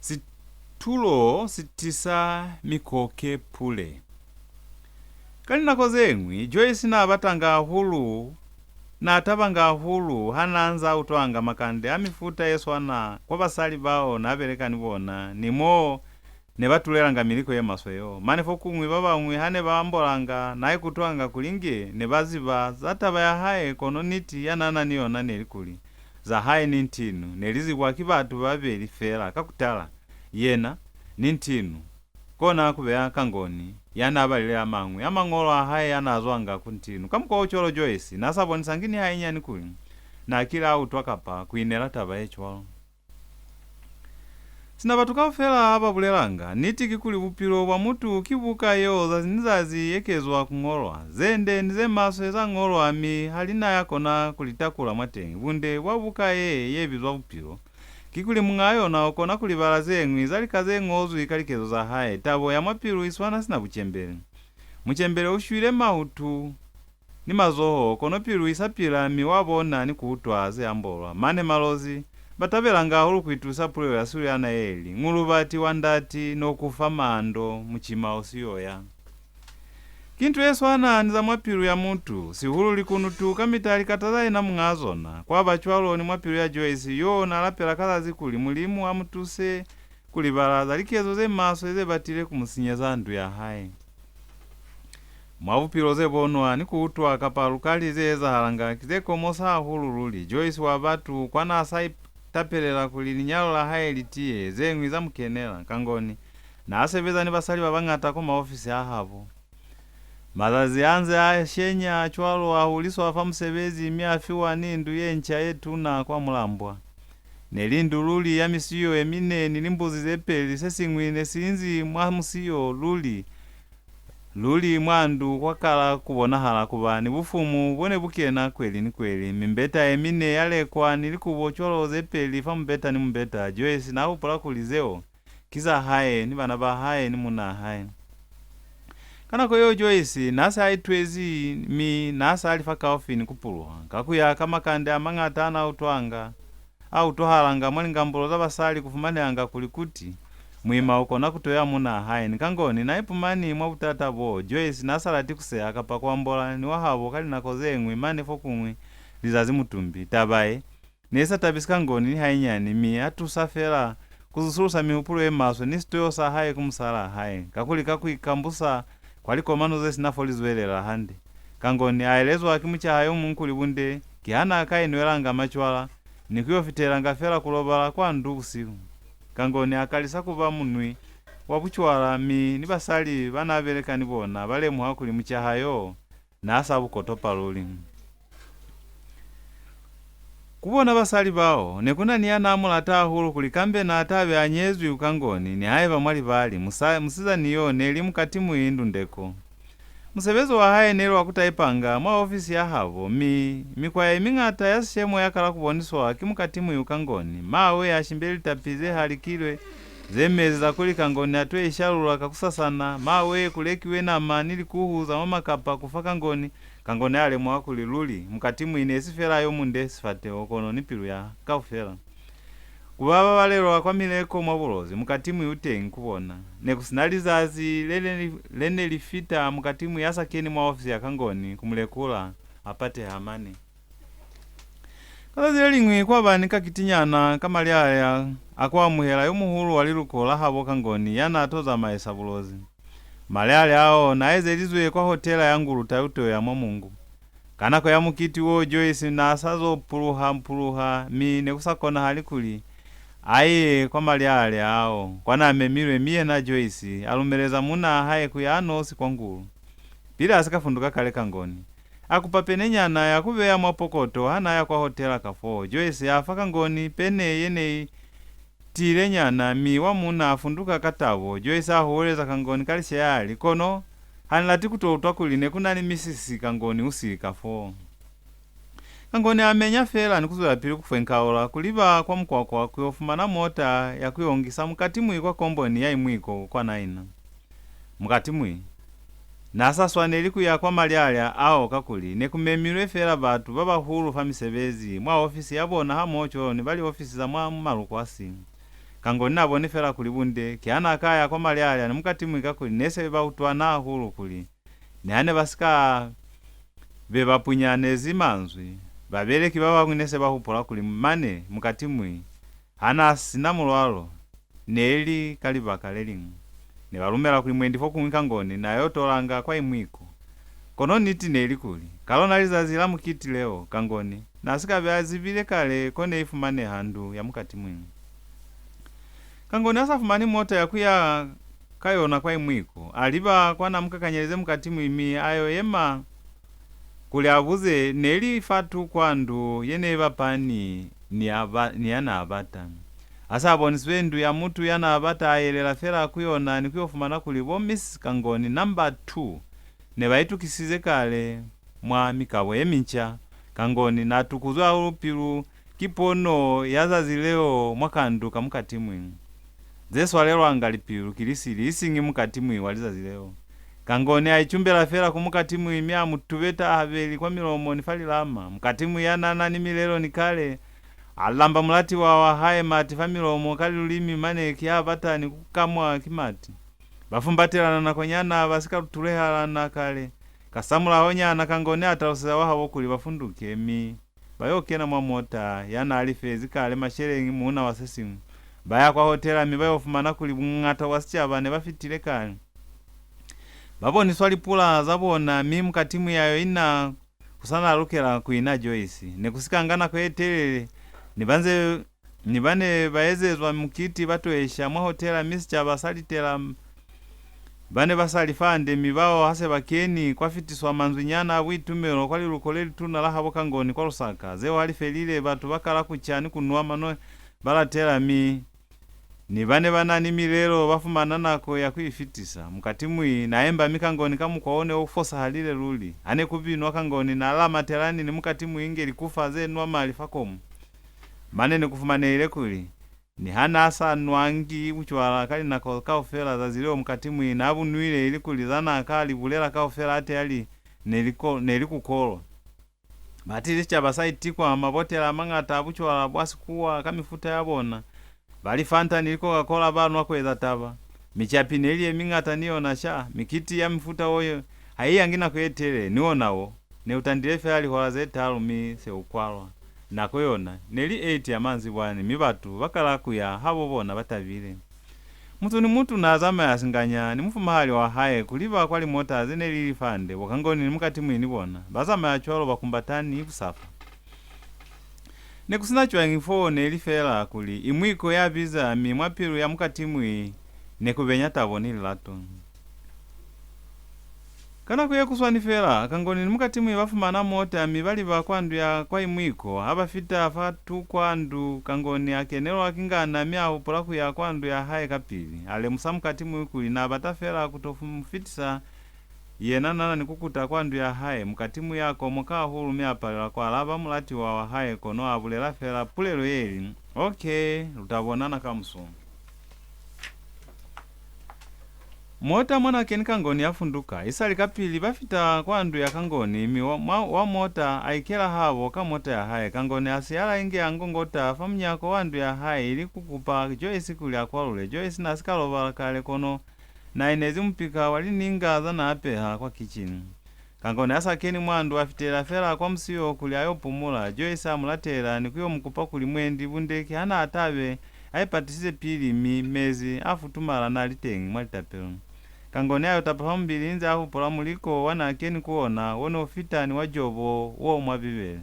Situlo si tisa mikoke pule. Ka linako ze ñwi, Joyce n'a batanga hahulu, n'a tabanga hahulu ha n'a nz'a utwanga makande a mifuta ye swana kwa basali bao n'a beleka ni bona, ni mo ne ba tulelanga miliko ye maswe yo. Mane fokuñwi ba bañwi ha ne ba ambolanga, n'a ikutwanga kuli inge ne ba ziba za taba ya hae, kono niti ya n'a na ni yona ne li kuli, za hae ni ntinu ne li zibwa ki batu ba babeli fela ka ku tala, yena ni ntinu. Kona ku beya Kangoni, ya n'a balile a mañwi a mañolo a hae a n'a zwanga ku ntinu. Ka mukwa o cwalo, Joyce n'a sa bonisangi ni hainyani kuli n'a kile a utwa kapa ku inela taba ye cwalo. Sina batu kaufela ha ba bulelanga, niti kikuli bupilo bwa mutu ki buka yeo zazi ni zazi ye kezwa ku ñolwa. Ze nde ni ze maswe za ñolwa, mi ha li na ya kona ku li takula mwateñi. Bunde bwa buka ye, ye bizwa bupilo, kikuli muñaa yona u kona ku libala ze ñwi za lika ze ñozwi ka likezo za hae. Tabo ya mwa pilu i swana sina bucembele. Mucembele u shwile mautu ni mazoho, kono pilu i sa pila, mi wa bona ni ku utwa ze ambolwa. Mane Malozi ba tabelanga hahulu ku itusa pulelo ya Siloana ye li, Ñulubati wa ndati no ku fa mando, mucima o si yo ya. Ki nto ye swana ni za mwa pilu ya mutu, sihulu likunutu kamita li kataza yena muñaa zona. Kwa ba cwalo ni mwa pilu ya Joyce, yo n'a lapela ka zazi kuli Mulimu a mu tuse ku libala za likezo ze maswe ze batile ku mu sinyeza ndu ya hae. Mwa bupilo, ze bonwa ni ku utwa kapa lukali ze ezahalanga ki ze komosa hahulu luli. Joyce wa batu, kwa n'a sa itapelela kuli linyalo la hae li tiye, ze ñwi za mu kenela. Kangoni n'a sebeza ni basali ba bañata kwa maofisi a habo. Mazazi a nze a shenya cwalo, a huliswa fa musebezi mi a fiwa ni ndu ye nca ye tuna kwa Mulambwa. Ne li ndu luli ya misiyo ye mine ni limbuzi ze peli, se siñwi ne si inzi mwa musiyo luli. Luli mwa ndu kwa kala ku bonahala ku ba ni bufumu bo ne bu kena kweli ni kweli. Mimbeta ye mine ya lekwa ni likubo cwalo ze peli fa mumbeta ni mumbeta. Joyce n'a hupula kuli zeo ki za hae ni bana ba hae ni munaa hae. Ka nako yeo Joyce n'a se a itwezi, mi n'a sa li fakaufi ni ku puluha. Ka ku ya ka makande a mañata a n'a utwanga, a utwahalanga mwa lingambulo za basali, ku fumanehanga kuli kuti muima u kona ku toya munaa hae. Ni Kangoni n'a ipumani mwa butata bo. Joyce n'a sa lati ku seha kapa ku ambola ni wahabo ka linako ze ñwi mane fokuñwi lizazi mutumbi. Taba ye ne i sa tabisi Kangoni ni hainyani, mi a tusa fela ku zusulusa mihupulo ye maswe ni sitoyo sa hae ku musalaa hae. Kakuli ka ku ikambusa kwa likomano ze si na fo li zwelela hande, Kangoni a elezwa ki mucaha yo muñwi kuli bunde ki ha n'a ka inwelanga macwala ni ku yo fitelanga fela ku lobala kwa ndu busihu. Kangoni a kalisa ku ba munwi wa bucwala, mi ni basali ba n'a beleka ni bona ba lemuha kuli mucaha yo n'a sa bu kotopa luli. Ku bona basali bao, ne ku na ni ya n'a mu lata hahulu kuli kambe n'a ta be a nyezwi ku Kangoni, nihaiba mwa libali, musa-, musizani yo ne li Mukatimwi Ndundeko. Musebezi wa hae ne li wa ku taipanga mwa ofisi ya habo, mi mikwa ye miñata ya sishemo ya kala ku boniswa ki Mukatimwi u Kangoni. Mawe a shimbe litapi ze halikilwe ze mezi za kuli Kangoni a to ishalula kakusasana, mawe ku lekiwe nama ni likuhu za mwa makapa ku fa Kangoni. Kangoni a lemuha kuli luli Mukatimwi ne si fela yo munde sifateho, kono ni pilu ya kaufela. Ku ba babalelwa kwa mileko mwa Bulozi, Mukatimwi u teñi ku bona. Ne ku si na lizazi le ne li, le ne li fita Mukatimwi a sa keni mwa ofisi ya Kangoni ku mu lekula, a pateha mane. Ka zazi le liñwi kwa ba ni kakitinyana ka malyalya a ku amuhela yo muhulu wa liluko la habo Kangoni ya n'a to zamaisa Bulozi. Malyalya ao n'a ezelizwe kwa hotela ya Ngulu Tauto ya mwa Mungu. Ka nako ya mukiti wo, Joyce n'a sa zo puluha-puluha, mi ne ku sa konahali kuli a ye kwa malyalya ao kwa n'a memilwe, mi yena Joyce a lumeleza munaa hae ku ya a nosi kwa Ngulu. Pili a si ka funduka kale Kangoni, a kupa penenyana ya ku beya mwa pokoto ha n'a ya kwa hotela. Kafoo, Joyce a fa Kangoni pene ye ne i tiilenyana, mi wa muuna a funduka ka tabo. Joyce a huweleza Kangoni ka lisheya a li, "Kono ha ni lati ku to utwa kuli ne ku na ni misisi Kangoni u sili kafoo." Kangoni a menya feela ni ku zwelapili ku fwenkaula ku liba kwa mukwakwa ku yo fumana mota ya ku yo ngisa Mukatimwi kwa komboni ya Imwiko kwa Naina. Mukatimwi na sa swaneli ku ya kwa malyalya ao, kakuli ne ku memilwe fela batu ba bahulu fa misebezi, mwa ofisi ya bona hamoho cwalo ni ba liofisi za mwa malukwasi. Kangoni na boni fela kuli bunde ki ha na ka ya kwa malyalya ni Mukatimwi, kakuli ne se ba utwana hahulu kuli niha ne ba si ka be ba punyanezi manzwi, babeleki ba bañwi ne se ba hupula kuli mane Mukatimwi ha na si na mulwalo, ne li ka libaka le liñwi. Ne ba lumela kuli mwendi fokuñwi Kangoni na yo tolanga kwa Imwiko. Kono niti ne li kuli, ka lona lizazi la mukiti leo, Kangoni na si ka be a zibile kale ko ne i fumaneha ndu ya Mukatimwi. Kangoni a sa fumani mota ya ku ya ka yona kwa Imwiko, a liba kwa na mu kakanyelize Mukatimwi mi a yo yema kuli a buze ne li fa tuko a ndu ye ne bapani ni ya ba, ni ya na bata. A sa boniswe ndu ya mutu ya na bata, a yelela fela ku yona ni ku yo fumana kuli bo Miss Kangoni number two ne ba itukisize kale mwa mikabo ye minca. Kangoni na tukuzwe hahulu pilu ki pono ya zazi leo mwa kandu ka Mukatimwi. Ze swalelwanga lipilu ki lisili, isiñi Mukatimwi wa lizazi leo. Kangoni a icumbela fela ku Mukatimwi mi a mu tubeta habeli kwa milomo ni fa lilama. Mukatimwi ya na na ni milelo ni kale, a lamba mulatiwa wa hae mati fa milomo ka lulimi, mane ki ha bata ni ku kamwa ki mati. Ba fumbatelana nakonyana ba si ka tulehelana kale. Kasamulahonyana, Kangoni a taluseza wahabo kuli ba funduke, mi ba yo kena mwa mota ya na lifezi kale masheleñi muuna wa se siñwi. Ba ya kwa hotela, mi ba yo fumana kuli buñata bwa sicaba ne ba fitile kale. Ba boniswa lipula za bona, mi Mukatimwi a yo ina ku sa na lukela ku ina Joyce. Ne ku si ka nga nako ye telele, ni ba nze, ni ba ne ba ezezwa mukiti ba to esha mwa hotela, mi sicaba sa litela ba ne ba sa li fa hande, mi bao ha se ba keni, kwa fitiswa manzwinyana a buitumelo kwa liluko le lituna la habo Kangoni kwa Lusaka. Zeo ha li felile, batu ba kala ku ca ni ku nwa mano ba latela, mi ni ba ne ba na ni milelo ba fumana nako ya ku i fitisa. Mukatimwi na embami Kangoni ka mukwa o ne u fosahalile luli. Ha ne ku binwa, Kangoni na lamatelani ni Mukatimwi inge likufa ze nwa mali fa komu. Mane ne ku fumanehile kuli, niha na sa nwangi bucwala ka linako kaufela, zazi leo Mukatimwi na bu nwile, ilikuli za na ka li bulela kaufela ate a li ne li ko, ne li ku kolwa. Batili sicaba sa itikwa mabotela a mañata a bucwala bwa sikuwa ka mifuta ya bona. Ba li Fanta ni li Coca-Cola ba nwa ku eza taba. Micapi ne li ye miñata ni yona sha, mikiti ya mifuta wo yo ha i yangi nako ye telele, ni ona wo ne u tandile fela lihola ze talu mi se u kwalwa. Nako yona ne li eight ya manzibwani, mi batu ba kala ku ya habo bona ba tabile. Mutu ni mutu na zamaya singanya ni mufumahali wa hae ku liba kwa limota ze ne li li fande. Bo Kangoni ni Mukatimwi ni bona ba zamaya cwalo ba kumbatani busafa. Ne ku si na cwañi fo, ne li fela kuli Imwiko ya biza, mi mwa pilu ya Mukatimwi ne ku benya tabo ni lilato. Ka nako ye kuswani fela, Kangoni ni Mukatimwi ba fumana mota mi ba liba kwa ndu ya kwa Imwiko. Ha ba fita fa tuko a ndu, Kangoni a kenelwa ki ngana mi a hupula ku ya kwa ndu ya hae kapili. A lemusa Mukatimwi kuli na bata fela ku to fu-, mu fitisa yena na na ni ku kuta kwa ndu ya hae. Mukatimwi a komoka hahulu mi a palelwa ku alaba mulatiwa wa hae, kono a bulela fela pulelo ye li, "Okay, lu ta bonana kamuso." Mota mwa na keni Kangoni ya funduka. Isali kapili ba fita kwa ndu ya Kangoni, mi wa, mwa, wa mota a ikela habo ka mota ya hae. Kangoni a siyala inge a ngongota fa munyako wa ndu ya hae ili ku kupa Joyce kuli a kwalule. Joyce na si ka lobala kale, kono na inezi mupika wa lininga za na apeha kwa kitchen. Kangoni a sa keni mwa ndu, a fitela fela kwa musiyo kuli a yo pumula. Joyce a mu latela ni ku yo mu kupa kuli mwendi bunde ki ha na ta be a ipatisize pili, mi mezi a futumala na li teñi mwa litapelo. Kangoni a yo tapa fa mubili inze a hupula muliko wa na keni ku ona, wo ne u fita ni wa Jobo wo mwa Bibele.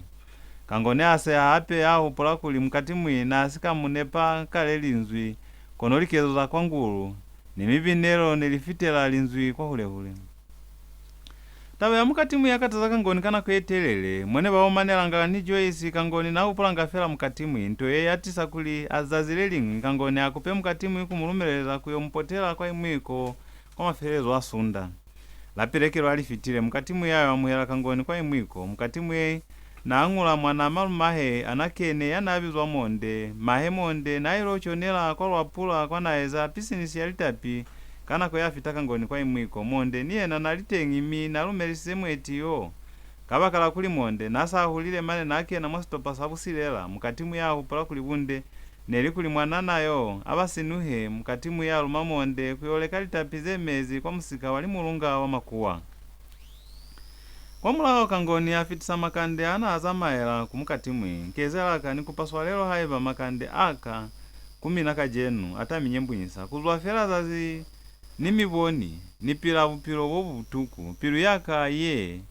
Kangoni a seha hape a hupula kuli Mukatimwi na si ka mu nepa kale linzwi, kono likezo za kwa ngulu ni mibinelo ne li fitela linzwi kwahule-hule. Taba ya Mukatimwi ya kataza Kangoni ka nako ye telele. Mo ne ba omanelanga ni Joyce, Kangoni na hupulanga fela Mukatimwi. Nto ye ya tisa kuli a zazi le liñwi Kangoni a kupe Mukatimwi ku mu lumeleza ku yo mu potela kwa Imwiko kwa mafelelezo a sunda. La Pelekelo ha li fitile, Mukatimwi a yo amuhela Kangoni kwa Imwiko. Mukatimwi na añula mwan'a malumahe a na kene ya na bizwa Monde. Mahe Monde na ilo conela kwa Luapula kwa na eza pisinisi ya litapi Ka nako ya fita Kangoni kwa Imwiko, Monde ni yena n'a li teñi, mi n'a lumelisize mueti yo. Kabakala kuli Monde n'a sa hulile mane n'a kena mwa sitopa sa busilela, Mukatimwi a hupula kuli bunde ne li kuli mwanana yo a ba sinuhe. Mukatimwi a luma Monde ku yo leka litapi ze mezi kwa musika wa Limulunga wa Makuwa. Kwa mulaho Kangoni a fitisa makande a n'a zamaela ku Mukatimwi. Nkezela ka, ni kupa swalelo haiba makande a ka ku mina kacenu a ta mi nyembunyisa. Ku zwa fela zazi ni mi boni, ni pila bupilo bo butuku. Pilu ya ka ye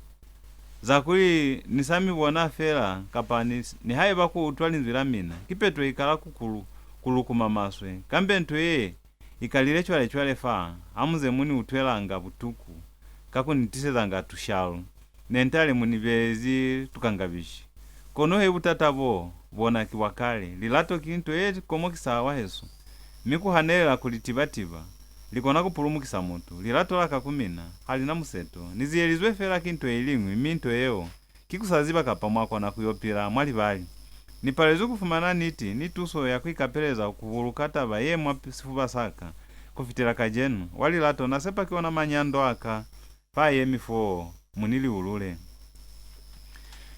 za kuli ni sa mi bona fela, kapa ni, nihaiba ku utwa linzwi la mina, kipeto i kala ku kulu-, ku lukuma maswe. Kambe nto ye i kalile cwale-cwale fa, ha mu ze mu ni utwelanga butuku ka ku ni tisezanga tushalo. Ne ntale mu ni beezi tukangabishi. Kono he butata bo, bona ki bwa kale. Lilato ki nto ye komokisa, wahesu. Mi ku hanelela ku li tiba-tiba, li kona ku pulumukisa mutu. Lilato la ka ku mina ha li na museto. Ni ziyelizwe fela ki nto i liñwi, mi nto yeo ki ku sa ziba kapa mwa kona ku yo pila mwa libali. Ni palezwi ku fumana niti ni tuso ya ku ikapeleza ku buluka taba ye mwa p-, sifuba sa ka. Ku fitela kacenu, wa lilato, na sepa ki ona manyando a ka. Fa yemi foo, mu ni liulule.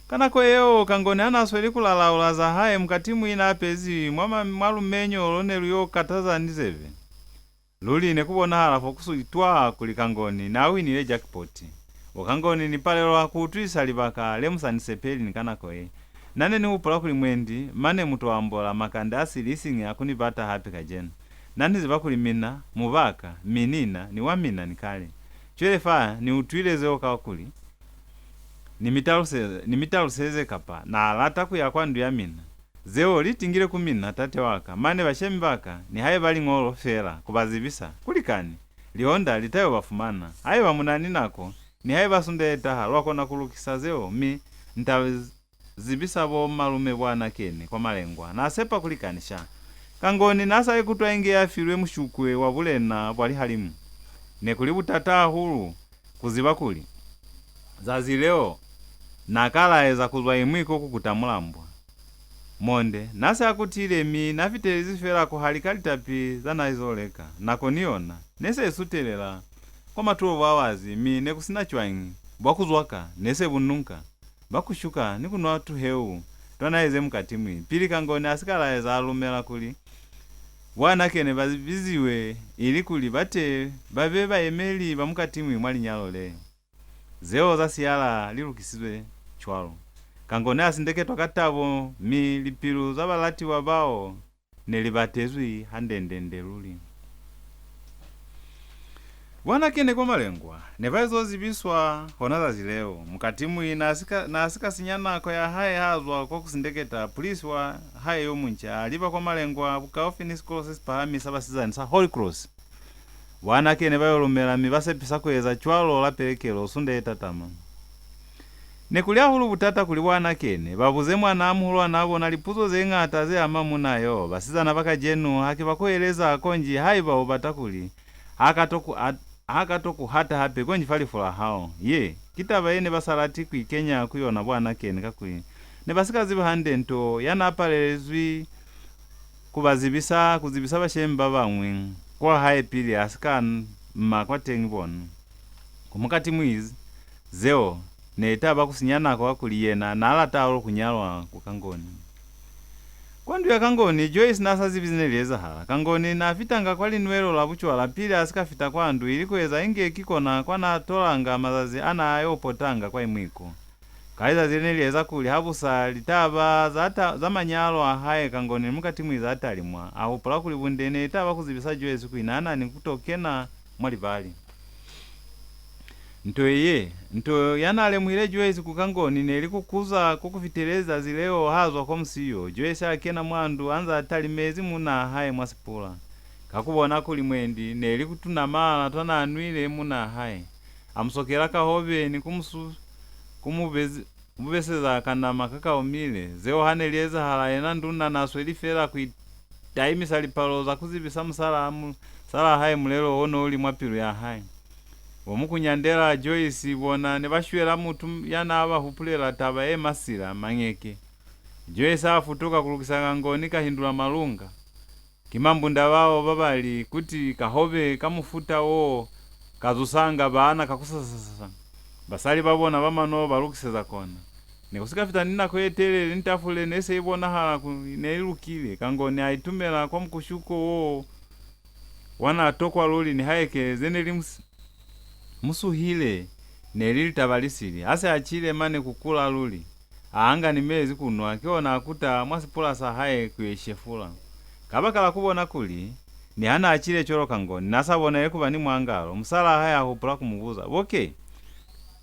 Ka nako yeo, Kangoni ha n'a sweli ku lalaula za hae, Mukatimwi n'a apezi mwa ma-, mwa lumenyo lo ne lu yo kataza ni zebe. Luli ne ku bonahala fo ku suli twaa kuli Kangoni n'a winile jackpot. Bo Kangoni, ni palelwa ku utwisisa libaka le mu sa ni sepeli ni ka nako ye. Na ne ni hupula kuli mwendi mane mu to ambola makande a sili isiñi a ku ni bata hape kacenu. Na ni ziba kuli mina mu ba ka, mi ni na ni wa mina ni kale. Cwale fa ni utwile zeo kakuli ni mi taluse-, ni mi taluseze kapa na lata ku ya kwa ndu ya mina. Zeo li tingile ku mina, tate wa ka. Mane bashemi ba ka, nihaiba liñolo fela, ku ba zibisa. Ku likani, lihonda li ta yo ba fumana. Haiba mu na ni nako, nihaiba sunda ye taha, lwa kona ku lukisa zeo, mi ni ta z-, zibisa bo malume Bwanakene kwa Malengwa. Na sepa ku likani sha. Kangoni na sa ikutwa inge ya filwe mushukwe wa bulena bwa lihalimu. Ne ku li butata hahulu ku ziba kuli zazi leo na ka laeza ku zwa Imwiko ku kuta Mulambwa. Monde na se a kutile, mi na fitelezi fela ku halika litapi za na izo leka. Nako ni yona ne se i sutelela kwa ma twelve hours, mi ne ku si na cwañi. Bwa ku zwaka ne se bu nunka, ba ku shuka ni ku nwa tuheu twa na eze Mukatimwi. Pili Kangoni a si ka laeza, a lumela kuli Bwanakene ba biziwe, ili kuli ba te ba be bayemeli ba Mukatimwi mwa linyalo le. Zeo za siyala li lukisizwe cwalo. Kangoni a sindeketwa ka tabo, mi lipilu za balatiwa bao ne li batezwi hande-nde-nde luli. Bwanakene kwa Malengwa ne ba izo zibiswa hona zazi leo. Mukatimwi na si ka, na si ka sinya nako ya hae ha zwa kwa ku sindeketa pulisi wa hae yo munca, a liba kwa Malengwa, bukaufi ni sikolo se si pahami sa basizana sa Holy Cross. Bwanakene ba yo lumela, mi ba sepisa ku eza cwalo la pelekelo Sunda ye tatama. Ne ku li hahulu butata kuli Bwanakene ba buze mwanaa muhulwanaa bona lipuzo ze ñata ze ama muuna yo. Basizana ba kacenu haki ba ku eleza konji haiba u bata kuli ha ka to ku, ha ka to ku hata hape konji fa lifu la hao. Ye ki taba ye ne ba sa lati ku ikenya ku yona Bwanakene, kakuli ne ba si ka ziba hande nto ya n'a palelezwi ku ba zibisa, ku zibisa bashemi ba bañwi kwa hae pili a si ka ma kwateñi bona. Ku Mukatimwi, zeo ne i ta ba ku sinya nako, kakuli yena n'a lata hahulu ku nyalwa ku Kangoni. Kwa ndu ya Kangoni, Joyce n'a sa zibi ze ne li ezahala. Kangoni n'a fitanga kwa linwelo la bucwala pili a si ka fita kwa ndu, ili ku eza inge ki kona kwa n'a tolanga mazazi a n'a yo potanga kwa Imwiko. Ka lizazi le ne li eza kuli ha bu sa litaba za ta-, za manyalo a hae Kangoni ni Mukatimwi za talimwa, a hupula kuli bunde ne i ta ba ku zibisa Joyce kuli n'a na ni ku to kena mwa libali. Nto ye, nto ya n'a lemuhile Joyce ku Kangoni ne li ku kuza ko ku fitile lizazi leo ha zwa kwa musiyo. Joyce a kena mwa ndu a nz'a talimezi muunaa hae mwa sipula. Ka ku bona kuli mwendi ne li ku tuna mala twa n'a nwile muunaa hae, a mu sokela kahobe ni ku mu su-, ku mu bezi-, ku mu beseza kanama ka ka omile. Zeo ha ne li ezahala, yena nduna n'a sweli fela ku itaimisa lipalo za ku zibisa musalaa mu-, musalaa hae mulelo o n'o li mwa pilu ya hae. Bo mukunyandela Joyce bona ne ba shwela mutu ya n'a ba hupulela taba ye masila, mañeke. Joyce a futuka ku lukisa Kangoni ka hindula malunga. Ki Mambunda bao ba ba li kuti kahobe ka mufuta wo ka zusanga baana ka ku sasasasa. Basali ba bona ba mano ba lukiseza kona. Ne ku si ka fita ni nako ye telele, ni tafule ne se i bonahala ku ne i lukile. Kangoni a itumela kwa mukushuko wo wa n'a tokwa luli, nihaike ze ne li mus-, mu suhile ne li litaba li sili. Ha se a cile mane ku kula luli, a nga ni mezi ku nwa, ki ona a kuta mwa sipula sa hae ku yo ishefula. Kabakala ku bona kuli, niha n'a cile cwalo Kangoni, n'a sa bonahali ku ba ni mwangalo, musalaa hae a hupula ku mu buza, "Bo ke,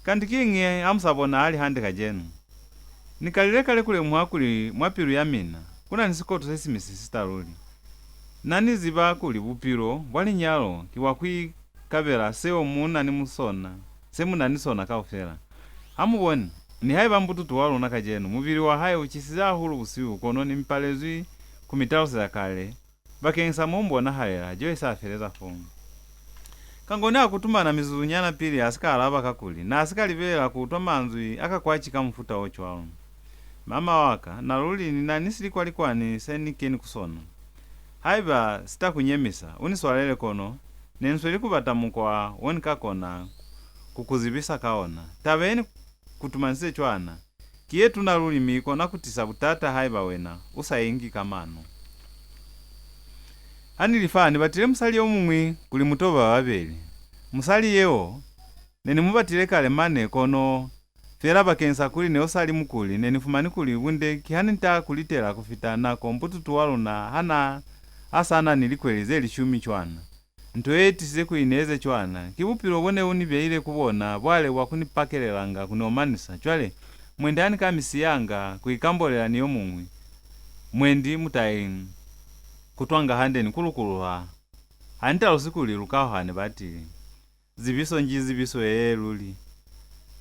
kanti kiñi ha mu sa bonahali hande kacenu? Ni kalile kale ku lemuha kuli mwa pilu ya mina ku na ni sikoto se si mi sisita luli. Na ni ziba kuli bupilo bwa linyalo ki bwa ku ikabela seo mu na ni mu sona, se mu na ni sona kaufela. Ha mu boni, nihaiba mbututu wa luna kacenu, mubili wa hae u cisize hahulu busihu, kono ni mi palezwi ku mi taluseza kale, bakeñisa mo mu bonahalela," Joyce a feleza fo. Kangoni a kutumana mizuzunyana pili a si ka alaba, kakuli n'a si ka libelela ku utwa manzwi a kakwaci ka mufuta o cwalo. "Mama wa ka, na luli ni na ni silikwalikwani se ni keni ku sona. Haiba si ta ku nyemisa, u ni swalele, kono ne ni sweli ku bata mukwa wo ni ka kona ku ku zibisa ka ona. Taba ye ni ku tumanisize cwana ki ye tuna luli, mi i kona ku tisa butata haiba wena u sa ingi ka mano." "Ha ni li fa, ni batile musali yo muñwi kuli mu to ba babeli. Musali yeo ne ni mu batile kale mane, kono fela bakeñisa kuli ne u sa li mukuli, ne ni fumani kuli bunde ki ha ni ta ku litela ku fita nako mbututu wa luna ha n'a, a sa na ni likweli ze lishumi cwana. Nto ye tisize kuli ni eze cwana, ki bupilo bo ne u ni beile ku bona, bwale bwa ku ni pakelelanga, ku ni omanisa. Cwale, mwendi ha ni ka mi siyanga ku ikambolela ni yo muñwi, mwendi mu ta ikutwanga hande ni ku lukuluha. Ha ni talusi kuli lu kauhane batili." "Zibiso nji zibiso ye luli.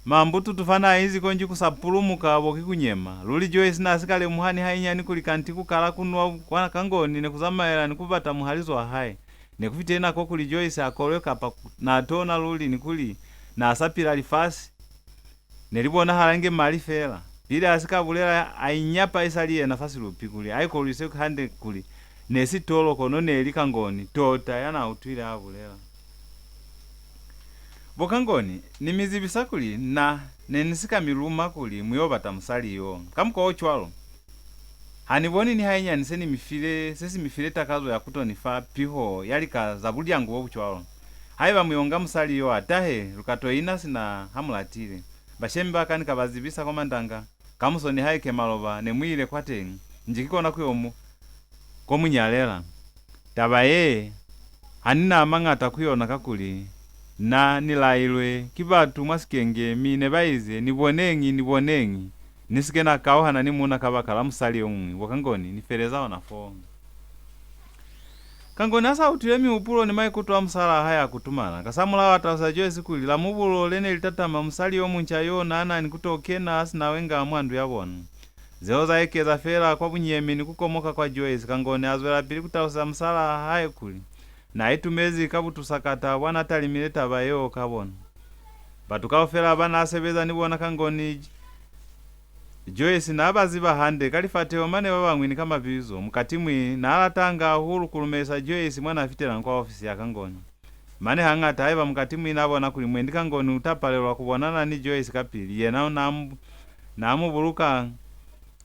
Mambututu fa n'a inzi konji ku sa pulumuka bo ki ku nyema. Luli Joyce n'a si ka lemuha ni hainyani kuli kanti ku kala ku nwa kwa Kangoni ne ku zamaela ni ku bata muhalizo wa hae. Ne ku fitile nako kuli Joyce a kolwe kapa ku-, n'a tona luli ni kuli n'a sa pila lifasi. Ne li bonahala inge mali fela. Pili a si ka bulela, a inyapa isali yena fa silupi kuli a ikolwise hande kuli ne si tolo, kono ne li Kangoni tota ya n'a utwile a bulela. Bo Kangoni, ni mi zibisa kuli na ne ni si ka mi luma kuli mu yo bata musali yo. Ka mukwa o cwalo, ha ni boni ni hainyani se ni mi file, se si mi file takazo ya ku to ni fa piho ya lika za bulyangu bo bu cwalo. Haiba mu yo nga musali yo, a tahe, lu ka to ina sina ha mu latile. Bashemi ba ka ni ka ba zibisa kwa mandanga. Kamuso nihaike maloba ne mu ile kwateñi, nji ki kona ku yo mu, ko mu nyalela. Taba ye, ha ni na mañata ku yona, kakuli na ni lailwe ki batu mwa sikenge, mi ne ba ize, "Ni boneñi, ni boneñi, ni si ke na kauhana ni muuna kabakala musali yo muñwi." Bo Kangoni, ni feleza ona foo. Kangoni ha sa utwile mihupulo ni maikuto a musalaa hae a kutumana, kasamulaho a talusa Joyce kuli la mubulo le ne li tatama musali yo munca yo n'a na ni ku to kena a si na wenga mwa ndu ya bona. Zeo za ekeza fela kwa bunyemi ni ku komoka kwa Joyce. Kangoni a zwelapili ku taluseza musalaa hae kuli n'a itumezi ka butusakata bwa n'a talimile taba yeo ka bona. Batu kaufela ba n'a sebeza ni bona Kangoni, Joyce n'a ba ziba hande ka lifateho, mane ba bañwi ni ka mabizo. Mukatimwi n'a latanga hahulu ku lumelisa Joyce mwa n'a fitelanga kwa ofisi ya Kangoni. Mane hañata haiba Mukatimwi n'a bona kuli mwendi Kangoni u ta palelwa ku bonana ni Joyce kapili, yena n'a mu, n'a mu buluka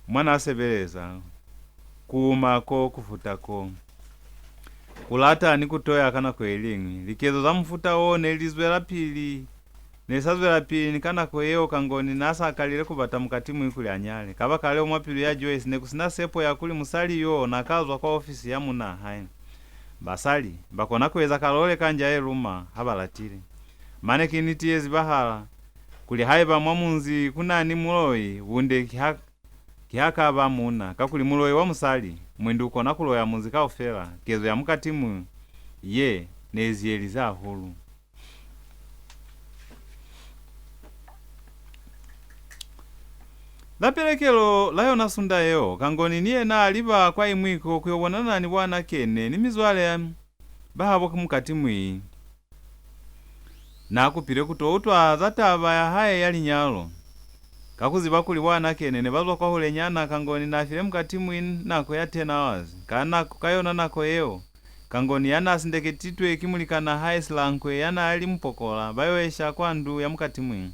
mwa n'a sebeleza, ku uma ko, ku futa ko, ku lata ni ku toya ka nako ye liñwi. Likezo za mufuta wo ne li zwelapili. Ne sa zwelapili ni ka nako yeo Kangoni n'a sa kalile ku bata Mukatimwi kuli a nyale. Kabakaleo mwa pilu ya Joyce ne ku si na sepo ya kuli musali yo n'a ka zwa kwa ofisi ya munaa hae. Basali ba kona ku eza kalole ka nja ye luma ha ba latile. Mane ki niti ye zibahala kuli haiba mwa munzi ku na ni muloi, bunde ki ha, ki ha ka ba muuna, kakuli muloi wa musali mwendi u kona ku loya munzi kaufela. Kezo ya Mukatimwi ye ne i ziyelize hahulu. La pelekelo la yona sunda yeo, Kangoni ni yena a liba kwa Imwiko ku yo bonana ni bwanakene ni mizwale ba habo Mukatimwi. N'a kupile ku to utwa za taba ya hae ya linyalo. Ka ku ziba kuli bo Anakene ne ba zwa kwahulenyana, Kangoni n'a file Mukatimwi nako ya ten hours. Ka nako, ka yona nako yeo, Kangoni ya n'a sindeketitwe ki mulikan'a hae Silankwe ya n'a li mupokola, ba yo esha kwa ndu ya Mukatimwi.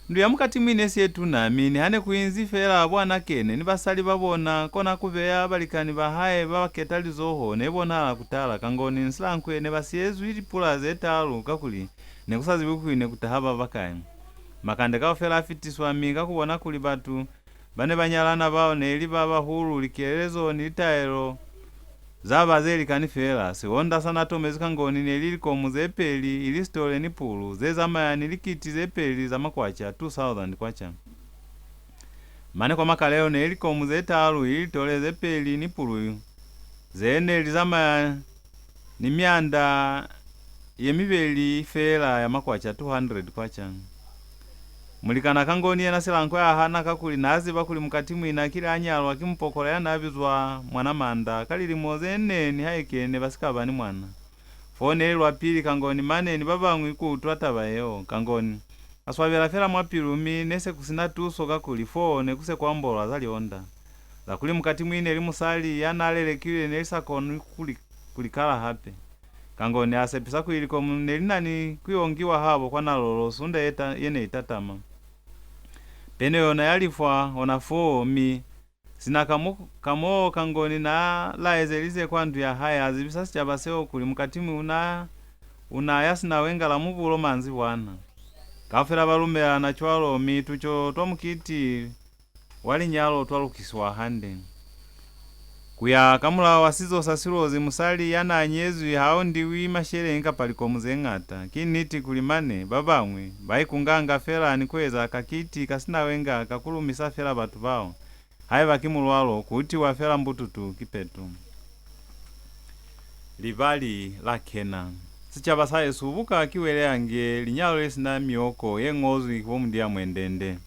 Ndu ya Mukatimwi ne si ye tuna, mi niha ne ku inzi fela bo Anakene ni basali ba bona, kona ku beya balikani ba hae ba ba ketalizoho, ne bonahala ku tala. Kangoni ni Silankwe ne ba siyezwi lipula ze talu, kakuli ne ku sa zibwi kuli ne ku taha ba bakai. Makande kaufela a fitiswa, mi ka ku bona kuli batu ba ne ba nyalana bao ne li ba bahulu, likelelezo ni litaelo za ba ze likani fela. Sihonda sa n'a tomezi Kangoni ne li likomu ze peli, ili sitole ni pulu, ze zamaya ni likiti ze peli za makwacha, two thousand kwacha. Mane kwa makalelo ne li likomu ze talu, ili litole ze peli ni pulu, ze ne li zamaya ni mianda ye mibeli fela ya makwacha, two hundred kwacha. Mulikan'a Kangoni yena Silankwe a hana, kakuli n'a ziba kuli Mukatimwi n'a kile a nyalwa ki mupokola ya n'a bizwa Mwanamanda ka lilimo ze ne, nihaike ne ba si ka ba ni mwana. Fo ne li lwa pili Kangoni mane ni ba bañwi ku utwa taba yeo. Kangoni a swabela fela mwa pilu, mi ne se ku si na tuso, kakuli fo ne ku se ku ambolwa za lionda, za kuli Mukatimwi ne li musali ya n'a lelekilwe ne li sa koni ku li, ku li kala hape. Kangoni a sepisa kuli likomu ne li na ni ku yo ngiwa habo kwa Nalolo sunda ye ta, ye ne i tatama. Pene yona ya lifwa hona foo, mi sina ka mo, ka mo Kangoni n'a laezelize kwa ndu ya hae, a zibisa sicaba seo kuli Mukatimwi u na, u na ya sina wenga la mubulo manzibwana. Kaufela ba lumelana cwalo, mi tuco twa mukiti wa linyalo twa lukiswa hande. Ku ya ka mulao wa sizo sa Silozi, musali ya n'a nyezwi ha ondiwi masheleñi kapa likomu ze ñata. Ki niti kuli mane ba bañwi ba ikunganga fela ni ku eza kakiti ka sinawenga ka ku lumisa fela batu bao. Haiba ki mulwalo, ku utiwa fela mbututu kipeto. Libali la kena. Sicaba sa hesu, buka ki Weleyange, linyalo le si na mioko, ye ñozwi ki bo Mundia Mwendende.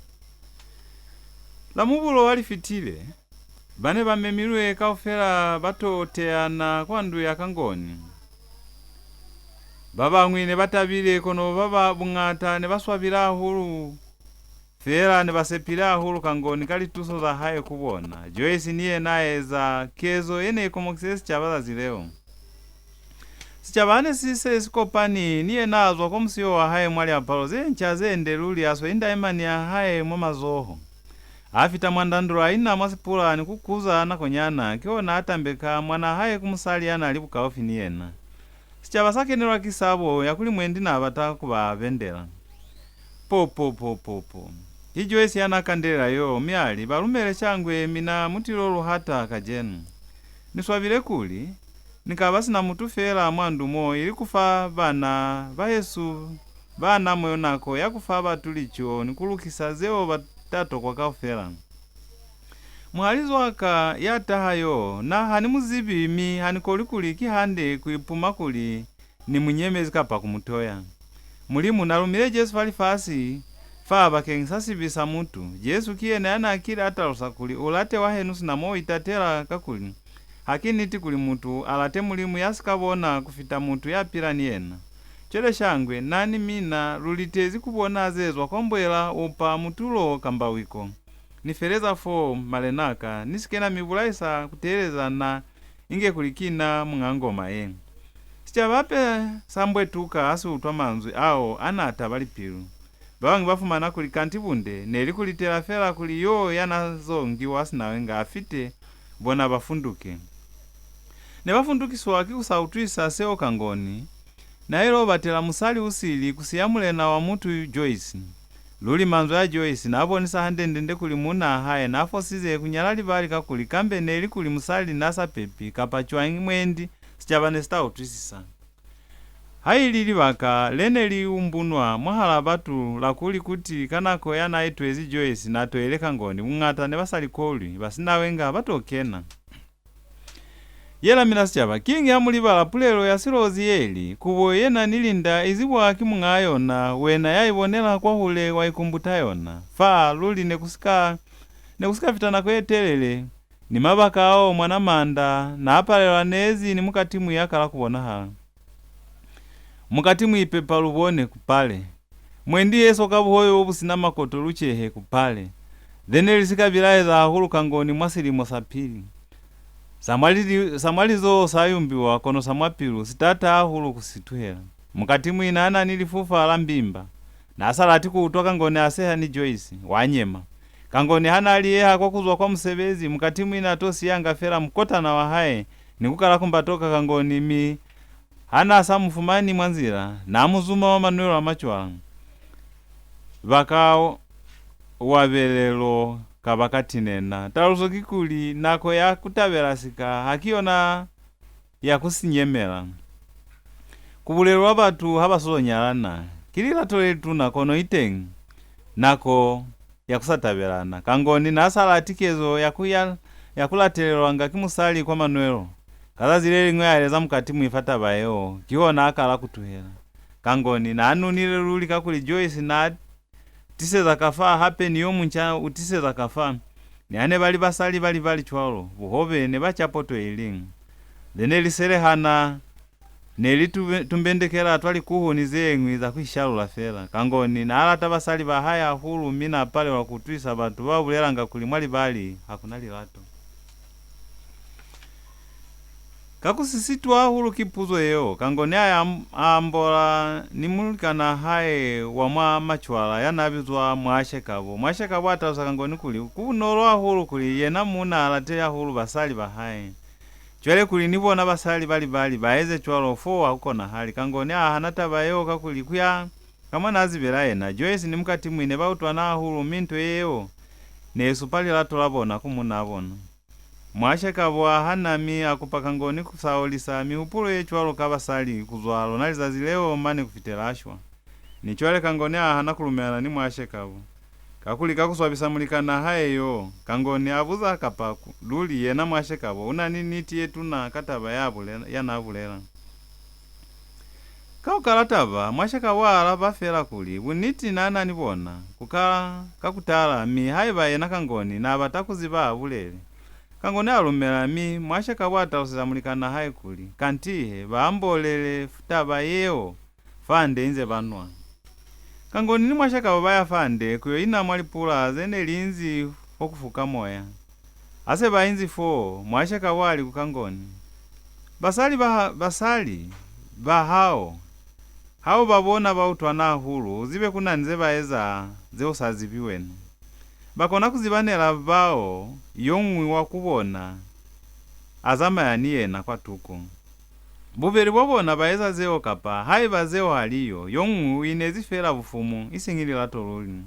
La mubulo wa li fitile, ba ne ba memilwe kaufela ba to teana kwa ndu ya Kangoni. Ba bañwi ne ba tabile, kono ba ba buñata ne ba swabile hahulu. Feela ne ba sepile hahulu Kangoni ka lituso za hae ku bona. Joyce ni yena a eza kezo ye ne i komokisize sicaba zazi leo. Sicaba ha ne si se si kopani, ni yena a zwa kwa musiyo wa hae mwa liapalo ze nca ze nde luli, a sweli ndaimani ya hae mwa mazoho. A fita mwa ndandula, a ina mwa sipula ni ku kuza nakonyana, kihona a tambeka mwanaa hae ku musali ya n'a li bukaufi ni yena. Sicaba sa kenelwa ki sabo ya kuli mwendi n'a bata ku ba bendela. Po, po, po, po, po. Ki Joyce ya n'a kandelela yo, mi a li, "Ba lumele shangwe, mina mu tilo lu hata kacenu. Ni swabile kuli ni ka ba sina mutu feela mwa ndu mo, ili ku fa bana ba hesu ba na mo nako ya ku fa batu lico ni ku lukisa zeo ba ta tokwa kaufela. Muhalizo wa ka ya taha yo, na ha ni mu zibi, mi ha ni kolwi kuli ki hande ku ipuma kuli ni mu nyemezi kapa ku mu toya. Mulimu na lumile Jesu fa lifasi fa bakeñisa sibi sa mutu. Jesu ki yena ya n'a kile a talusa kuli, 'U late wa henu sina mo u itatela,' kakuli ha ki niti kuli mutu a late Mulimu ya si ka bona ku fita mutu ya pila ni yena. Cwale shangwe, na ni mina lu litezi ku bona ze zwa kwa mboela, upa, mutulo, kamba wiko. Ni feleza fo, malen'a ka, ni si ke na mi bulaisa ku teeleza na, inge kuli ki na muñ'a ngoma ye." Sicaba hape sa mbwetuka ha si utwa manzwi ao a n'a taba lipilu. Ba bañwi ba fumana kuli kanti bunde ne li ku litela fela kuli yo ya n'a zo ngiwa sinawenga a fite, bona ba funduke. Ne ba fundukiswa ki ku sa utwisa seo Kangoni n'a ilo batela musali u sili ku siya mulena wa mutu Joyce. Luli manzwi a Joyce n'a bonisa hande-ndende kuli muunaa hae n'a fosize ku nyala libali, kakuli kambe ne li kuli musali n'a sa pepi kapa cwañi mwendi sicaba ne si ta utwisisa. Haili libaka le ne li umbunwa mwahalaa batu la kuli kuti ka nako ya n'a itwezi Joyce n'a toile Kangoni, buñata ne ba sa li kolwi, ba sinawenga ba to kena. Yela mina sicaba, kiñi ha mu libala pulelo ya Silozi ye li, "Kubo ye na ni linda i zibwa ki muñaa yona, wena ya i bonela kwahule wa ikumbuta yona"? Fa luli ne ku si ka, ne ku si ka fita nako ye telele, ni mabaka ao Mwanamanda n'a palelwanezi ni Mukatimwi a kala ku bonahala. Mukatimwi, pepa lu bone ku pale. Mwendi ye soka buhobe bo bu si na makoto lu cehe ku pale. Ze ne li si ka bilaeza hahulu Kangoni mwa silimo sa pili. Sa mwa lili-, sa mwa lizoho sa yumbiwa, kono sa mwa pilu si taata hahulu ku si tuhela. Mukatimwi n'a na ni lifufa la mbimba. N'a sa lati ku utwa Kangoni a seha ni Joyce, wa nyema. Kangoni ha n'a liyeha kwa ku zwa kwa musebezi, Mukatimwi n'a to siyanga fela mukotana wa hae ni ku kala ku mbatoka Kangoni, mi ha n'a sa mu fumani mwa nzila, n'a mu zuma mwa manwelo a macwala. Ba ka wabelelo ka ba ka tinena. Taluso kikuli, nako ya ku tabela sika ha ki yona ya ku si nyemela. Ku bulelwa batu ha ba so nyalana, ki lilato le lituna, kono i teñi nako ya ku sa tabelana. Kangoni n'a sa lati kezo ya ku ya, ya ku latelelwanga ki musali kwa manwelo. Ka zazi le liñwi a eleza Mukatimwi fa taba yeo, kihona a kala ku tuhela. Kangoni n'a nunile luli kakuli Joyce n'a tiseza kafa, hape ni yo munca u tiseza kafa. Niha ne ba li basali ba libali cwalo, buhobe ne ba ca poto i liñwi. Le ne li selehana, ne li tube-, tumbendekela twa likuhu ni ze ñwi za ku ishalula fela. Kangoni n'a lata basali ba hae hahulu, mi n'a palelwa ku utwisa batu ba bulelanga kuli mwa libali ha ku na lilato. Ka ku sisitwa hahulu ki puzo yeo, Kangoni a ya-, a ambola ni mulikanaa hae wa mwa macwala ya n'a bizwa Mwashekabo. Mwashekabo a talusa Kangoni kuli ku bunolo hahulu kuli yena muuna a late hahulu basali ba hae. Cwale kuli ni bona basali ba libali ba eze cwalo, fo ha ku konahali. Kangoni a hana taba yeo kakuli ku ya ka mwa n'a zibela yena, Joyce ni Mukatimwi ne ba utwana hahulu, mi nto yeo ne i supa lilato la bona ku muunaa bona. Mwashekabo a hana mi a kupa Kangoni ku sa olisa mihupulo ye cwalo ka basali ku zwa lona lizazi leo mane ku fitela a shwa. Ni cwale Kangoni a hana ku lumelana ni Mwashekabo. Kakuli ka ku swabisa mulikanaa hae yo, Kangoni a buza kapa ku-, luli yena Mwashekabo u na ni niti ye tuna ka taba ya bulela, ya n'a bulela. Ka ku kala taba, Mwashekabo a alaba fela kuli buniti n'a na ni bona ku kala ka ku tala, mi haiba yena Kangoni n'a bata ku ziba a bulele. Kangoni a lumela, mi Mwashekabo a taluseza mulikanaa hae kuli, kanti he, ba ambolele f-, taba yeo fande inze ba nwa. Kangoni ni Mwashekabo ba ya fande ku yo ina mwa lipula ze ne li inzi fo ku fuka moya. Ha se ba inzi foo, Mwashekabo a li ku Kangoni, basali ba ha-, basali ba hao, ha u ba bona ba utwana hahulu, u zibe ku na ni ze ba eza ze u sa zibi wena. Ba kona ku zibanela bao yo ñwi wa ku bona a zamaya ni yena kwatuko. Bubeli bwa bona ba eza zeo, kapa haiba zeo ha li yo, yo ñwi u inezi fela bufumu, isiñi lilato luli.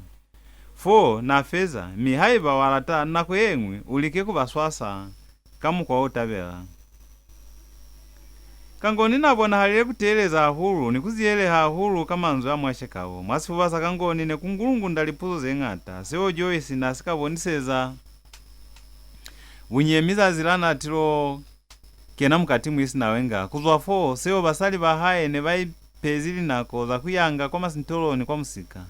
Fo na feza, mi haiba wa lata, nako ye ñwi u like ku ba swasa ka mukwa o tabela. Kangoni na bonahalile ku teeleza hahulu ni ku ziyeleha hahulu ka manzwi a Mwashekabo. Mwa sifuba sa Kangoni ne ku ngulungunda lipuzo ze ñata, seo Joyce na si ka boniseza bunyemi zazi la na tilo kena mukati mwa Isinawenga. Ku zwa fo, seo basali ba hae ne ba ipezi linako za ku yanga kwa masintolo ni kwa musika,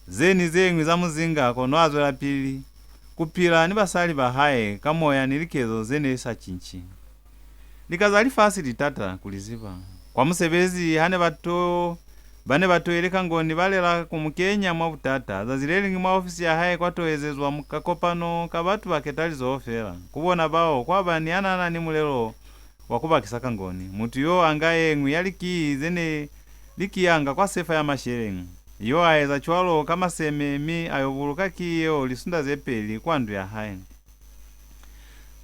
ze ni ze ñwi za muzinga, kono a zwelapili ku pila ni basali ba hae ka moya ni likezo ze ne sa cinci. Lika za lifasi li tata ku li ziba. Kwa musebezi, ha ne ba to, ba ne ba toile Kangoni ba lela ku mu kenya mwa butata. Zazi le liñwi mwa ofisi ya hae kwa to ezezwa mu-, kakopano ka batu ba ketalizoho fela. Ku bona bao, kwa ba ni ya na na ni mulelo wa ku bakisa Kangoni. Mutu yo a nga ye ñwi ya likii ze ne li kiyanga kwa sefa ya masheleñi. Yo a eza cwalo ka maseme, mi a yo buluka kii yeo lisunda ze peli kwa ndu ya hae.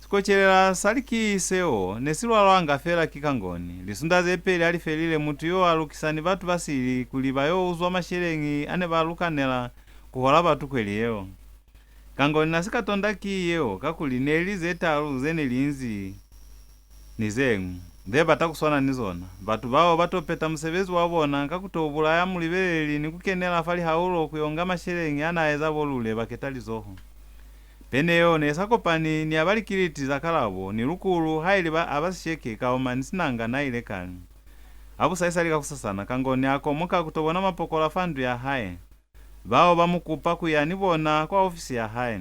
Sikocelela sa likii seo ne si lwalwanga fela ki Kangoni. Lisunda ze peli ha li felile, mutu yo a lukisa ni batu ba sili kuli ba yo uzwa masheleñi a ne ba lukanela ku hola batu kweli yeo. Kangoni na si ka tonda kii yeo, kakuli ne li ze talu ze ne li inzi ni ze ñwi, ze bata ku swana ni zona. Batu bao ba to peta musebezi wa bona ka ku to bulaya mulibeleli ni ku kenela fa lihaulo ku yo nga masheleñi a na eza bo lule ba ketalizoho. Pene yeo ne sa kopani ni ya ba likiliti za Kalabo ni Lukulu, haili ba aba Sisheke, Kaoma ni Sinanga na ile kale. Ha bu sa isali kakusasana, Kangoni a komoka ku to bona mapokola fa ndu ya hae. Bao ba mu kupa ku ya ni bona kwa ofisi ya hae.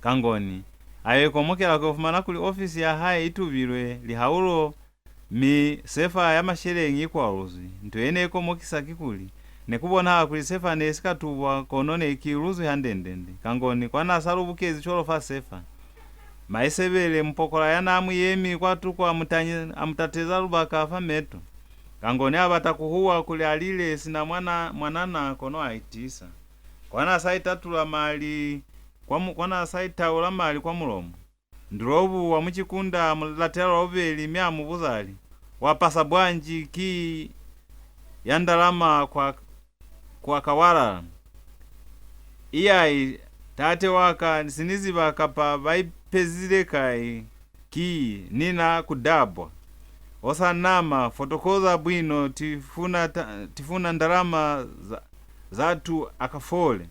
Kangoni a yo ikomokela ku yo fumana kuli ofisi ya hae i tubilwe lihaulo, mi sefa ya masheleñi i kwaluzwi. Nto ye ne i komokisa kikuli, Ne ku bonahala kuli sefa ne si ka tubwa, kono ne ki luzwi hande-nde-nde. Kangoni kwa n'a sa lubukezi cwalo fa sefa. Maisebele, mupokola ya n'a mu yemi kwa tuko a mu tanyi-, a mu tateza lubaka fa meto. Kangoni a bata ku huwa kuli a lile sina mwana, mwanana, kono a itiisa. Kwa n'a sa itatula mali, kwa mu-, kwa n'a sa itaula mali kwa mulomo. Ndulobu wa mucikunda a mu latela lwa bubeli mi a mu buza a li, "Wa pasa bwanji ki ya ndalama kwa, kwa kawalala?" "Iyai, tate wa ka, si ni ziba kapa ba ipezile kai ki ni na ku dabwa. O sa nama, fotokoza bwino tifuna ta-, tifuna ndalama za, za tu a ka fole."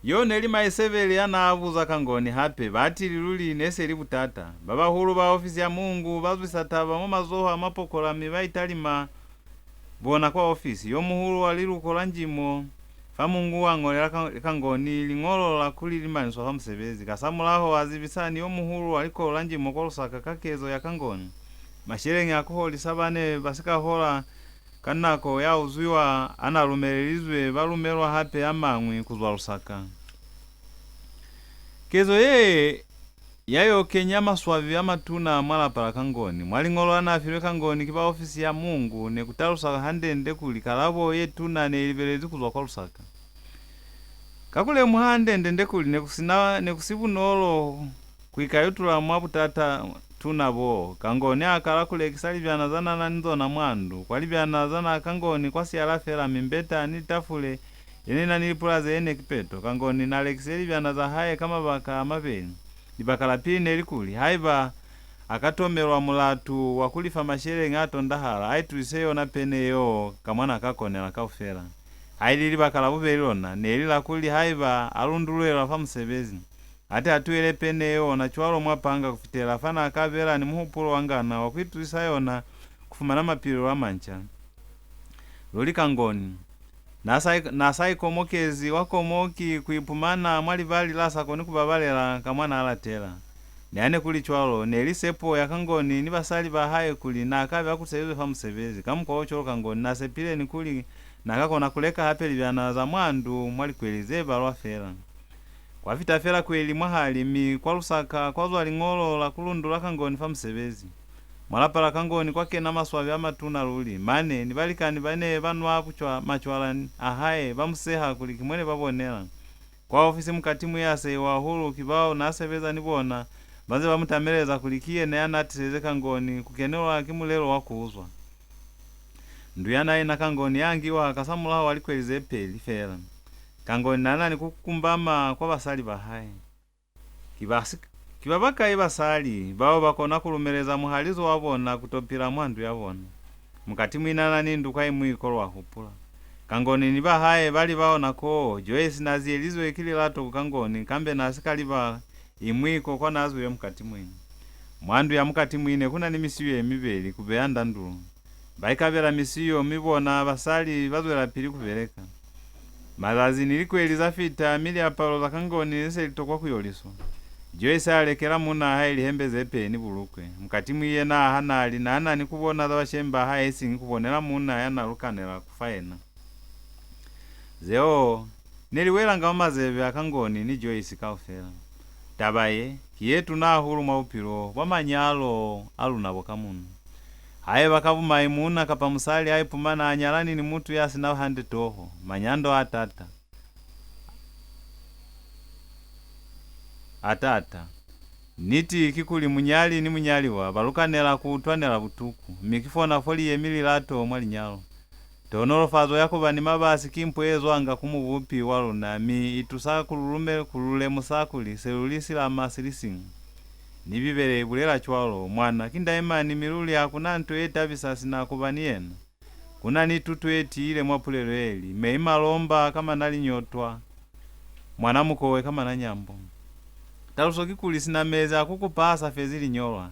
Yo ne li Maisebele ya n'a buza Kangoni hape, batili luli ne se li butata. Ba bahulu ba ofisi ya Mungu ba zwisa taba mwa mazoho a mapokola mi ba italima bona kwa ofisi. Yo muhulu wa liluko la njimo fa Mungu wa ñolela Ka-, Kangoni liñolo la kuli li maniswa fa musebezi. Kasamulaho a zibisa ni yo muhulu wa likolo la njimo kwa Lusaka ka kezo ya Kangoni. Masheleñi a ku holisa ba ne ba si ka hola ka nako ya uzwiwa a n'a lumelelizwe ba lumelwa hape a mañwi ku zwa Lusaka. Kezo ye ya yo kenya maswabi a matuna mwa lapa la Kangoni. Mwa liñolo la n'a filwe Kangoni ki ba ofisi ya Mungu, ne ku talusa hande-nde kuli kalabo ye tuna ne i libelezwi ku zwa kwa Lusaka. Ka ku lemuha hande-nde-nde kuli ne ku si na, ne ku si bunolo ku ikayutula mwa butata tuna boo, Kangoni a kala ku lekisa libyana za n'a na ni zona mwa ndu. Kwa libyana za n'a Kangoni kwa siyala fela mimbeta ni litafule ye ne na ni lipulaze ye ne kipeto. Kangoni n'a lekisize libyana za hae ka mabaka a mabeli. Libaka la pili ne li kuli, haiba a ka tomelwa mulatu wa ku lifa masheleñi a tondahala, a itusise yona pene yeo ka mwa n'a ka konela kaufela. Haili libaka la bubeli lona ne li la kuli haiba a lundulwelwa fa musebezi, a te a tuhele pene yeo ona cwalo mwa panga ku fitela fa n'a ka bela ni muhupulo wa ngana wa ku itusisa yona ku fumana mapilelo a manca. Luli Kangoni n'a sa, n'a sa ikomokezi, wa komoki ku ipumana mwa libali la sa koni ku babalela ka mwa n'a latela. Niha ne ku li cwalo, ne li sepo ya Kangoni ni basali ba hae kuli n'a ka be a kutisezwe fa musebezi. Ka mukwa o cwalo, Kangoni n'a sepile ni kuli n'a ka kona ku leka hape libyana za mwa ndu mwa likweli ze balwa fela. Kwa fita fela kweli mwahali, mi kwa Lusaka kwa zwa liñolo la ku lundula Kangoni fa musebezi. Mwa lapa la Kangoni kwa kena maswabi a matuna luli. Mane, ni balikani ba ne ba nwa bucwa-, macwala a hae ba mu seha kuli ki mo ne ba bonela. Kwa ofisi Mukatimwi ya seiwa hahulu ki bao n'a sebeza ni bona, ba nze ba mu tameleza kuli ki yena ya n'a tiseze Kangoni ku kenelwa ki mulelo wa ku uzwa. Ndu ya n'a ina Kangoni ya ngiwa kasamulaho wa likweli ze peli fela. Kangoni n'a na ni ku kumbama kwa basali ba hae. Ki ba si-, ki ba bakai basali bao ba kona ku lumeleza muhalizo wa bona ku to pila mwa ndu ya bona? Mukatimwi n'a na ni ndu kwa Imwiko, lwa hupula. Kangoni ni ba hae ba li bao nako, Joyce n'a ziyelizwe ki lilato ku Kangoni, kambe n'a si ka liba Imwiko kwa n'a zwile Mukatimwi. Mwa ndu ya Mukatimwi ne ku na ni misiyo ye mibeli ku beya ndandulo. Ba ikabela misiyo, mi bona basali ba zwelapili ku beleka. Mazazi ni likweli za fita, mi liapalo za Kangoni ne se li tokwa ku yoliswa. Joyce a lekela muunaa hae lihembe ze peli ni bulukwe. Mukatimwi yena a hana a li n'a na ni ku bona za bashemi ba hae, isiñi ku bonela muuna ya n'a lukanela ku fa yena. Zeo ne li welanga mwa mazebe a Kangoni ni Joyce kaufela. Taba ye, ki ye tuna hahulu mwa bupilo bwa manyalo a luna bo kamunu. Haiba ka bumai muuna kapa musali a ipumana a nyalani ni mutu ya si na hande toho, manyando a tata. A tata. Niti kikuli munyali ni munyaliwa ba lukanela ku utwanela butuku, mi ki fona fo li yemi lilato mwa linyalo. Tohonolofazo ya ku ba ni mabasi ki mpo ye zwanga ku Mubupi wa luna, mi i tusa ku lu lume-, ku lu lemusa kuli se lu li silama si li siñwi. Ni Bibele i bulela cwalo, mwana ki ndaimani, mi luli ha ku na nto ye tabisa sina ku ba ni yena. Ku na ni tuto ye tiile mwa pulelo ye li, Mei malomba ka mana linyotwa, mwana mukowe ka mana nyambo. Taluso kikuli, sina mezi ha ku kupa ha sa fezi linyolwa.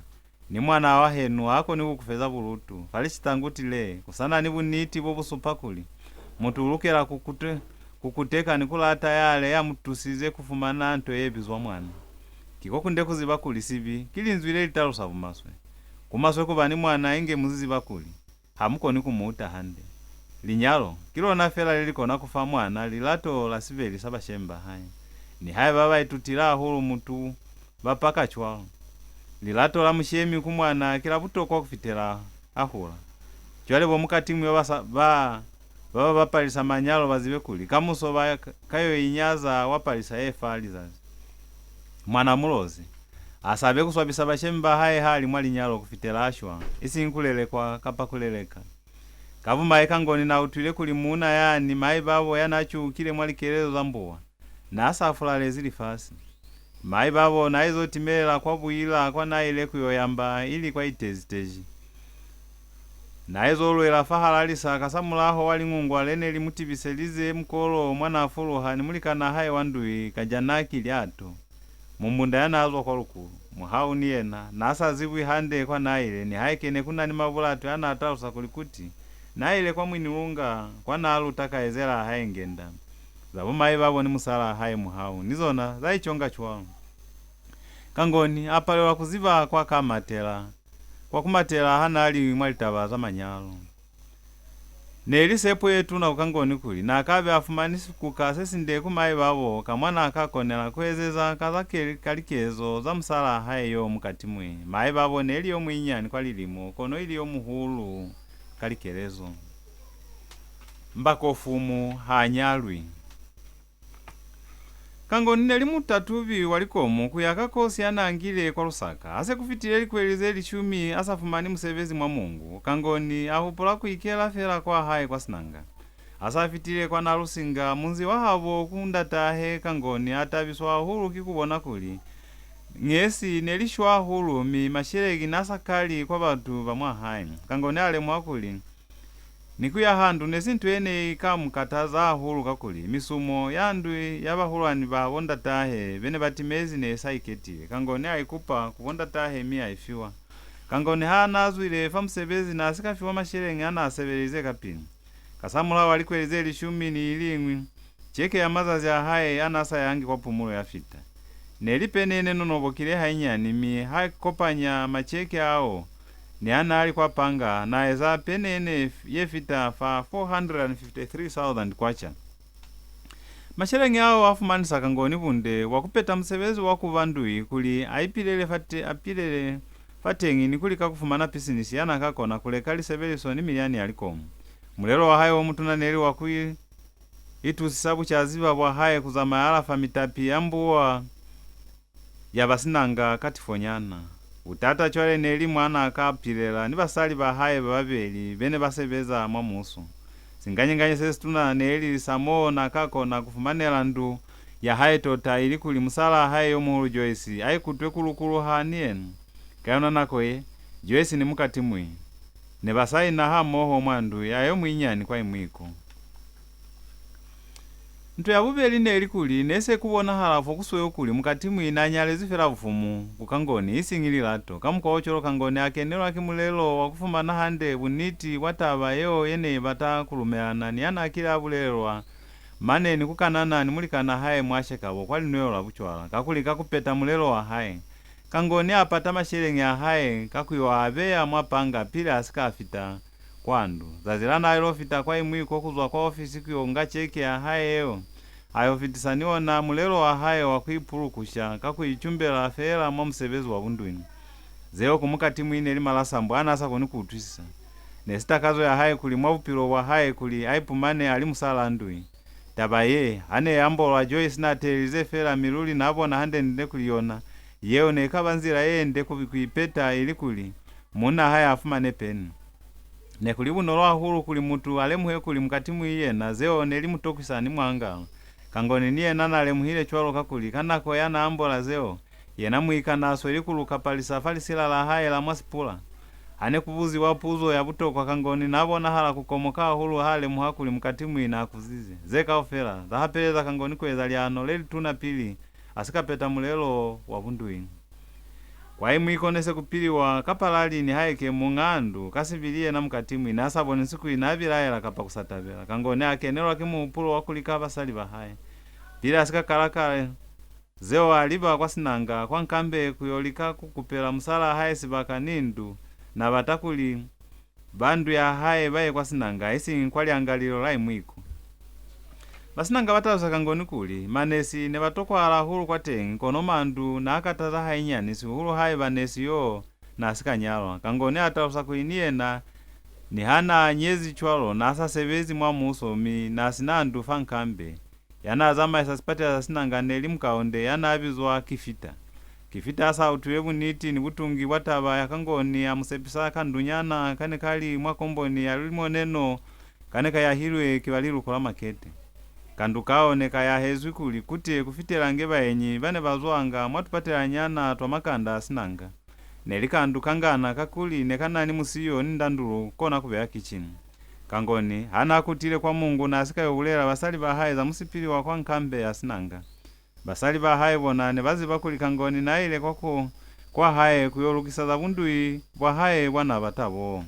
Ni mwana wa henu ha koni ku ku feza bulutu. Fa lishitanguti le, ku sa na ni buniti bo bu supa kuli, mutu u lukela ku kute-, ku kuteka ni ku lata yale ya mu tusize ku fumana nto ye bizwa mwana. Ki ko kunde ku ziba kuli sibi ki linzwi le li talusa bumaswe. Ku maswe ku ba ni mwana inge mu ziba kuli ha mu koni ku mu uta hande. Linyalo ki lona fela le li kona ku fa mwana lilato la sibeli sa bashemi ba hae. Nihaiba ba itutile hahulu mutu ba paka cwalo. Lilato la mushemi ku mwana ki la butokwa ku fitela a hula. Cwale bo Mukatimwi ba ba sa, ba, ba ba bapalisa manyalo ba zibe kuli kamuso ba ka, ka yo inyaza wa palisa ye fa lizazi. Mwana Mulozi a sabe ku swabisa bashemi ba hae ha li mwa linyalo ku fitela a shwa, isiñi ku lelekwa kapa ku leleka. Ka bumai Kangoni na utwile kuli muuna yani, mai babo ya na cuukile mwa likelezo za mbuwa, na sa fulalezi lifasi. Mai babo na izo timelela kwa buila kwa na ile ku yo yamba ili kwa itezi-tezi. Na izo lwela fahala lisa kasamulaho wa liñungwa le ne li mu tibiselize mukolo mwa na fuluha ni mulikan'a hae wa ndui Kajanaki Lyato. Mumbunda ya n'a zwa kwa Lukulu, Muhau ni yena, n'a sa zibwi hande kwa n'a ile, nihaike ne ku na ni mabulatwe a n'a talusa kuli kuti n'a ile kwa Mwinilunga kwa n'a luta kaizela hae Ngenda. Za bo mai babo ni musal'a hae Muhau ni zona za iconga cwalo. Kangoni a palelwa ku ziba kwa ka matela, kwa ku matela ha n'a li mwa litaba za manyalo. Ne li sepo ye tuna ku Kangoni kuli n'a ka be a fumani sikuka se sinde ku mai babo ka mwa n'a ka konela ku ezeza ka za ke, ka likezo za musal'a hae yo Mukatimwi. Mai babo ne li yo muinyani kwa lilimo, kono ili yo muhulu ka likelezo. Mbakofumu ha nyalwi. Kangoni ne li mutatubi wa likomu ku ya ka kosi ya n'a ngile kwa Lusaka. Ha se ku fitile likweli ze lishumi a sa fumani musebezi mwa Mongu, Kangoni a hupula ku ikela fela kwa hae kwa Sinanga. Ha sa fitile kwa Nalusinga, munzi wa habo ku ndat'ahe, Kangoni a tabiswa hahulu ki ku bona kuli ngesi ne li shwa hahulu, mi masheleñi n'a sa kali kwa batu ba mwa hae. Kangoni a lemuha kuli ni ku yaha ndu ne si nto ye ne i ka mu kataza hahulu, kakuli misumo ya ndu ya bahulwani ba bo ndat'ahe be ne ba timezi ne i sa iketile. Kangoni a i kupa ku bo ndat'ahe mi a i fiwa. Kangoni ha n'a zwile fa musebezi n'a si ka fiwa masheleñi a n'a sebelize kapili. Kasamulaho wa likweli ze lishumi ni iliñwi, ceke ya mazazi a hae a n'a sa yangi kwa pumulo ya fita. Ne li penene nonobokile hainyani, mi ha kopanya maceke ao ni a n'a li kwa panga, n'a eza penene ye fita fa four hundred and fifty-three thousand kwacha. Masheleñi ao a fumanisa Kangoni bunde bwa ku peta musebezi wa ku ba ndui kuli a ipilele fate, a pilele fateñi ni ku lika ku fumana pisinisi ya n'a ka kona ku leka lisebeliso ni milyani ya likomu. Mulelo wa hae o mutuna ne li wa ku i, itusisa bucaziba bwa hae ku zamaya alafa mitapi ya mbuwa ya ba Sinanga ka tifonyana. Butata cwale ne li mwa n'a ka pilela ni basali ba hae ba babeli be ne ba sebeza mwa muuso. Singanyinganya se situna ne li sa mo n'a ka kona ku fumanela ndu ya hae tota, ilikuli musal'a hae yo muhulu Joyce a ikutwe ku lukuluha ni yena. Ka yona nako ye, Joyce ni Mukatimwi ne ba sa ina hamoho mwa ndu ya yo muinyani kwa Imwiko. Nto ya bubeli ne li kuli ne se ku bonahala fo ku sweu kuli Mukatimwi n'a nyalezi fela bufumu ku Kangoni, isiñi lilato. Ka mukwa o cwalo, Kangoni a kenelwa ki mulelo wa ku fumana hande buniti bwa taba yeo ye ne i bata ku lumelana ni ya n'a kile a bulelelwa mane ni ku kanana ni mulikan'a hae mwa shekabo kwa linwelo la bucwala, kakuli ka ku peta mulelo wa hae, Kangoni a pata masheleñi a hae ka ku yo a beya mwa panga pili a si ka fita kwa ndu. Zazi la n'a ilo fita kwa Imwiko ku zwa kwa ofisi ku yo nga ceke ya hae yeo, a yo fitisa ni ona mulelo wa hae wa ku ipulukusha ka ku icumbela feela mwa musebezi wa bundwini. Zeo ku Mukatimwi ne li malasambo a n'a sa koni ku utwisisa. Ne si takazo ya hae kuli mwa bupilo bwa hae kuli a ipumane a li musal'a ndui. Taba ye, ha ne i ambolwa, Joyce n'a teelelize feela, mi luli n'a bona hande-nde kuli yona yeo ne i ka ba nzila ye nde ku, ku ipeta, ilikuli munn'a hae a fumane peni. Ne ku li bunolo hahulu kuli mutu a lemuhe kuli Mukatimwi yena zeo ne li mu tokwisa ni mwangala. Kangoni ni yena n'a lemuhile cwalo, kakuli ka nako ya n'a ambola zeo, yena muika n'a sweli ku luka palisa fa lisila la hae la mwa sipula. Ha ne ku buziwa puzo ya butokwa, Kangoni n'a bonahala ku komoka hahulu ha lemuha kuli Mukatimwi n'a kuzize. Ze kaufela za hapeleza Kangoni ku eza lyano le lituna pili a si ka peta mulelo wa bundwini. Kwa Imwiko ne se ku piliwa ka palali, nihaike muñ'a ndu ka sibili yena Mukatimwi n'a sa bonisi kuli n'a bilaela kapa ku sa tabela. Kangoni a kenelwa ki muhupulo wa ku lika basali ba hae. Pili a si ka kala kale zeo, a liba kwa Sinanga, kwa Nkambe, ku yo lika ku kupela musal'a hae sibaka ni ndu. N'a bata kuli ba ndu ya hae ba ye kwa Sinanga, isiñi kwa lyangalilo la Imwiko. Ba Sinanga ba talusa Kangoni kuli, manesi ne ba tokwahala hahulu kwateñi, kono Mandu n'a kataza hainyani, sihulu haiba nesi yo n'a si ka nyalwa. Kangoni a talusa kuli ni yena, niha n'a nyezi cwalo, n'a sa sebezi mwa muuso, mi n'a si na ndu fa nkambe. Ya n'a zamaisa sipatela sa Sinanga ne li Mukaonde ya n'a bizwa Kifita. Kifita a sa utwile buniti ni butungi bwa taba ya Kangoni, a mu sepisa kandunyana ka ne ka li mwa komboni ya limoneno ka ne ka yahilwe ki ba liluko la makete. Kandu kao ne ka yahezwi kuli kute ku fitela nge baenyi ba ne ba zwanga mwa tupatelanyana twa makanda a Sinanga. Ne li kandu ka ngana, kakuli ne ka na ni musiyo ni ndandulu kona ku beya kicini. Kangoni ha n'a kutile kwa Mungu, n'a si ka yo bulela basali ba hae za musipili wa kwa nkambe ya Sinanga. Basali ba hae bona ne ba ziba kuli Kangoni n'a ile kwa ku, kwa hae ku yo lukisa za bundui bwa hae bwa n'a bata bo.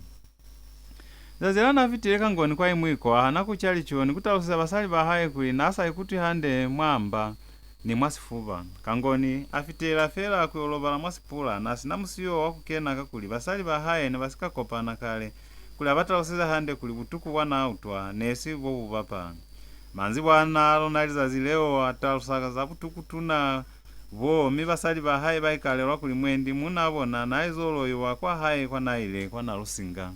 Zazi la n'a fitile Kangoni kwa Imwiko, a hana ku ca lico ni ku taluseza basali ba hae kuli n'a sa ikutwi hande mwa mba ni mwa sifuba. Kangoni a fitela fela ku yo lobala mwa sipula, n'a si na musiyo wa ku kena, kakuli basali ba hae ne ba si ka kopana kale kuli a ba taluseze hande kuli butuku bwa n'a utwa ne si bo bu bapa. Manzibwana a lona lizazi leo a talusa za butuku-tuna bo, mi basali ba hae ba ikalelwa kuli mwendi muunaa bona n'a izo loiwa kwa hae kwa n'a ile kwa Nalusinga.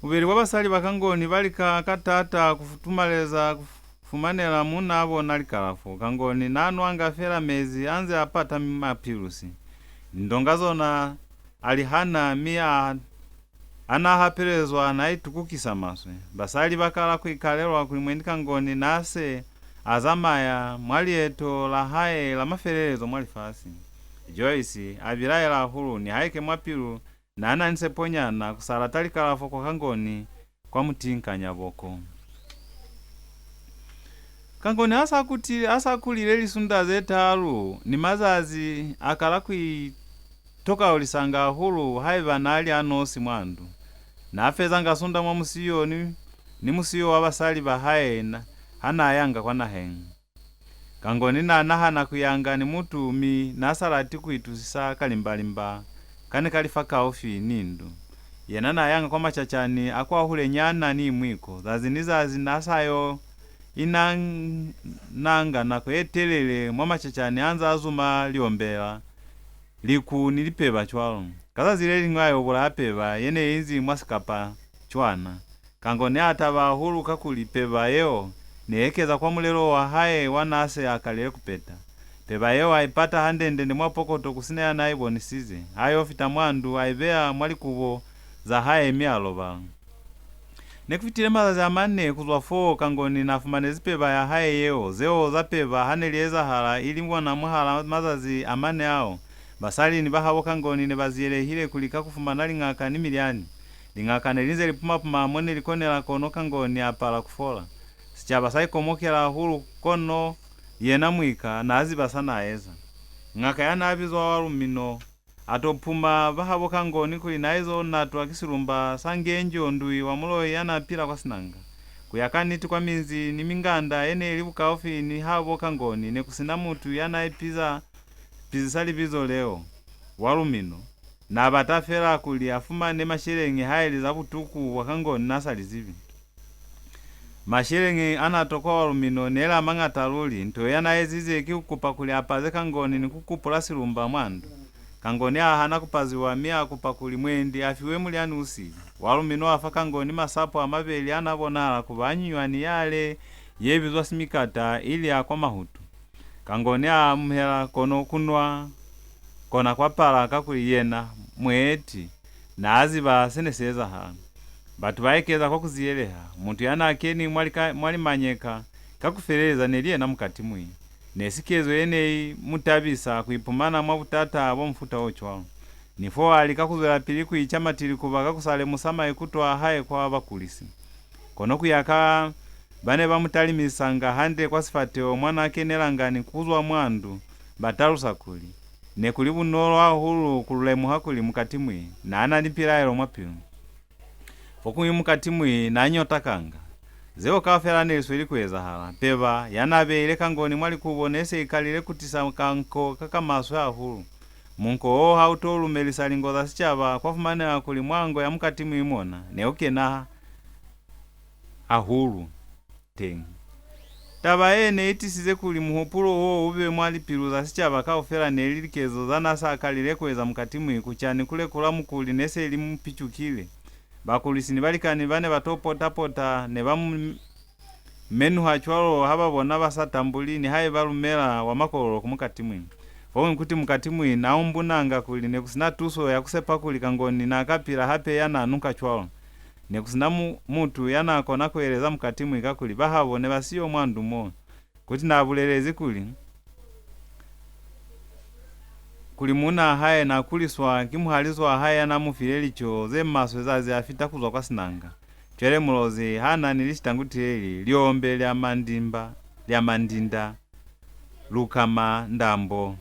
Bubeli bwa basali ba Kangoni ba lika ka taata ku futumaleza ku fumanela muunaa bona likalafo. Kangoni n'a nwanga fela mezi a nze a pata mapilusi. Lindonga zona a li hana, mi a, a n'a hapelezwa, n'a itukukisa maswe. Basali ba kala ku ikalelwa kuli mwendi Kangoni n'a se a zamaya mwa lieto la hae la mafelelezo mwa lifasi. Joyce a bilaela hahulu, nihaike mwa pilu n'a na ni seponyana ku sa lata likalafo kwa Kangoni kwa mutinkanya boko. Kangoni ha sa kutile, ha sa kulile lisunda ze talu ni mazazi, a kala ku itokaulisanga hahulu haiba n'a li a nosi mwa ndu. N'a fezanga sunda mwa musiyo ni, ni musiyo wa basali ba hae na, ha n'a yanga kwa naheñi. Kangoni n'a nahana ku yanga ni mutu, mi n'a sa lati ku itusisa kalimbalimba ka ne ka li fakaufi ni ndu. Yena n'a yanga kwa macacani a kwahulenyana ni Imwiko. Zazi ni zazi n'a sa yo inananga nako ye telele mwa macacani a nz'a zuma liombela, liku ni lipeba cwalo. Ka zazi le liñwi a yo bulaya peba ye ne inzi mwa sikapa cwana. Kangoni a taba hahulu kakuli peba yeo ne ekeza kwa mulelo wa hae wa n'a se a kalile ku peta. Peba yeo a i pata hande-nde-nde mwa pokoto ku si na ya n'a i bonisize. Ha yo fita mwa ndu, a i beya mwa likubo za hae mi a lobala. Ne ku fitile mazazi a mane ku zwa foo Kangoni n'a fumanezi peba ya hae yeo. Zeo za peba ha ne li ezahala, ili mona mwahal'a mazazi a mane ao, basali ni bahabo Kangoni ne ba ziyelehile ku lika ku fumana liñaka ni milyani. Liñaka ne li nze li puma-puma mo ne li konela, kono Kangoni a pala ku fola. Sicaba sa ikomokela hahulu, kono yena muika n'a ziba sa n'a eza. Ñaka ya n'a bizwa Walumino a to puma bahabo Kangoni kuli n'a izo natwa ki silumba sa Ngenjo, ndui wa muloi ya n'a pila kwa Sinanga. Ku ya ka niti, kwa minzi ni minganda ye ne li bukaufi ni habo Kangoni ne ku si na mutu ya n'a ipiza, pizisa libizo leo. Walumino n'a bata fela kuli a fumane masheleñi, haili za butuku bwa Kangoni n'a sa li zibi. Masheleñi a n'a tokwa Walumino ne li a mañata luli. Nto ya n'a ezize ki ku kupa kuli a paze Kangoni ni ku kupula silumba mwa ndu. Kangoni a hana ku paziwa, mi a kupa kuli mwendi a fiwe mulyani u sili. Walumino a fa Kangoni masapo a mabeli a n'a bonahala ku ba a nyunywani yale ye bizwa simikata, ili a kwa mahutu. Kangoni a amuhela, kono ku nwa kona kwa pala, kakuli yena mueti n'a ziba se ne si ezahala. Batu ba ekeza kwa ku ziyeleha. Mutu ya n'a keni mwa lika-, mwa limanyeka ka ku feleleza ne li yena Mukatimwi. Ne si kezo ye ne i mu tabisa ku ipumana mwa butata bwa mufuta o cwalo. Ni fo a lika ku zwelapili ku ica matilikuba ka ku sa lemusa maikuto a hae kwa bakulisi. Kono ku ya ka ba ne ba mu talimisanga hande kwa sifateho mwa n'a kenelanga ni ku zwa mwa ndu, ba talusa kuli, ne ku li bunolo hahulu ku lu lemuha kuli Mukatimwi n'a na ni pilaelo mwa pilu. Fokuñwi Mukatimwi n'a nyotakanga. Zeo kaufela ne li sweli ku ezahala. Peba ya n'a beile Kangoni mwa likubo ne se i kalile ku tisa kanko ka ka maswe hahulu. Munko wo ha u to lumelisa lingo za sicaba, kwa fumaneha kuli mwa ngo ya Mukatimwi mona ne u kena hahulu teñi. Taba ye ne i tisize kuli muhupulo wo u be mwa lipilu za sicaba kaufela ne li likezo za n'a sa kalile ku eza Mukatimwi ku ca ni ku lekula mukuli ne se li mu picukile. Bakulisi ni balikani ba ne ba to pota-pota ne ba mu menuha cwalo ha ba bona ba sa tambuli nihaiba lumela wa Makololo ku Mukatimwi. Fokuñwi kuti Mukatimwi n'a umbunanga kuli ne ku si na tuso ya ku sepa kuli Kangoni n'a ka pila hape ya n'a nuka cwalo. Ne ku si na mu-, mutu ya n'a kona ku eleza Mukatimwi kakuli bahabo ne ba siyo mwa ndu mo. Kuti n'a bulelezi kuli, kuli muunaa hae n'a kuliswa ki muhalizo wa hae ya n'a mu file lico ze maswe zazi a fita ku zwa kwa Sinanga. Cwale Mulozi ha n'a ni lishitanguti le li, liombe lya mandimba, lya mandinda, lukama ndambo.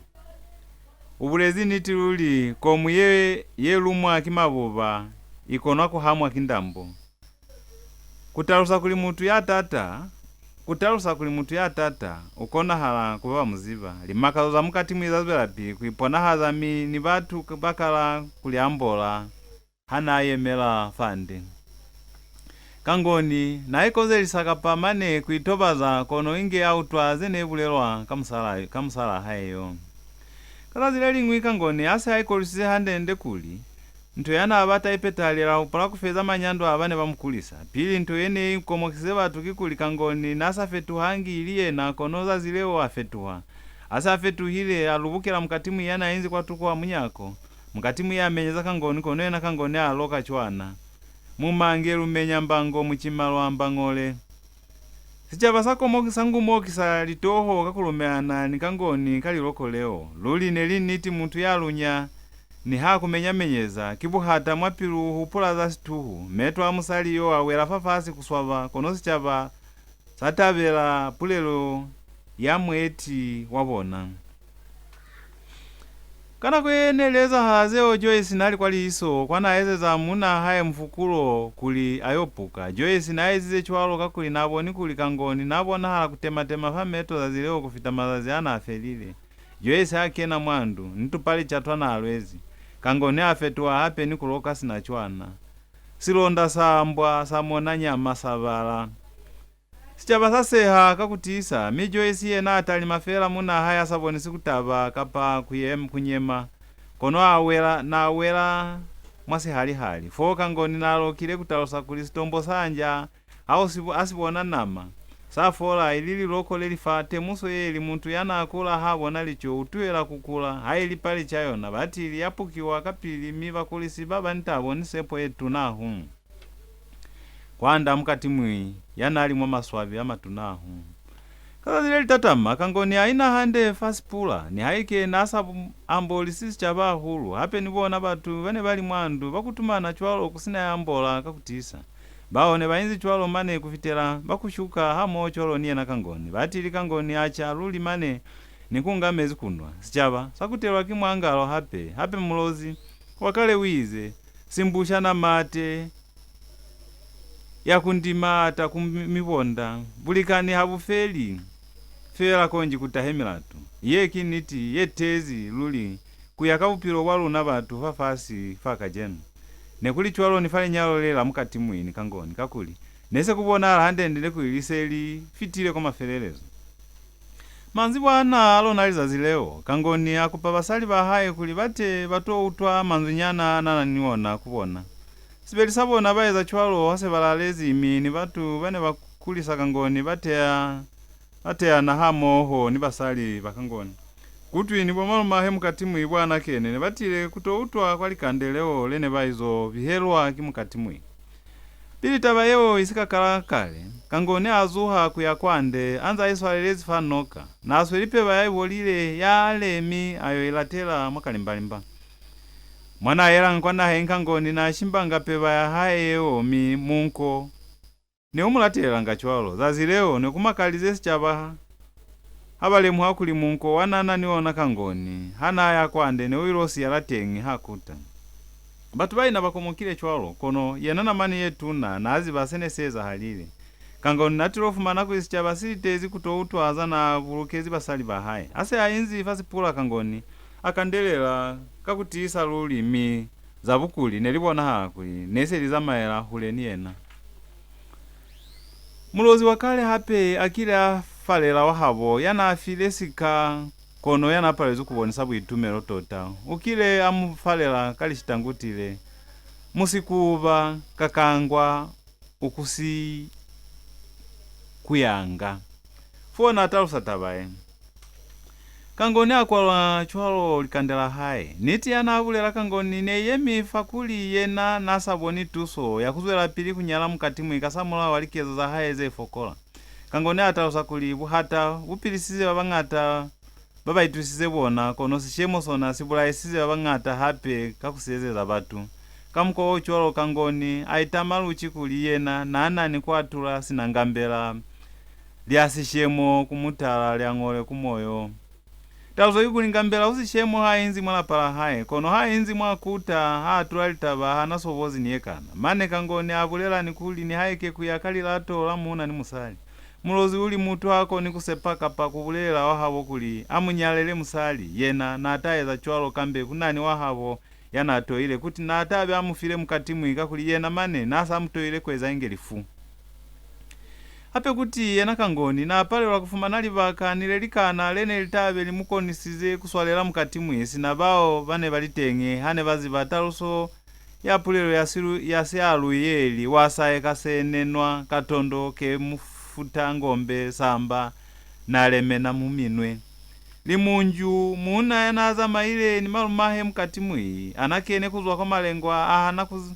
U bulezi niti luli, komu ye, ye lumwa ki mabuba, i konwa ku hamwa ki ndambo. Ku talusa kuli mutu ya tata, ku talusa kuli mutu ya tata u konahala ku ba ba mu ziba. Limakazo za Mukatimwi za zwelapili ku iponahaza, mi ni batu ba kala ku li ambola ha n'a yemela fande. Kangoni n'a ikozelisa kapa mane ku itobaza, kono inge a utwa ze ne bulelwa ka musala, ka musalaa hae yo. Ka zazi le liñwi Kangoni a se a ikolwisize hande-nde kuli, nto ya n'a bata i petahalela, a hupula ku feza manyando a ba ne ba mu kulisa. Pili, nto ye ne i komokisize batu kikuli Kangoni n'a sa fetuhangi ili yena, kono zazi leo a fetuha. Ha se a fetuhile, a lubukela Mukatimwi ya n'a inzi kwatuko a munyako. Mukatimwi a menyeza Kangoni, kono yena Kangoni a loka cwana. Mumange lumenya mbango, mucima lwa mbañole. Sicaba sa komoki-, sa ngumokisa litoho ka ku lumelana ni Kangoni ka liloko leo. Luli ne li niti, mutu ya lunya, niha ku menya-menyeza, ki buhata mwa pilu u hupula za situhu. Meto a musali yo a wela fafasi ku swaba, kono sicaba sa tabela pulelo ya mueti wa bona. Ka nako ye ne li ezahala zeo, Joyce n'a li kwa liiso, kwa n'a ezeza muunaa hae mufukulo kuli a yo puka. Joyce n'a ezize cwalo kakuli n'a boni kuli Kangoni n'a bonahala ku tema-tema fa meto zazi leo ku fita mazazi a n'a felile. Joyce ha kena mwa ndu, ni tupalica twa n'a lwezi. Kangoni a fetuha hape ni ku loka sina cwana. Silonda sa mbwa sa mona nyama sa bala. Sicaba sa seha ka ku tiisa, mi Joyce yena a talima fela muunaa hae a sa bonisi ku taba kapa ku yem-, ku nyema. Kono a wela, n'a wela mwa sihali-hali. Fo Kangoni n'a lokile ku talusa kuli sitombo sa nja ha u si bo-, a si bona nama, sa fola, ili liloko le li fa temuso ye li, mutu ya n'a kula ha bona lico u tuhela ku kula, ha ili palica yona, batili ya pukiwa kapili, mi bakulisi ba ba ni tabo ni sepo ye tuna hahulu. Kwanda Mukatimwi ya n'a li mwa maswabi a matuna hahulu. Ka zazi le li tatama, Kangoni a ina hande fa sipula, nihaike n'a sa bu-, ambolisi sicaba hahulu, hape ni bona batu ba ne ba li mwa ndu ba kutumana cwalo ku si na ya ambola ka ku tiisa. Bao ne ba inzi cwalo mane ku fitela ba kushuka hamoho cwalo ni yena Kangoni. Batili Kangoni a ca luli mane ni ku nga mezi ku nwa. Sicaba sa kutelwa ki mwangalo hape, hape Mulozi wa kale u ize, "Simbusha na mate ya ku ndima ata ku mi-, mibonda, bulikani ha bu feli, fela konji ku tahe milatu." Ye ki niti ye tezi luli ku ya ka bupilo bwa luna batu fafasi fa kacenu. Ne ku li cwalo ni fa linyalo le la Mukatimwi ni Kangoni, kakuli ne se ku bonahala hande-nde kuli li se li fitile kwa mafelelezo. Manzibwana a lona lizazi leo, Kangoni a kupa basali ba hae kuli ba te ba to utwa manzwinyana a n'a na ni ona ku bona. Sibeli sa bona ba eza cwalo ha se ba lalezi, mi ni batu ba ne ba kulisa Kangoni ba teya, ba teyana hamoho ni basali ba Kangoni. Kutwi ni bo malumahe Mukatimwi bwa Nakene ne ba tile ku to utwa kwa likande leo le ne ba izo bihelwa ki Mukatimwi. Pili taba yeo i si ka kala kale, Kangoni a zuha ku ya kwande, a nza iswalelezi fa noka. N'a sweli peba ya ibolile ya ale, mi a yo i latela mwa kalimbalimba. Mwa n'a yelanga kwa naheñi, Kangoni n'a shimbanga peba ya hae yeo, mi munko ne u mu latelelanga cwalo. Zazi leo ne ku makalize sicaba ha, ha ba lemuha kuli munko wa n'a na ni ona Kangoni ha n'a ya kwande ne u ilo siyala teñi ha kuta. Batu ba ina ba komokile cwalo, kono yena namani ye tuna n'a ziba se ne si ezahalile. Kangoni n'a tilo fumana kuli sicaba si litezi ku to utwa za n'a bulukezi basali ba hae. Ha se a inzi fa sipula Kangoni, a kandelela ka ku tiisa luli, mi za bukuli ne li bonahala kuli ne se li zamaela hule ni yena. Mulozi wa kale hape a kile a falela wahabo ya n'a file sika, kono ya n'a palezwi ku bonisa buitumelo tota. U kile a mu falela ka lishitangutile, Musikuba, kakangwa, u kusi kuyanga. Fo n'a talusa taba ye. Kangoni a kwalwa cwalo likande la hae. Niti ya n'a bulela Kangoni ne yemi fa kuli yena n'a sa boni tuso ya ku zwelapili ku nyala Mukatimwi kasamulaho wa likezo za hae ze fokola. Kangoni a talusa kuli buhata bu pilisize ba bañata ba ba itusisize bona, kono sishemo sona si bulaisize ba bañata hape ka ku siezeza batu. Ka mukwa o cwalo, Kangoni a itama luci kuli yena n'a na ni ku atula sina ngambela lya sishemo ku mutala lya ñole ku moyo. Taluso ki kuli ngambela u sishemo ha inzi mwa lapa la hae, kono ha inzi mwa kuta, ha atula litaba, ha na sobozi ni ye kana. Mane Kangoni a bulela ni kuli nihaike ku ya ka lilato la muuna ni musali, Mulozi u li mutu ha koni ku sepa kapa ku bulelela wahabo kuli a mu nyalele musali, yena n'a ta eza cwalo kambe ku na ni wahabo ya n'a toile, kuti n'a ta be a mu file Mukatimwi, kakuli yena mane n'a sa mu toile ku eza inge lifu. Hape kuti yena Kangoni n'a palelwa ku fumana libaka ni le likana le ne li ta be li mu konisize ku swalela Mukatimwi sina bao ba ne ba li teñi ha ne ba ziba taluso ya pulelo ya silu-, ya sialu ye li, wa saye ka se nenwa ka tondo ke mufuta ngombe samba na lemena mu minwe. Limunju, muuna ya n'a zamaile ni malumahe Mukatimwi, a na kene ku zwa kwa malengwa, a hana ku z-,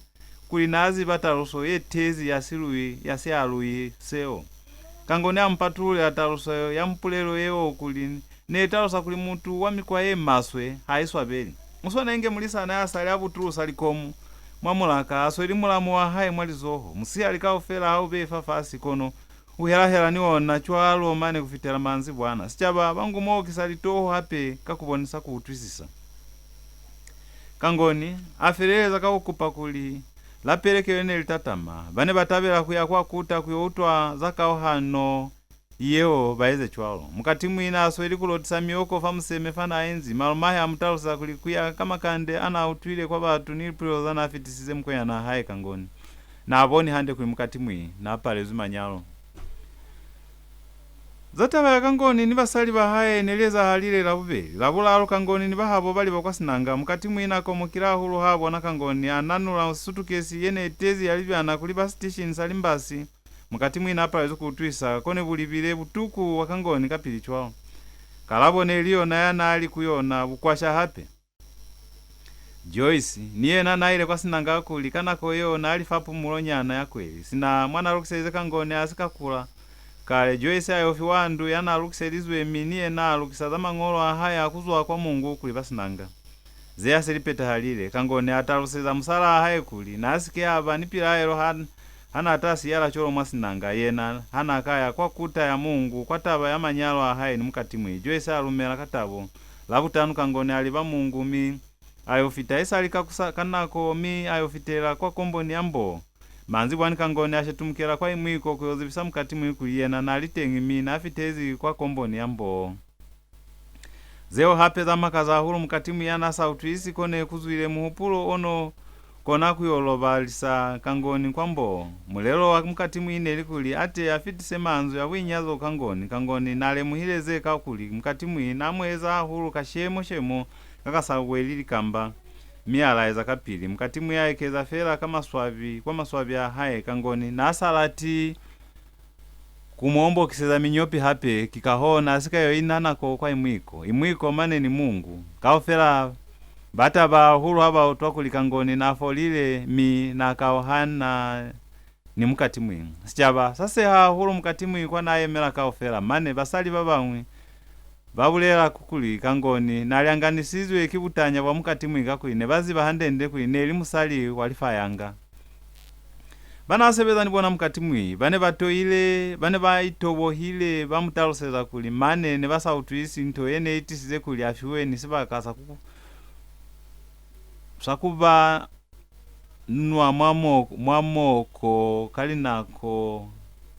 kuli n'a ziba taluso ye tezi ya silui, ya sialui seo. Kangoni a mu patululela taluso ya mupulelo yeo kuli ne talusa kuli mutu wa mikwa ye maswe ha i swabeli. U swana inge mulisana ya sali a butulusa likomu mwa mulaka, a sweli mulamu wa hae mwa lizoho. Musihali kaufela ha u beye fafasi, kono u hela-hela ni ona cwalo mane ku fitela manzibwana. Sicaba ba ngumookisa litoho hape ka ku bonisa ku utwisisa. Kangoni a feleleza ka ku kupa kuli la pelekelo ne li tatama. Ba ne ba tabela ku ya kwa kuta ku yo utwa za kauhano yeo ba eze cwalo. Mukatimwi n'a sweli ku lotisa mioko fa museme fa n'a inzi, malumahe a mu talusa kuli ku ya ka makande a n'a utwile kwa batu ni lipulelo za n'a fitisize mukwenyanaa hae Kangoni, n'a boni hande kuli Mukatimwi n'a palezwi manyalo. Za taba ya Kangoni ni basali ba hae ne li ezahalile Labubeli. Labulalu, Kangoni ni bahabo ba liba kwa Sinanga. Mukatimwi n'a komokile hahulu ha bona Kangoni a nanula sutukesi ye ne i tezi ya libyana ku liba sitishini sa limbasi. Mukatimwi n'a palezwi ku utwisa ko ne bu libile butuku bwa Kangoni kapili cwalo. Kalabo ne li yona ya n'a li ku yona, bukwasha hape. Joyce ni yena n'a ile kwa Sinanga kuli ka nako yeo n'a li fa pumulonyana ya kweli. Sina mwa n'a lukiselize Kangoni a si ka kula kale, Joyce a yo fiwa ndu ya n'a lukiselizwe, mi ni yena a lukisa za mañolo a hae a ku zwa kwa Mungu ku liba Sinanga. Ze ha se li petahalile, Kangoni a taluseza musalaa hae kuli n'a si ke a ba ni pilaelo ha, ha n'a ta siyala cwalo mwa Sinanga. Yena ha n'a ka ya kwa kuta ya Mungu kwa taba ya manyalo a hae ni Mukatimwi. Joyce a lumela ka tabo. Labutanu, Kangoni a liba Mungu, mi a yo fita isali ka kusa ka nako, mi a yo fitela kwa komboni ya Mboo. Manzibwani, Kangoni a shetumukela kwa Imwiko ku yo zibisa Mukatimwi kuli yena n'a li teñi, mi n'a fitezi kwa komboni ya Mboo. Zeo hape za makaza hahulu Mukatimwi ya n'a sa utwisi ko ne ku zwile muhupulo o no kona ku yo lobalisa Kangoni kwa Mboo. Mulelo wa Mukatimwi ne li kuli a te a fitise manzwi a buinyazo Kangoni. Kangoni n'a lemuhile ze kakuli Mukatimwi n'a mu eza hahulu kashemo-shemo ka ka sa weli likamba, mi a laeza kapili. Mukatimwi a ekeza fela ka maswabi, kwa maswabi a hae. Kangoni n'a sa lati ku mu ombokiseza minyopi hape, ki kahoo n'a si ka yo ina nako kwa Imwiko. Imwiko mane ni Mungu. Kaufela ba taba hahulu ha ba utwa kuli Kangoni n'a folile, mi n'a kauhana ni Mukatimwi. Sicaba sa seha hahulu Mukatimwi kwa n'a yemela kaufela, mane basali ba bañwi ba bulela ku-, kuli Kangoni n'a lyanganisizwe ki butanya bwa Mukatimwi, kakuli ne ba ziba hande-nde kuli ne li musali wa lifayanga. Ba n'a sebeza ni bona Mukatimwi, ba ne ba toile, ba ne ba itobohile, ba mu taluseza kuli mane ne ba sa utwisi nto ye ne i tisize kuli a fiwe ni sibaka sa ku, sa ku ba nwa mwa mo-, mwa moko ka linako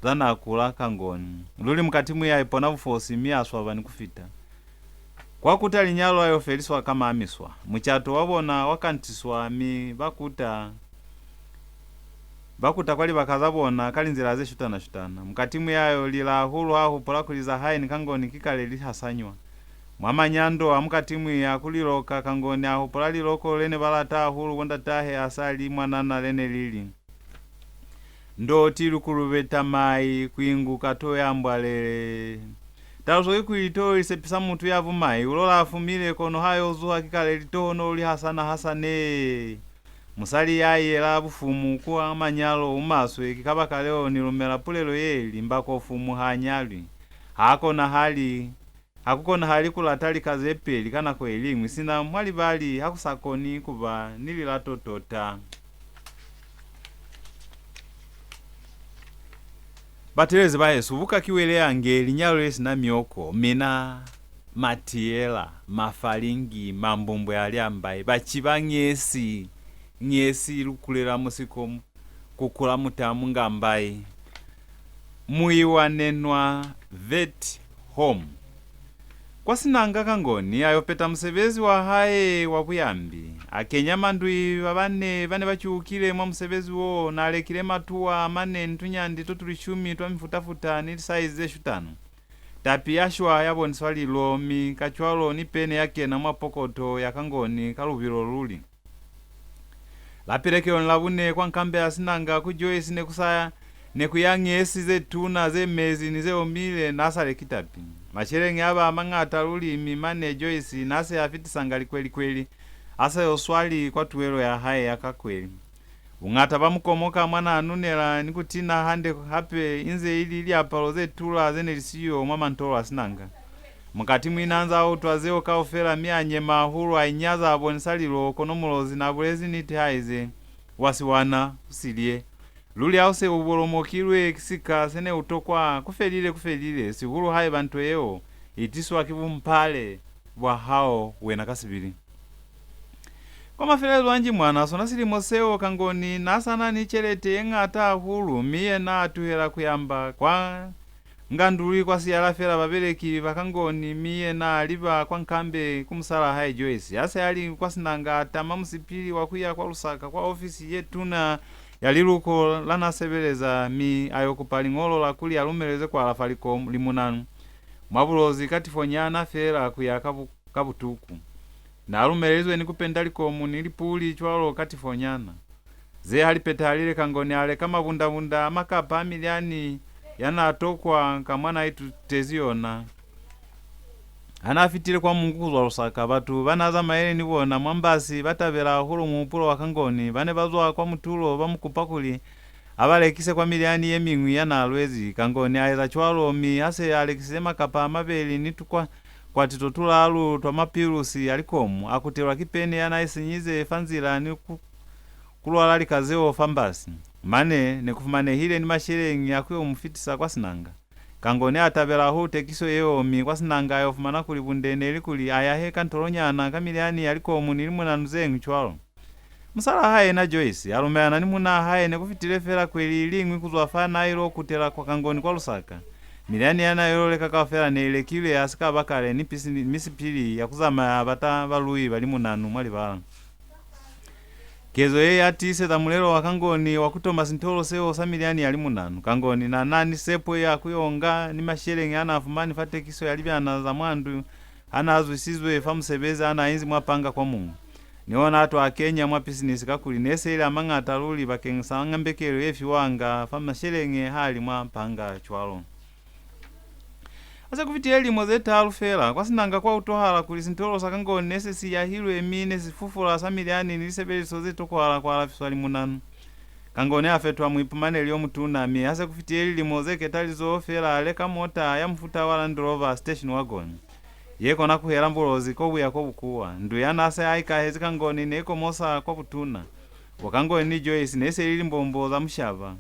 za n'a kula Kangoni. Luli Mukatimwi a ipona bufosi mi a swaba ni ku fita. Kwa kuta linyalo a yo feliswa ka mamiswa. Mucato wa bona wa kantiswa, mi ba kuta, ba kuta kwa libaka za bona ka linzila ze shutana-shutana. Mukatimwi a yo lila hahulu ha hupula kuli za hae ni Kangoni ki kale li hasanywa. Mwa manyando a Mukatimwi a ku liloka, Kangoni a hupula liloko le ne ba lata hahulu bo ndatahe a sa li mwanana, le ne li li, "Ndo ti lukulube tamai, kwingu ka to ya mbwalele." Taluso ki kuli to i sepisa mutu ya bumai, u lola a fumile, kono ha yo zuha ki kale litohono li hasana hasane. Musali ya yela bufumu kwa manyalo u maswe, ki kabakaleo ni lumela pulelo ye li, "Mbakofumu ha nyalwi." Ha konahali, ha ku konahali ku lata lika ze peli ka nako i liñwi, sina mwa libali ha ku sa koni ku ba ni lilato tota. Batelezi ba hesu, buka ki Weleyange, linyalo le sina mioko, mina, Matiyela, Mafalingi, Mambumbwe a Lyambai, Baciba, Ngesi, Ngesi, Lukulela Musiko, Kukula Mutamu, Ngambai, Muiwanenwa, Vet Home. Kwa Sinanga, Kangoni a yo peta musebezi wa hae wa buyambi. A kenya mandui ba bane ba ne ba cuukile mwa musebezi wo, na lekile matuwa a mane ni tunyandi to tu lishumi twa mifuta-futa ni lisaizi ze shutana. Tapi ya shwa ya boniswa lilo, mi kacwalo ni pene ya kena mwa pokoto ya Kangoni ka lubilo luli. La Pelekelo ni la Bune kwa nkambe ya Sinanga ku Joyce ne ku sa, ne ku ya ngesi ze tuna, ze mezi, ni ze omile, na sa leki tapi. Masheleñi a ba mañata luli, mi mane Joyce na se a fitisanga likweli-kweli, a sa yo swali kwa tuelo ya hae ya ka kweli. Buñata ba mu komoka mwa na nunela ni ku tina hande hape, inze ili liapalo ze tula ze ne li siyo mwa mantolo a Sinanga. Mukatimwi na nza utwa zeo kaufela, mi a nyema hahulu, a inyaza, a bonisa lilo, kono Mulozi na bulezi niti ha ize, "Wa siwana, u silye. Luli ha u se u bolomokilwe ki sika se ne u tokwa, ku felile, ku felile, sihulu haiba nto yeo i tiswa ki bumpale bwa hao wena ka sibili." Kwa mafelelezo a njimwana, sona silimo seo, Kangoni na sa na ni celete ye ñata hahulu, mi yena a tuhela ku yamba kwa nganduli, kwa siyala fela babeleki ba Kangoni, mi yena a liba kwa nkambe ku musalaa hae Joyce. Ha se a li kwa Sinanga, a tama musipili wa ku ya kwa Lusaka kwa ofisi ye tuna ya liluko la na sebeleza, mi a yo kupa liñolo la kuli a lumelezwe ku alafa likomu, limunanu, mwa Bulozi ka tifonyana fela ku ya ka bu-, ka butuku. Na lumelezwe ni ku penda likomu ni lipuli cwalo ka tifonyana. Ze ha li petahalile, Kangoni a leka mabunda-bunda a makapa a milyani ya na tokwa ka mwa na itutezi yona. Ha na fitile kwa Mungu ku zwa Lusaka, batu ba na zamaile ni bona mwa mbasi ba tabela hahulu muhupulo wa Kangoni. Ba ne ba zwa kwa mutulo ba mu kupa kuli a ba lekise kwa milyani ye miñwi ya na lwezi. Kangoni a eza cwalo, mi ha se a lekisize makapa a mabeli ni tukwa-, kwati to tulalu twa mapilusi a likomu, a kutelwa ki pene ya na i sinyize fa nzila ni ku, ku lwala lika zeo fa mbasi. Mane, ne ku fumanehile ni masheleñi a ku yo mu fitisa kwa Sinanga. Kangoni a tabela hahulu tekiso yeo, mi kwa Sinanga a yo fumana kuli bunde ne li kuli a yahe kantolonyana ka milyani ya likomu ni limunanu ze ñwi cwalo. Musalaa hae yena Joyce a lumelana ni munaa hae ne ku fitile fela kweli iliñwi ku zwa fa na ilo kutela kwa Kangoni kwa Lusaka. Milyani ya na ilo leka kaufela ne i lekilwe a si ka ba kale ni pisi-, misipili ya ku zamaya a bata balui ba limunanu mwa libala. Kezo ye ya tiiseza mulelo wa Kangoni wa ku toma sintolo seo sa milyani ya limunanu. Kangoni na na ni sepo ya ku yo nga ni masheleñi a na fumani fa tekiso ya libyana za mwa ndu ha na zwisizwe fa musebezi a na inzi mwa panga kwa muñwi. Ni ona a to a kenya mwa pisinisi, kakuli ne se li a mañata luli bakeñisa ngambekelo ye fiwanga fa masheleñi ha li mwa panga cwalo. Ha se ku fitile lilimo ze talu fela, kwa Sinanga kwa utwahala kuli sintolo sa Kangoni ne se si yahilwe, mi ne si fufula sa milyani ni lisebeliso ze tokwahala ku alafiswa limunanu. Kangoni a fetwa muipumaneli yo mutuna, mi ha se ku fitile lilimo ze ketalizoho fela, a leka mota ya mufuta wa Land Rover station wagon, ye kona ku hela Bulozi ko buya ko bukuwa. Ndu ya na se a ikahezi Kangoni ne i komosa kwa butuna. Bo Kangoni ni Joyce ne se li limbombo za mushaba.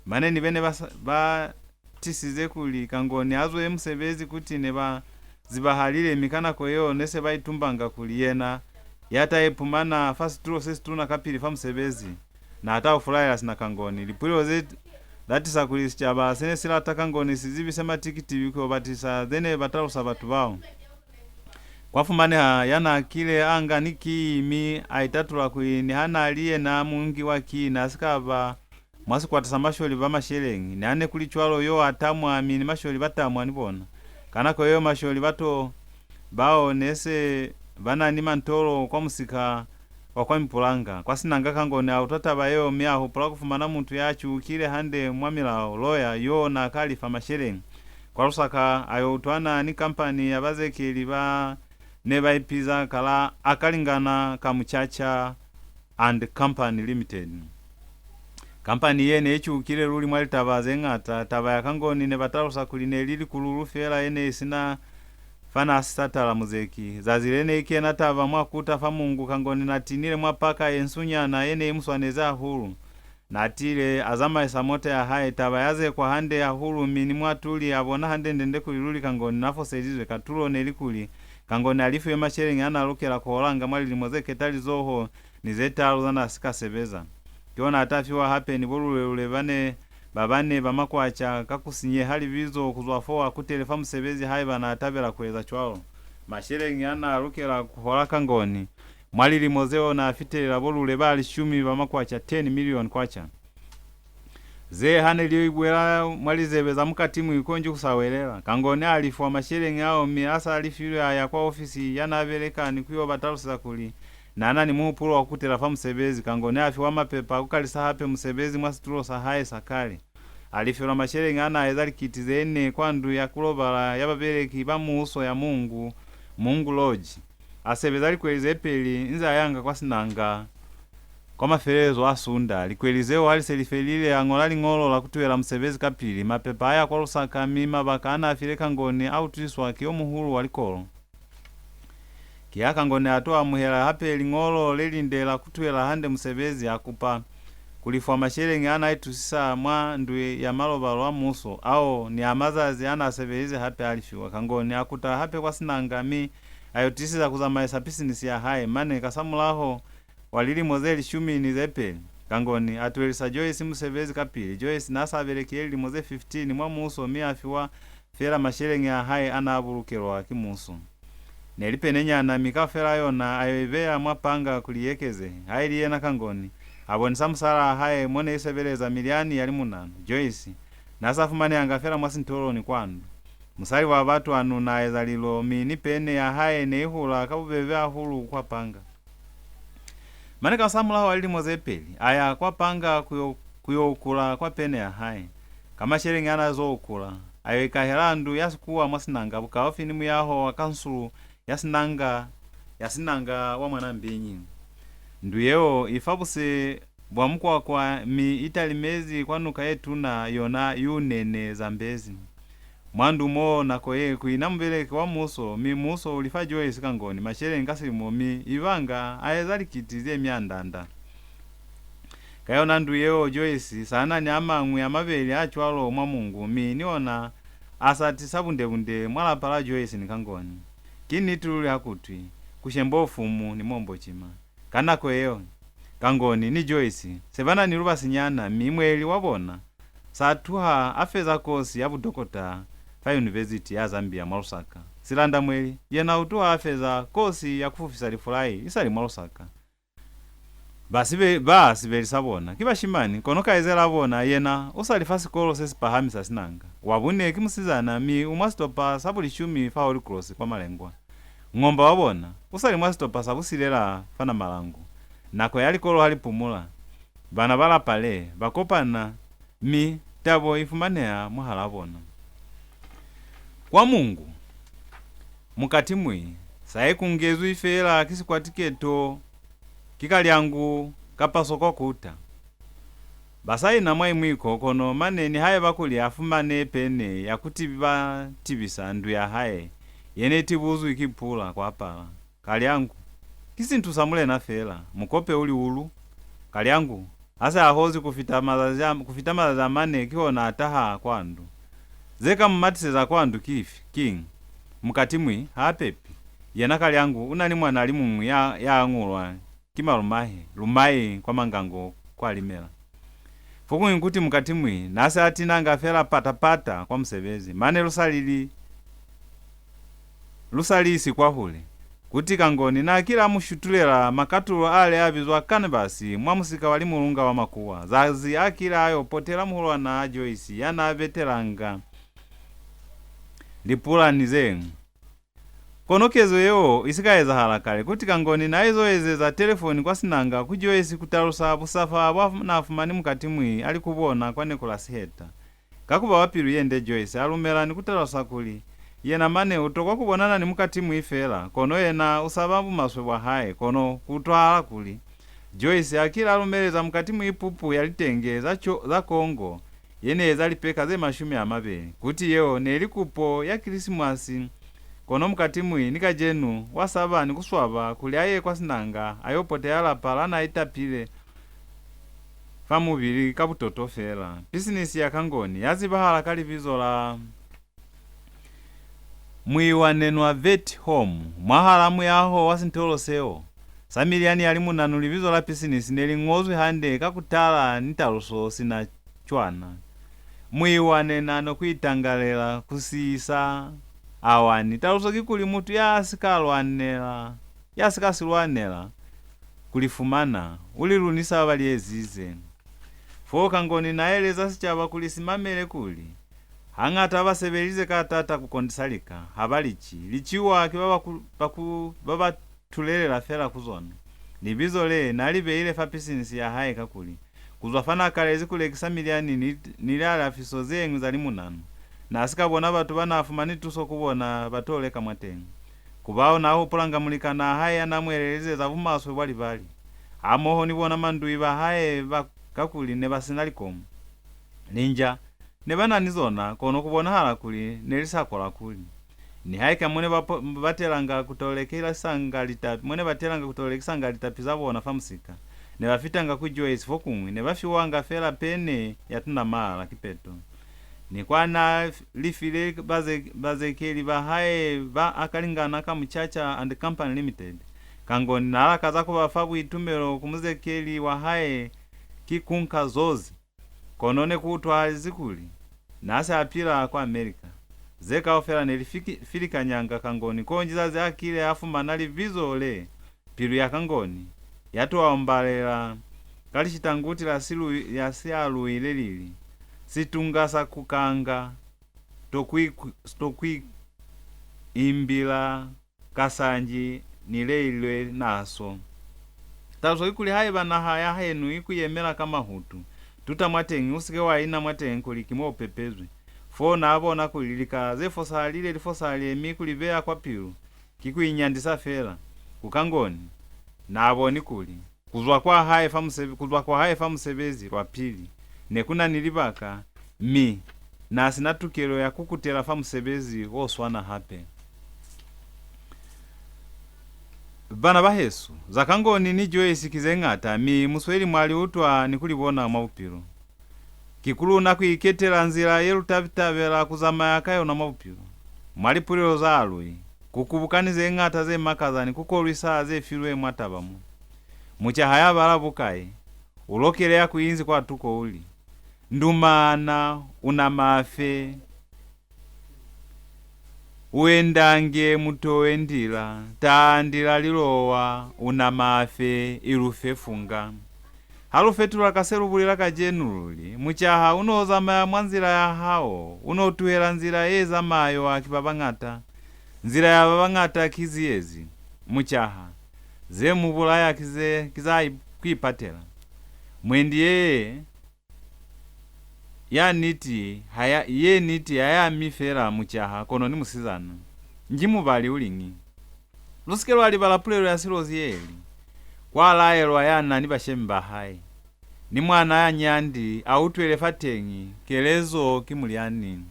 Mane ni bene ba sa-, ba tisize kuli Kangoni a zwe musebezi kuti ne ba zibahalile, mi ka nako yeo ne se ba itumbanga kuli yena ya ta ipumana fa situlo se situna kapili fa musebezi, na ta u fulaela sina Kangoni. Lipulelo ze la tisa kuli sicaba se ne si lata Kangoni si zibise matikitibi ku yo batisa ze ne ba talusa batu bao. Kwa fumaneha ya n'a kile a nga ni kiyi, mi a itatula kuli niha n'a li yena muñi wa kiyi, n'a si ka ba mwa sikwata sa masholi ba masheleñi. Niha ne ku li cwalo, yo a tamwa, mi ni masholi ba tamwa ni bona. Ka nako yeo, masholi ba to bao ne se ba na ni mantolo kwa musika wa kwa mipulanga. Kwa Sinanga, Kangoni a utwa taba yeo, mi a hupula ku fumana mutu ya cuukile hande mwa milao, loya, yo n'a ka lifa masheleñi kwa Lusaka, a yo utwana ni kampani ya bazekeli ba ne ba ipiza ka la Akalingana Kamucaca and Company Limited. Kampani ye ne i cuukile luli mwa litaba ze ñata. Taba ya Kangoni ne ba talusa kuli ne li likululu fela ye ne i si na fa n'a si sa tala muzeki. Zazi le ne i kena taba mwa kuta fa Mungu, Kangoni n'a tinile mwa paka ye nsunyana ye ne i mu swanezi hahulu. N'a tile a zamaisa mota ya hae. Taba ya zekwa hande hahulu, mi ni muatuli a bona hande-ndende kuli luli Kangoni n'a foselizwe. Katulo ne li kuli Kangoni a lifiwe masheleñi a n'a lukela ku holanga mwa lilimo ze ketalizoho ni ze talu za n'a si ka sebeza. Ki ona a ta fiwa hape ni bo Lule-lule ba ne, ba bane ba makwaca, ka ku sinyeha libizo. Ku zwa fo, a kutele fa musebezi haiba n'a tabela ku eza cwalo. Masheleñi a n'a lukela ku hola Kangoni mwa lilimo zeo n'a fitelela bo Lule ba lishumi ba makwaca, ten million kwacha. Ze ha ne li buela mwa lizebe za Mukatimwi, konji ku sa welela. Kangoni a lifiwa masheleñi ao, mi a sa lifilwe a ya kwa ofisi ya n'a beleka ni ku yo ba taluseza kuli n'a na ni muhupulo wa ku kutela fa musebezi. Kangoni a fiwa mapepa a ku kalisa hape musebezi mwa situlo sa hae sa kale. A lifelwa masheleñi a n'a eza likiti ze ne kwa ndu ya ku lobala ya babeleki ba muuso ya Mungu, Mungu Lodge. A sebeza likweli ze peli inze a yanga kwa Sinanga. Kwa mafelelezo a sunda, likweli zeo ha li se li felile, a ñola liñolo la ku tuhela musebezi kapili. Mapepa a ya kwa Lusaka, mi mabaka a n'a file Kangoni a utwisiswa ki yo muhulu wa likolo. Kiha Kangoni a to amuhela hape liñolo le linde la ku tuhela hande musebezi, a kupa ku lifwa masheleñi a n'a itusisa mwa ndu ya malobalo a muuso ao ni a mazazi a n'a sebelize hape a lifiwa. Kangoni a kuta hape kwa Sinanga, mi a yo tiiseza ku zamaisa pisinisi ya hae. Mane kasamulaho wa lilimo ze lishumi ni ze peli, Kangoni a tuheliza Joyce musebezi kapili. Joyce n'a sa belekile lilimo ze fifteen mwa muuso, mi a fiwa fela masheleñi a hae a n'a bulukelwa ki muuso. Ne li penenyana, mi kaufela a yona a yo i beya mwa panga kuli i ekeze. Haili yena Kangoni, a bonisa musalaa hae mo ne i sebeleza milyani ya limunanu. Joyce n'a sa fumanehanga fela mwa sintolo ni kwa ndu. Musali wa batu a nuna, a eza lilo, mi ni pene ya hae ne i hula ka bubebe hahulu kwa panga. Mane kasamulaho wa lilimo ze peli, a ya kwa panga ku yo, ku yo ukula kwa pene ya hae. Ka masheleñi a n'a zo ukula, a yo ikahela ndu ya sikuwa mwa Sinanga, bukaufi ni muyaho wa kansulu ya Sinanga, ya Sinanga wa Mwanambinyi. Ndu yeo i fa buse bwa mukwakwa, mi i talimezi kwa nuka ye tuna, yona Yunene Zambezi. Mwa ndu mo, nako ye, ku ina mubeleki wa muuso, mi muuso u lifa Joyce Kangoni masheleñi ka silimo, mi ibanga a eza likiti ze myandanda. Ka yona ndu yeo, Joyce sa na ni a mañwi a mabeli a cwalo mwa Mungu, mi ni ona a sa tisa bunde-bunde mwa lapa la Joyce ni Kangoni. Ki niti luli ha ku twi, ku shembo fumu ni mombo cima. Ka nako yeo, Kangoni ni Joyce se ba na ni lubasinyana, mi mweli wa bona sa tuha a feza kosi ya budokota fa Yunivesiti ya Zambia mwa Lusaka. Silanda Mweli, yena u tuha a feza kosi ya ku fufisa lifulai isali mwa Lusaka. Ba sibe-, ba sibeli sa bona ki bashimani, kono kaizelaa bona yena u sa li fa sikolo se si pahami sa Sinanga. Wa bune ki musizana, mi u mwa sitopa sa bulishumi fa Holy Cross kwa Malengwa. Ngomba wa bona u sa li mwa sitopa sa busilela fa Namalangu. Nako ya likolo ha li pumula, bana ba lapa le ba kopana, mi tabo i fumaneha mwahalaa bona. Kwa Mungu, Mukatimwi sa ikungezwi feela ki sikwatiketo, ki Kalyangu kapa Sokwakuta. Ba sa ina mwa Imwiko, kono mane nihaiba kuli a fumane pene ya ku tiba-, tibisa ndu ya hae ye ne tibuzwi ki pula kwa pala. Kalyangu, ki sintu sa mulena feela, mukope u li ulu. Kalyangu, ha se a hozi ku fita mazazi a, ku fita mazazi a mane, kihona a taha kwa ndu. Ze ka mu matiseza kwa ndu ki ifi? Kiñi? Mukatimwi ha pepi. Yena Kalyangu u na ni mwana a li muñwi ya, ya añulwa ki malumahe, Lumai kwa Mangango kwa Limela. Fokuñwi kuti Mukatimwi na se a tinanga fela pata-pata kwa musebezi, mane lu sa lili, lu sa li isi kwahule. Kuti Kangoni n'a kile a mu shutulela makatulo ale a bizwa kanebasi mwa musika wa Limulunga wa makuwa, zazi a kile a yo potela muhulwanaa Joyce ya n'a betelanga lipulani ze ñwi. Kono kezo yeo i si ka ezahala kale, kuti Kangoni n'a izo ezeza telefoni kwa Sinanga ku Joyce ku talusa busafa bwa n'a fumani Mukatimwi a li ku bona kwa neku la siheta. Ka ku ba wa pilu ye nde, Joyce a lumela ni ku talusa kuli, yena mane u tokwa ku bonana ni Mukatimwi fela, kono yena u saba bumaswe bwa hae, kono ku utwahala kuli, Joyce a kile a lumeleza Mukatimwi pupu ya litenge za co-, za Congo, ye ne eza lipeka ze mashumi a mabeli, kuti yeo ne li kupo ya Kilisimasi, kono Mukatimwi ni kacenu wa saba ni ku swaba kuli a ye kwa Sinanga a yo poteha lapa la n'a itapile fa mubili ka butoto fela. Pisinisi ya Kangoni ya zibahala ka libizo la Muiwanenwa Vet Home. Mwahal'a muyaho wa sintolo seo sa milyani ya limunanu, libizo la pisinisi ne li ñozwi hande ka ku tala ni taluso sina cwana. Muiwanena no ku itangalela ku si isa awani. Taluso kikuli mutu ya si ka lwanela, ya si ka si lwanela ku li fumana, u li lunisa ba ba li ezize. Fo Kangoni n'a eleza sicaba kuli si mamele kuli, hañata ba sebelize ka taata ku kondisa lika, ha ba li ci, li ciwa ki ba ba ku, ba ku, ba ba tulelela fela ku zona. Libizo le n'a li beile fa pisinisi ya hae kakuli, ku zwa fa n'a kalezi ku lekisa milyani ni, ni lialafiso ze ñwi za limunanu, n'a si ka bona batu ba n'a fumani tuso ku bona ba to leka mwateñi. Ku bao n'a hupulanga mulikanaa hae ya n'a mu elelize za bumaswe bwa libali, hamoho ni bona mandui ba hae ba, kakuli ne ba si na likomu. Linja ne ba na ni zona, kono ku bonahala kuli ne li sa kola kuli. Nihaike mo ne ba po-, batelanga ku to lekisanga litapi, mo ne batelanga ku to lekisanga litapi za bona fa musika, ne ba fitanga ku Joyce, fokuñwi ne ba fiwanga fela pene ya tuna mahala kipeto. Ni kwa n'a f-, lifile baze-, bazekeli ba hae ba Akalingana ka Mucaca and Company Limited, Kangoni n'a lakaza ku ba fa buitumelo ku muzekeli wa hae ki Kunka Zozi. Kono ne ku utwahalizi kuli n'a se a pila kwa America. Ze kaufela ne li fiki-, filikanyanga Kangoni, konji zazi a kile a fumana libizo le, pilu ya Kangoni ya to ombalela ka lishitanguti la silui-, ya sialui le li li, Situnga sa ku kanga, to ku i-, to ku i-, imbila Kasanji ni leilwe naso. Taluso kikuli, haiba naha ya henu i ku yemela ka mahutu, tuta mwateñi, u si ke wa ina mwateñi kuli ki mo u pepezwi. Fo n'a bona kuli lika ze fosahalile li fosahalile, mi ku li beya kwa pilu ki ku inyandisa fela. Ku Kangoni, n'a boni kuli, ku zwa kwa hae fa musebe-, ku zwa kwa hae fa musebezi lwa pili, ne ku na ni libaka, mi n'a si na tukelo ya ku kutela fa musebezi o swana hape. Bana bahesu, za Kangoni ni Joyce ki ze ñata, mi mu sweli mwa li utwa ni ku li bona mwa bupilo. Ki ku luna ku iketela nzila ye lu tabi-, tabela ku zamaya ka yona mwa bupilo. Mwa lipulelo za Alui, ku kubukani ze ñata ze makaza ni ku kolwisa ze filwe mwa taba mo. Mucaha ya bala buka ye, u lokele ya ku inzi kwa tuko, u li, "Ndumana, u na mafe, u endange mutowe ndila, ta ndila lilowa, u na mafe, i lu fe funga." Ha lu fetula ka se lu bulela kacenu, lu li, "Mucaha, u no zamaya mwa nzila ya hao, u no tuhela nzila ye zamayawa ki ba bañata. Nzila ya ba bañata ki ziyezi. Mucaha, ze mu bulaya ki ze, ki za i-, ku ipatela. Mwendi ye, ya niti, ha ya, ye niti ha ya mi fela mucaha, kono ni musizana. Nji mubali u liñi?" Lu si ke lwa libala pulelo ya Silozi ye li, "Kwa laelwa ya na ni bashemi ba hae, ni mwana ya nyandi a utwele fateñi, kelezo ki mulyani."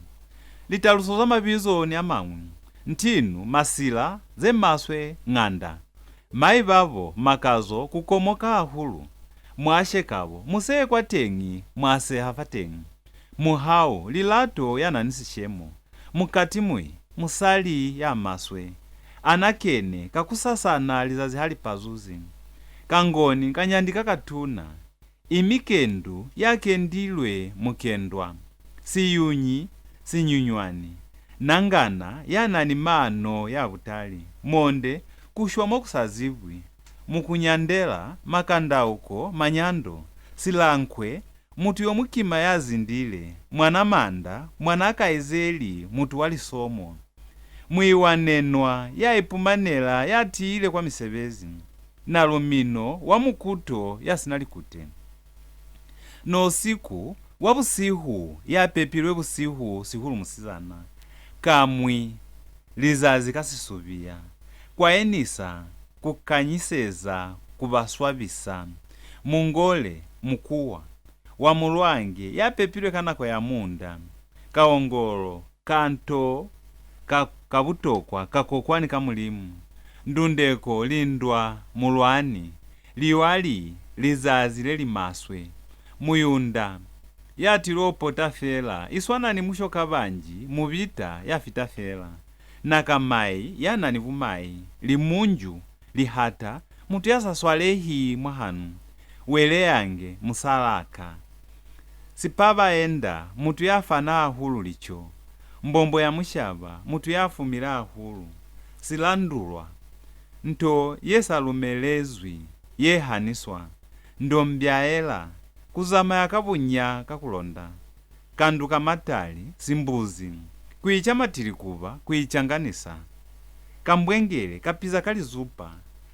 Litaluso za mabizo ni a mañwi: ntinu, masila, ze maswe, nganda. Maibabo, makazo, ku komoka hahulu. Mwashekabo, mu seye kwateñi, mwa seha fateñi. Muhau, lilato, ya na ni sishemo. Mukatimwi, musali ya maswe. Anakene, kakusasana lizazi ha li pazuzi. Kangoni, kanyandi ka katuna. Imikendu ya kendilwe mukendwa. Siyunyi, sinyunywani. Nangana ya na ni maano ya butali. Monde, ku shwa mo ku sa zibwi, mukunyandela, makandauko, manyando, silankwe, mutu yo mukima ya zindile, mwana manda, mwana kaizeli, mutu wa lisomo, muiwanenwa ya ipumanela ya tiile kwa misebezi, nalumino wa mukuto ya si na likute. Nosiku wa busihu ya pepilwe busihu sihulu musizana, kamwi lizazi ka sisubiya, kwa enisa ku kanyiseza ku ba swabisa, mungole, mukuwa, wa mulwange ya pepilwe ka nako ya munda, kaongolo, kanto ka, ka butokwa, kakokwani ka Mulimu, ndundeko, lindwa, mulwani, liwali, lizazi le li maswe, muyunda, ya tilo pota fela, i swana ni mushokabanji, mubita, ya fita fela, nakamai, ya na ni bumai, limunju, lihata, mutu ya sa swalehi mwahanu, weleyange, musalaa ka. Sipabaenda, mutu ya fana hahulu lico. Mbombo ya mushaba, mutu ya fumile hahulu. Silandulwa, nto ye sa lumelezwi, ye haniswa. Ndombyaela, ku zamaya ka bunya ka ku londa. Kandu ka matali, simbuzi, ku ica matilikuba, ku icanganisa. Kambwengele, kapiza ka lizupa,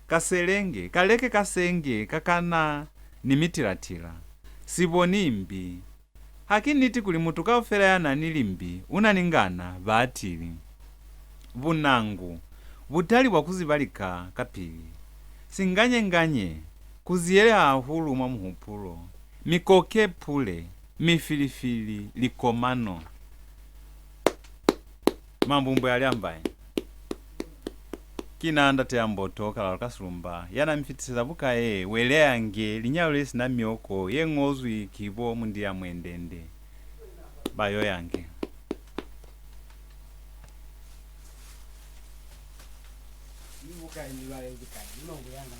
kaselenge, kaleke ka senge ka kana ni mitilatila. Siboni mbi. Ha ki niti kuli mutu kaufela ya na ni limbi u na ni ngana, batili. Bunangu, butali bwa ku ziba lika kapili. Singanyenganye, ku ziyeleha hahulu mwa muhupulo, mikoke, pule, mifilifili, likomano. Mambumbwe a Lyambai. Ki na ndate ya mboto, Kalalo ka Silumba, ya na mi fitiseza buka ye, Weleyange, linyalo le si na mioko, ye ñozwi ki bo Mundia Mwendende. Bayoyange. Ni buka ye ni balezi kai? Ni mambo ya nga